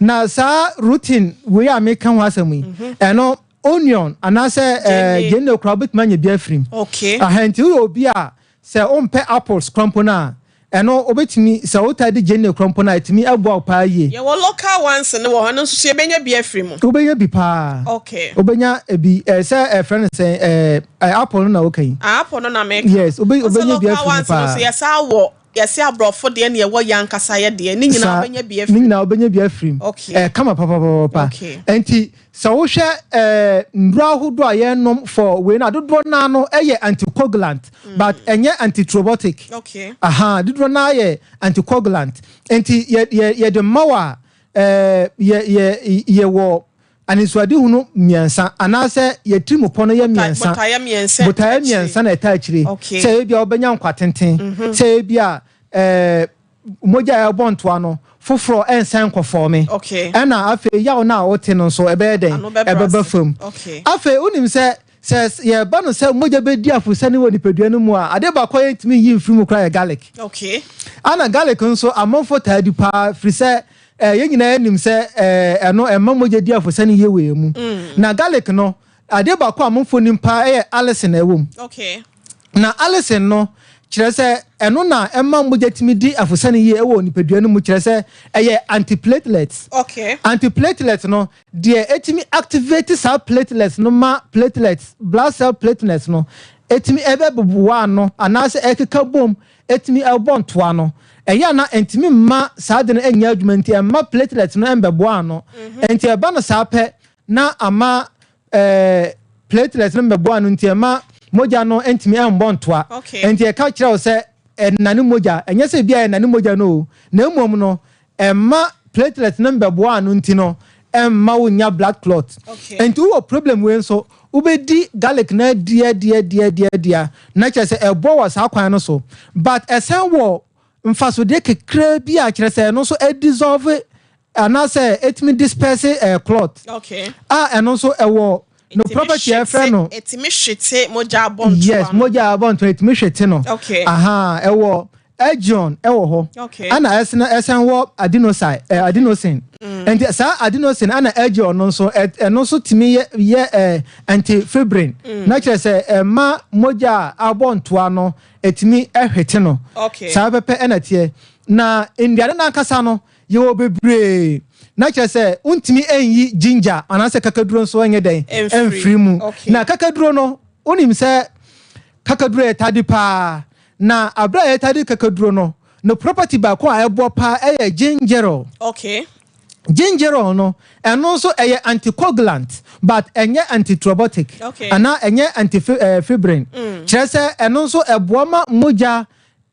Speaker 13: Na saa routine wei a meka ho asɛm yi, ɛno onion anaasɛ gyeene koraa wobɛtumi anya bi afiri mu.
Speaker 12: Okay.
Speaker 13: Aha nti woyɛ obi a sɛ wompɛ apples kora mpo no a, Ɛno wobɛtumi, sɛ wotaa di gyeene korɔ mpo no a, ɛtumi boa wo paa yie.
Speaker 12: Yɛwɔ local ones no wɔ hɔ, ɛno nso so yɛbɛnya bi afiri mu?
Speaker 13: Wobɛnya bi paa.
Speaker 12: Okay.
Speaker 13: Wobɛnya bi, sɛ ɛfrɛ no sɛn, ɛɛ apple no na woka yi?
Speaker 12: Ah, apple no na meka.
Speaker 13: Yes, wobɛnya bi afiri mu paa.
Speaker 12: Local ones no nso yɛsan wɔ, yɛse aborɔfo deɛ na yɛwɔ yɛn ankasa yɛ deɛ, ne nyinaa wobɛnya bi afiri mu.
Speaker 13: Ne nyinaa wobɛnya bi afiri mu.
Speaker 12: Okay.
Speaker 13: Ɛyɛ kama papapapa.
Speaker 12: Okay.
Speaker 13: Nti sɛ wohwɛ ɛɛ nnuro ahodoɔ a yɛnom for wei no a, dodoɔ no ara no yɛ anticoagulant but ɛnyɛ antithrombotic.
Speaker 12: Okay.
Speaker 13: Aha, dodoɔ no ara yɛ anticoagulant. Nti yɛ yɛ yɛde ma wo a, ɛɛ yɛ yɛ yɛwɔ anisoadehunu mmiɛnsa anaasɛ yɛ tirimupɔ no yɛ mmiɛnsa.
Speaker 12: Botaeɛ mmiɛnsa.
Speaker 13: Botaeɛ mmiɛnsa na ɛta akyire.
Speaker 12: Okay.
Speaker 13: Sɛ ebi a wobɛnya nkwa tenten. Sɛ ebi a ɛɛ mogya a ɛbɔ ntoa no foforɔ ɛnsan nkɔfɔɔme.
Speaker 12: Okay.
Speaker 13: Ɛna afei yaw no a wote no nso ɛbɛyɛ dɛn?
Speaker 12: Ano bɛbrɛ
Speaker 13: Ɛbɛba
Speaker 12: ase.
Speaker 13: fam.
Speaker 12: Okay.
Speaker 13: Afei wonim sɛ sɛ yɛba no sɛ mogya bɛdi afosane wɔ nipadua no mu a, adeɛ baako a yɛntumi nyi mfiri mu koraa yɛ garlic.
Speaker 12: Okay.
Speaker 13: Ana garlic nso amanfoɔ taa di paa firi sɛ eh, yɛn nyinaa nim sɛ eh, ɛno ɛma mogya di afosane yie wɔ yɛn mu. Na garlic no, adeɛ baako a amanfoɔ nim paa ɛyɛ allicin a ɛwɔ mu.
Speaker 12: Okay.
Speaker 13: Na allicin no, kyerɛ sɛ ɛno na ɛma mogya tumi di afosane yie ɛwɔ nipadua no mu, kyerɛ sɛ ɛyɛ antiplatelets.
Speaker 12: Okay.
Speaker 13: Antiplatelets no, deɛ ɛtumi activate saa platelets no ma platelets, blood cell platelets no, ɛtumi ɛbɛboa ano anaasɛ ɛkeka bom ɛtumi ɛbɔ ntoa no. Ɛyɛ a na ɛntumi mma saa de no ɛnyɛ adwuma nti ɛmma platelets no ɛmbɛboa ano. Nti ɛba no saa pɛ na ama ɛɛ platelets no mbɛboa ano nti ɛma mogya no ntumi ɛmbɔ ntoa.
Speaker 12: Okay.
Speaker 13: Nti ɛka kyerɛ wo sɛ ɛnane mogya, ɛnyɛ sɛ ebi a ɛnane mogya no o, na mmom no ɛmma platelets no mbɛboa ano nti no ɛmma wo nya blood clot.
Speaker 12: Okay.
Speaker 13: Nti wowɔ problem wei nso, wobɛdi garlic no adi adi adi adi adi a, na kyerɛ sɛ ɛbɔ wɔ saa kwan no so. But ɛsan wɔ mfasodeɛ kakraa bi a kyerɛ sɛ ɛno nso ɛdissolve anaasɛ ɛtumi disperse clot.
Speaker 12: Okay.
Speaker 13: A ɛno nso ɛwɔ no property a ɛfrɛ no.
Speaker 12: Ɛtumi hwete mogya abɔ ntoa.
Speaker 13: Yes, mogya abɔ ntoa ɛtumi hwete no.
Speaker 12: Okay.
Speaker 13: Aha, ɛwɔ Aegeon ɛwɔ hɔ.
Speaker 12: Okay.
Speaker 13: Ɛna ɛsena ɛsan wɔ adenosine adenosine. Nti saa adenosine ɛna Aegeon no nso ɛno nso tumi yɛ yɛ antifibrin. Na kyerɛ sɛ ɛma mogya a abɔ ntoa no ɛtumi ɛhwete no.
Speaker 12: Okay.
Speaker 13: Saa pɛpɛ ɛna teɛ. Na nnuane no ankasa no yɛwɔ bebree. Na kyerɛ sɛ wontumi ɛnyi ginger anaasɛ kakaduro nso ɛnyɛ dɛn ɛmfiri mu.
Speaker 12: Okay.
Speaker 13: Na kakaduro no wonim sɛ kakaduro yɛ tade paa. Na abere a yɛtade kakaduro no, no property baako a ɛboa paa ɛyɛ gingerol.
Speaker 12: Okay.
Speaker 13: Gingerol no, ɛno nso ɛyɛ anticoagulant but ɛnyɛ antithrombotic.
Speaker 12: Okay.
Speaker 13: Anaa ɛnyɛ antifibrin. Kyerɛ sɛ ɛno nso ɛboa ma mogya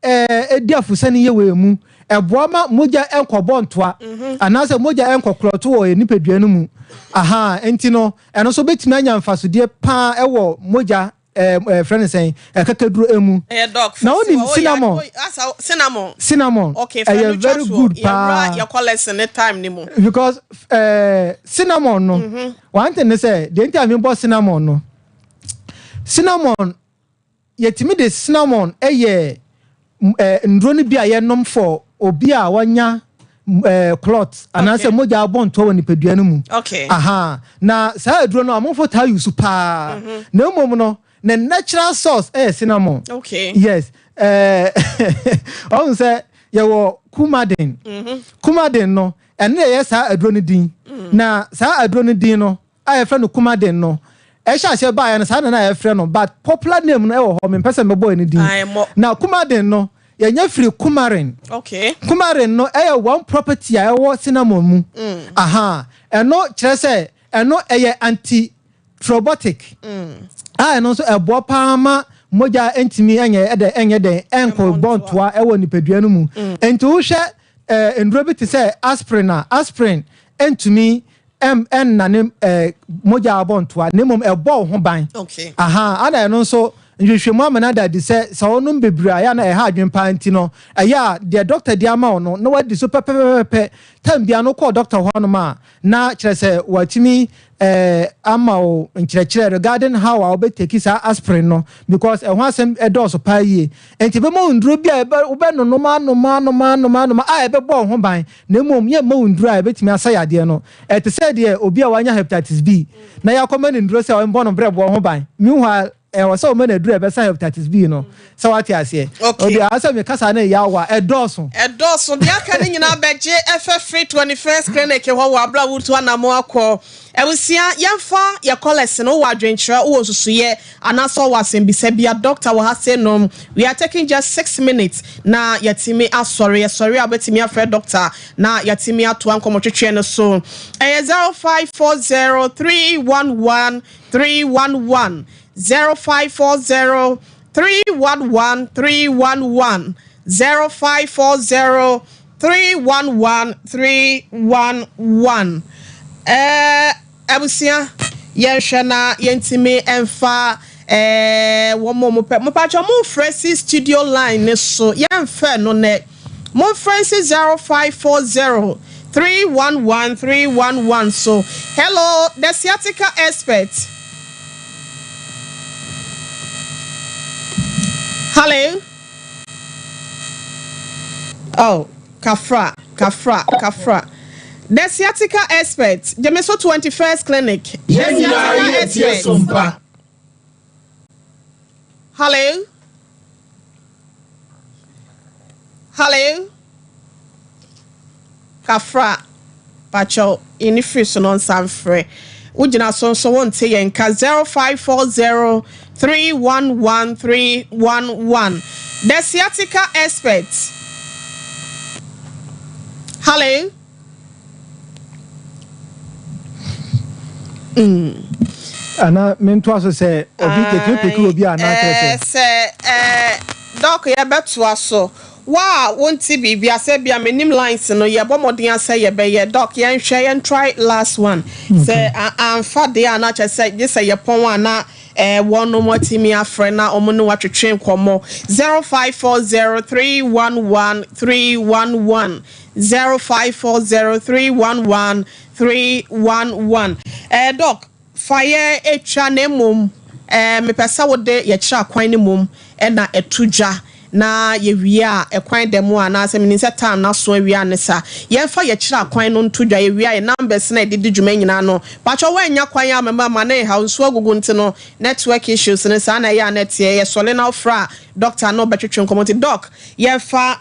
Speaker 13: ɛdi afusane yie wɔ mu. Ɛboa ma mogya ɛnkɔbɔ ntoa anaasɛ mogya ɛnkɔkorɔto wɔ nipadua no mu. Aha, nti no ɛno nso bɛtumi anya mfasodeɛ paa ɛwɔ mogya frɛ no sɛn kakaduro emu.
Speaker 12: Ɛyɛ dɔk.
Speaker 13: Na wonim cinnamon.
Speaker 12: Cinnamon.
Speaker 13: Cinnamon.
Speaker 12: Okay,
Speaker 13: ɛyɛ very good paa.
Speaker 12: Yɛwura yɛkɔ lesson ne time ne mu.
Speaker 13: Because cinnamon no, one thing ne sɛ deɛ nti a mebɔ cinnamon no, cinnamon yɛtumi de cinnamon ɛyɛ nduro no bi a yɛnom for obi a wanya clot anaasɛ mogya abɔ ntoa wɔ nipadua no mu.
Speaker 12: Okay.
Speaker 13: Aha. Na saa aduro no amanfoɔ taa use paa. Na mmom no ne natural source ɛyɛ cinnamon.
Speaker 12: Okay.
Speaker 13: Yes. Ɔhu sɛ yɛwɔ coumadin. Coumadin no ɛno na ɛyɛ saa aduro no din. Na saa aduro no din no a yɛfrɛ no coumadin no ɛhyɛ aseɛ baeɛ no saa na na yɛfrɛ no but popular name no ɛwɔ hɔ mempɛ sɛ mɛbɔ ɛno din. Na coumadin no yɛnyɛ firi coumarin.
Speaker 12: Okay.
Speaker 13: Coumarin no ɛyɛ one property a ɛwɔ cinnamon mu. Aha. Ɛno kyerɛ sɛ ɛno ɛyɛ anti-thrombotic. A ɛno nso ɛboa paa ma mogya ntumi ɛnyɛ ɛdɛ ɛnyɛ dɛn ɛnkɔ bɔ ntoa ɛwɔ nipadua no mu. Nti wohwɛ nduro bi te sɛ aspirin a aspirin ntumi ɛnnane mogya abɔ ntoa na mmom ɛbɔ wo ho ban.
Speaker 12: Okay.
Speaker 13: Aha, ana ɛno nso nhwehwɛmu ama no ada adi sɛ sɛ wonom bebree a ɛyɛ a na ɛha adwene paa nti no ɛyɛ a deɛ dɔkta di ama wo no na wadi so pɛpɛpɛpɛ time biara no wokɔɔ dɔkta hɔ anom a na kyerɛ sɛ watumi ama wo nkyerɛkyerɛ regarding how a wobɛtaki saa aspirin no because ɛho asɛm ɛdɔɔso paa yie. Nti ɛbɛma wo nduro bi a wobɛnonom anom anom anom anom a ɛbɛbɔ wo ho ban na mmom yɛmma wo nduro a ɛbɛtumi asa yadeɛ no. Ɛte sɛ deɛ obi a wanya hepatitis B na yɛakɔma no nduro sɛ ɔmbɔ no brɛboɔ ho ban. Meanwhile, ɛwɔ sɛ wɔma no aduru a ɛbɛsa hepatitis B no. Sɛ wate aseɛ.
Speaker 12: Okay.
Speaker 13: Obi a asɛ mekasa no ɛyɛ awa, ɛdɔɔso.
Speaker 12: Ɛdɔɔso. Deɛ aka no nyinaa bɛgye ɛfɛ firi 21st Clinic hɔ wɔ abere a woretu anamo akɔ. Abusua, yɛmfa yɛ callers no, wowɔ adwenkyerɛ, wowɔ nsusuiɛ, anaasɛ wowɔ asɛmbisa bi a, doctor wɔ ha sei nom. We are taking just 6 minutes na yɛatumi asɔre. Yɛsɔre a wobɛtumi afrɛ doctor na yɛatumi atoa nkɔmmɔtwetweɛ no so. Ɛyɛ 0540 311 311, 0540 311 311, 0540 311 311. Abusua, yɛnhwɛ na yɛntumi mfa wɔn a wɔpɛ. Mopatwa momfrɛ si studio line ne so, yɛmfɛ no nɛ. Momfrɛ si 0540 311 311 so. Hello, the sciatica expert. Hello. Oh, kafra, kafra, kafra. The sciatica expert, Jemeso 21st Clinic. The sciatica expert. Hello. Hello. Kafra. Pacho, ini free so no nsa mfrɛ. Wogyina so nso wonte yɛn ka. 0540 311 311. The sciatica expert. Hello.
Speaker 13: Ana mentoa so sɛ obi tɛtumi pick obi a anaasɛ sɛ
Speaker 12: Sɛ doc, yɛbɛtoa so. Wa a wonte biribi asɛ bia menim lines no, yɛbɔ mmɔden asɛ yɛbɛyɛ. Doc, yɛnhwɛ, yɛn try last one. Sɛ amfa deɛ a, na kyerɛ sɛ gye sɛ yɛpɔn a na wɔnom atumi afrɛ na ɔmo ne watwetwe nkɔmmɔ. 0540 311 311, 0540 311 311. Doc, fa yɛ etwa na mmom mepɛ sɛ wode yɛkyerɛ akwan no mmom ɛna ɛto dwa na yɛwie a ɛkwan da mu anaasɛ menim sɛ time no aso awie a ne sa yɛmfa yɛkyerɛ akwan no nto dwa. Yɛwie a yɛ numbers na yɛde di dwuma nyinaa no, patwɛ woanya kwan a mɛma ma ne haw nsuo agugu nti no network issues no saa na ɛyɛ a na ɛteɛ. Yɛsɔle na wofrɛ a doctor no bɛtwetwe nkɔmmɔ. Nti doc, yɛmfa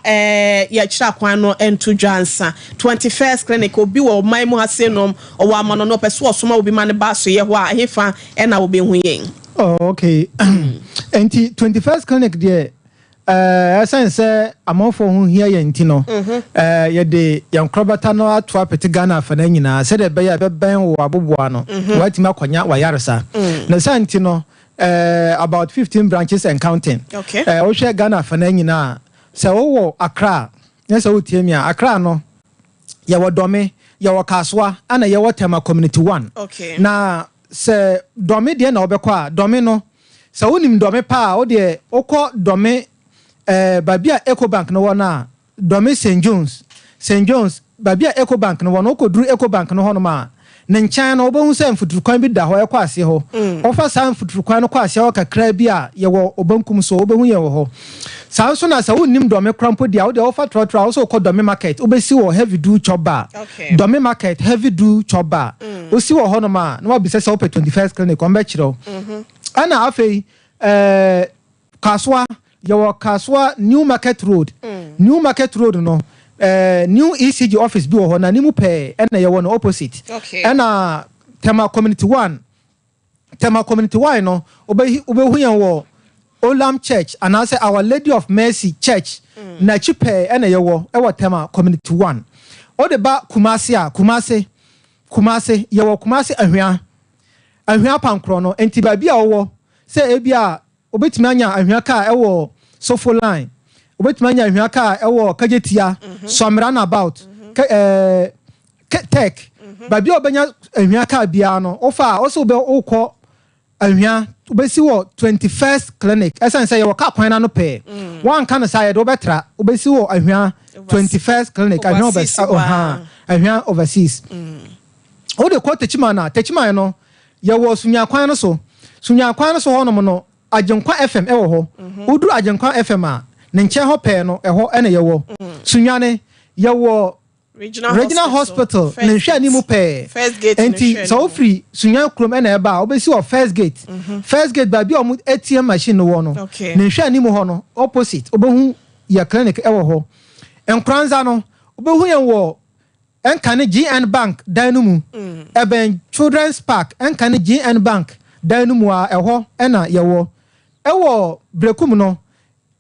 Speaker 12: yɛkyerɛ akwan no nto dwa nsa. 21st Clinic, obi wɔ ɔman mu ha sei nom, ɔwɔ ama no no ɔpɛ so ɔsoma obi ma ne ba so yɛ hɔ a, ɛhefa ɛna wobɛhu yɛn?
Speaker 13: Oh, okay. Nti 21st Clinic deɛ, ɛsɛn sɛ amanfoɔ ho hia yɛn nti no, yɛde yɛn korɔbata no ato apete Ghana afa no nyinaa sɛdeɛ ɛbɛyɛ a ɛbɛbɛn wɔ aboboa no wɔatumi akɔnya wayaresa. Na saa nti no, about 15 branches and counting. Wohwɛ Ghana afa no nyinaa, sɛ wowɔ Accra na sɛ wotie mi a, Accra no yɛwɔ Dɔme, yɛwɔ Kasoa, ɛna yɛwɔ Tema Community One. Na sɛ Dɔme deɛ na wobɛkɔ a, Dɔme no, sɛ wonim Dɔme paa a, wodeɛ wokɔ Dɔme baabi a Ecobank no wɔ no a, Dɔme St Jones, St Jones baabi a Ecobank no wɔ no, wokɔduru Ecobank no hɔnom a, ne nkyɛn no wobɛhu sɛ mfuturukwan bi da hɔ ɛkɔ aseɛ hɔ. Wofa saa mfuturukwan no kɔ aseɛ hɔ kakra bi a, yɛwɔ obankum so, wobɛhu yɛn wɔ hɔ. Saa nso na sɛ wonnim Dɔme kora mpo deɛ a, wodeɛ wofa trɔtrɔ a, wo sɛ wokɔ Dɔme Market, wobɛsi wɔ Heavy Do Chop Bar. Dɔme Market, Heavy Do Chop Bar, wosi wɔ hɔnom a, na wabisa sɛ wopɛ 21st Clinic, wɔn bɛkyerɛ wo. Ɛna afei Kasoa, yɛwɔ Kasoa New Market Road. New Market Road no, new ECG office bi wɔ hɔ na ne mu pɛɛ ɛna yɛwɔ no opposite. Ɛna Tema Community One, Tema Community One no, wobɛhu yɛn wɔ Olam Church anaasɛ Our Lady of Mercy Church n'akyi pɛɛ ɛna yɛwɔ ɛwɔ Tema Community One. Wode ba Kumase a, Kumase, yɛwɔ Kumase Ahwea, Ahwea Pankorɔ no. Nti baabi a wɔwɔ sɛ ebi a wobɛtumi anya Ahwea kaa ɛwɔ Sofo Line, wobɛtumi anya Ahwea kaa ɛwɔ Kagyetia, Sɔmra roundabout, Tech, baabi a wobɛnya Ahwea kaa biara no, wofa a wosɛ wobɛ wokɔ Ahwea, wobɛsi wɔ 21st Clinic. Ɛsiane sɛ yɛwɔ kaa kwan no ano pɛɛ, woanka no saa yɛde wobɛtra. Wobɛsi wɔ Ahwea 21st Clinic, Ahwea
Speaker 12: Overseas hɔ a.
Speaker 13: Ahwea Overseas. Wode kɔ Techiman a, Techiman no yɛwɔ Sunyakwan no so. Sunyakwan no so hɔnom no, Agyenkwa FM ɛwɔ hɔ. Woduru Agyenkwa FM a, ne nkyɛn hɔ pɛɛ no, ɛhɔ ɛna yɛwɔ. Sunyane yɛwɔ. Regional Hospital ne nhwɛani mu pɛɛ. Enti sɛ wofiri Sunyani kurom na ɛba a, wobɛsi wɔ First Gate. First Gate baabi a wɔn ATM machine no wɔ no, ne nhwɛani mu hɔ no, opposite, wobɛhu yɛ clinic wɔ hɔ. Nkoranza no, wobɛhu yɛn wɔ Nkane GN Bank dan no mu, ɛbɛn Children's Park, Nkane GN Bank dan no mu a ɛhɔ na yɛwɔ. Ɛwɔ Berekum no,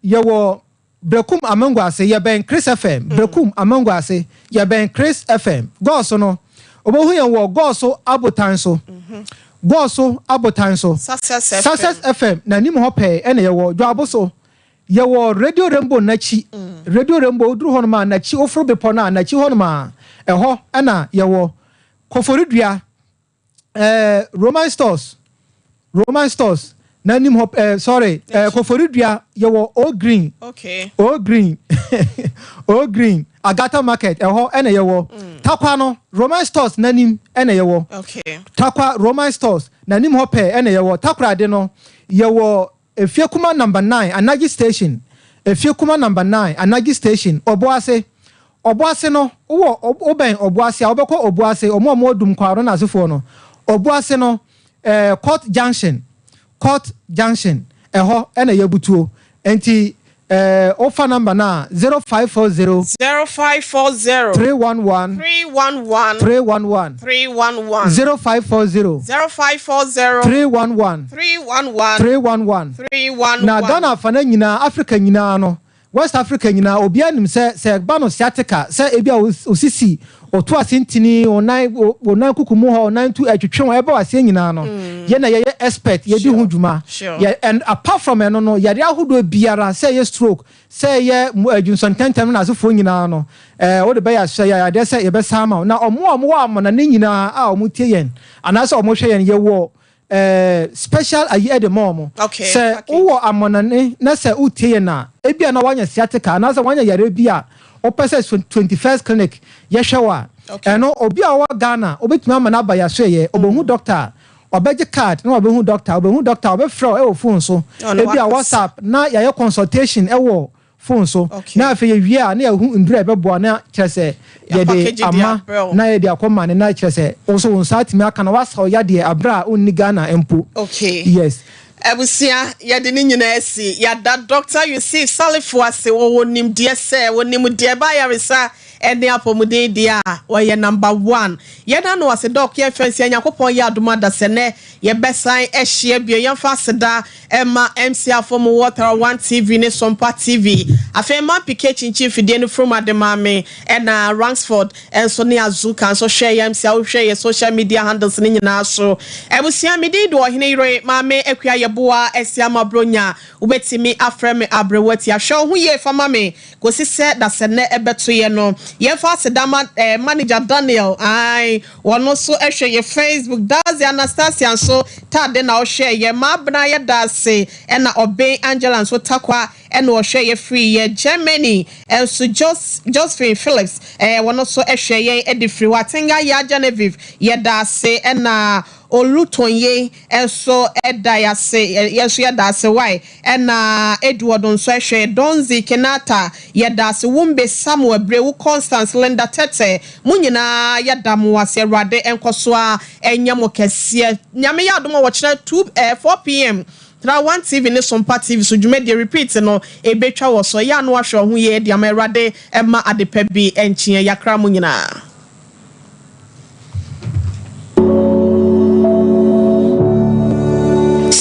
Speaker 13: yɛwɔ Berekum Amango ase, yɛbɛn Chris FM, Berekum Amango ase, yɛbɛn Chris FM. Gɔɔso no, wobɛhu yɛn wɔ Gɔɔso Abotan so, Gɔɔso Abotan so, Success FM n'anim hɔ pɛɛ na yɛwɔ, Dwaabo so. Yɛwɔ Radio Rainbow n'akyi, Radio Rainbow, woduru hɔnom a, n'akyi, woforo bepɔ no a, n'akyi hɔnom a, ɛhɔ na yɛwɔ. Koforidua, eh, Roman Stores, Roman Stores, n'anim hɔ, eh, sorry, eh, Koforidua, yɛwɔ O Green,
Speaker 12: Okay.
Speaker 13: O Green, O Green, Agata Market, ɛhɔ na yɛwɔ. Takwa no, Roman Stores n'anim na yɛwɔ.
Speaker 12: Okay.
Speaker 13: Takwa, Roman Stores, n'anim hɔ pɛɛ na yɛwɔ. Takoradi no, yɛwɔ Efiekuma Number Nine, Anagye Station, Efiekuma Number Nine, Anagye Station, Obuase. Obuase no, wowɔ, wobɛn Obuase a, wobɛkɔ Obuase, wɔn a wɔwɔ Dumkwaro no asefoɔ no, Obuase no, eh, Court Junction, Court Junction, ɛhɔ na yɛbutuo. Enti, eh, wofa number no a, 0540.
Speaker 12: 0540.
Speaker 13: 311.
Speaker 12: 311.
Speaker 13: 311.
Speaker 12: 311.
Speaker 13: 0540.
Speaker 12: 0540.
Speaker 13: 311.
Speaker 12: 311.
Speaker 13: 311.
Speaker 12: 311.
Speaker 13: Na Ghana afana nyinaa, Africa nyinaa no, West Africa nyinaa, obiara nim sɛ, sɛ ɛba no sciatica, sɛ ebi a osisi, oto ase ntini, onan, onan kuku mu hɔ, onan tu, ɛtwetwe wɔn, ɛba w'aseɛ nyinaa no, yɛn na yɛyɛ expert, yɛdi ho dwuma. Yɛ, and apart from ɛno no, yareɛ ahodoɔ biara, sɛ ɛyɛ stroke, sɛ ɛyɛ adwunsɔ ntɛntɛm ne n'asefoɔ nyinaa no, ɛɛ, wode bɛyɛ asɛ, yɛ adeɛ sɛ yɛbɛsan ama wo. Na wɔn a wɔwɔ amanɔne nyinaa a wɔtie yɛn, anaasɛ wɔhwɛ yɛn, yɛwɔ eh, special ayi ɛde ma wɔn.
Speaker 12: Okay,
Speaker 13: Sɛ
Speaker 12: package.
Speaker 13: wowɔ amɔnane na sɛ wotie yɛn a, ebia na woanya sciatica anaasɛ woanya yareɛ bi a wopɛ sɛ 21st clinic yɛhwɛ wo a,
Speaker 12: Okay.
Speaker 13: ɛno obi a ɔwɔ Ghana wobɛtumi ama no aba yɛn asoɛeɛ, ɔbɛhu doctor a, ɔbɛgye card na wabɛhu doctor, ɔbɛhu doctor a ɔbɛfrɛ wo ɛwɔ phone so,
Speaker 12: Na ɔne
Speaker 13: ebia
Speaker 12: wakasa.
Speaker 13: WhatsApp na yɛayɛ consultation ɛwɔ phone so na afei yɛwie a na yɛahu nnuru a ɛbɛboa na kyerɛ sɛ yɛde ama na yɛde akɔma no na kyerɛ sɛ wo nso wo nsa atumi aka na woasa wo yadeɛ aberɛ a wonni Ghana mpo.
Speaker 12: Okay.
Speaker 13: Yes.
Speaker 12: Abusua, yɛde ne nyinaa asi. Yɛada Dɔkta Yusif Salifu ase. Ɔwɔ nimdeɛ sɛ ɔnim deɛ ɛba ayaresa ne apɔmuden deɛ a, ɔyɛ number one. Yɛda no ase Dɔk, yɛmfa nsia Nyankopɔn yɛ adom adasɛ nnɛ Yɛbɛsan ahyia bio. Yɛmfa aseda mma MC afo mo wɔ Tara One TV ne Sompa TV. Afei mma Mpike kyinkyin fidie no from ade maa me ɛna Ransford nso ne Azuka nso hwɛ yɛn MC a wohwɛ yɛ social media handles no nyinaa so. Abusua me din de Ɔhene Yere Maame Akua Yeboah Asiamah Bronya. Wobɛtumi afrɛ me Aberewa Tia. Hwɛ wo ho yie fa ma me kɔsi sɛ dasɛnnɛ ɛbɛto yɛ no. Yɛmfa aseda ma eh, manager Daniel ae. Wɔno nso hwɛ yɛ Facebook. Dadzie Anastasia nso tade na ɔhwɛ yɛ. Maabena yɛdaase ɛna Ɔben Angela nso Takwa ɛna ɔhwɛ yɛ firi yɛ Germany nso Jos Josephine Phillips ɛɛ wɔno nso hwɛ yɛn de firi hɔ. Atenga Yaa Genevieve yɛdaase ɛna Olutonye nso da yɛase yɛn nso yɛda ase wai ɛna Edward nso ɛhwɛ Donzy Kenata yɛda ase Wumbe Samuel Brewu Constance Linda Tete mo nyinaa yɛda mo ase Awurade nkɔso ara nyɛ mo kɛseɛ Nyame yɛ adom a wɔkyena 2 eh 4pm Tra One TV ne Sompa TV so dwumadie repeat no ɛbɛtwa wɔ so ɛyɛ a na wahwɛ wo ho yie de ama Awurade mma adepa bi nkyeɛ Yɛakra mo nyinaa.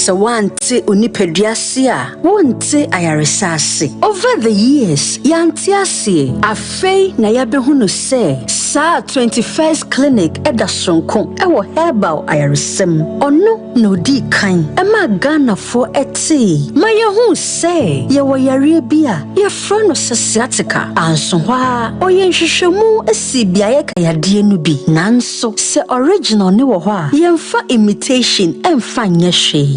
Speaker 11: Sɛ woante onipadua ase a, wonte ayaresa ase. Over the years, yɛante aseɛ. Afei na yɛabɛhunu sɛ saa 21st Clinic da soronko wɔ herbal ayaresa mu. Ɔno na odii kan maa Ghanafoɔ tee ma yɛhuu sɛ yɛwɔ yareɛ bi a yɛfrɛ no sɛ sciatica. Anso hɔ ara, ɔyɛɛ nhwehwɛmu sii beaeɛ ka yadeɛ no bi. Nanso sɛ original no wɔ hɔ a, yɛmfa imitation mfa nyɛ hwee.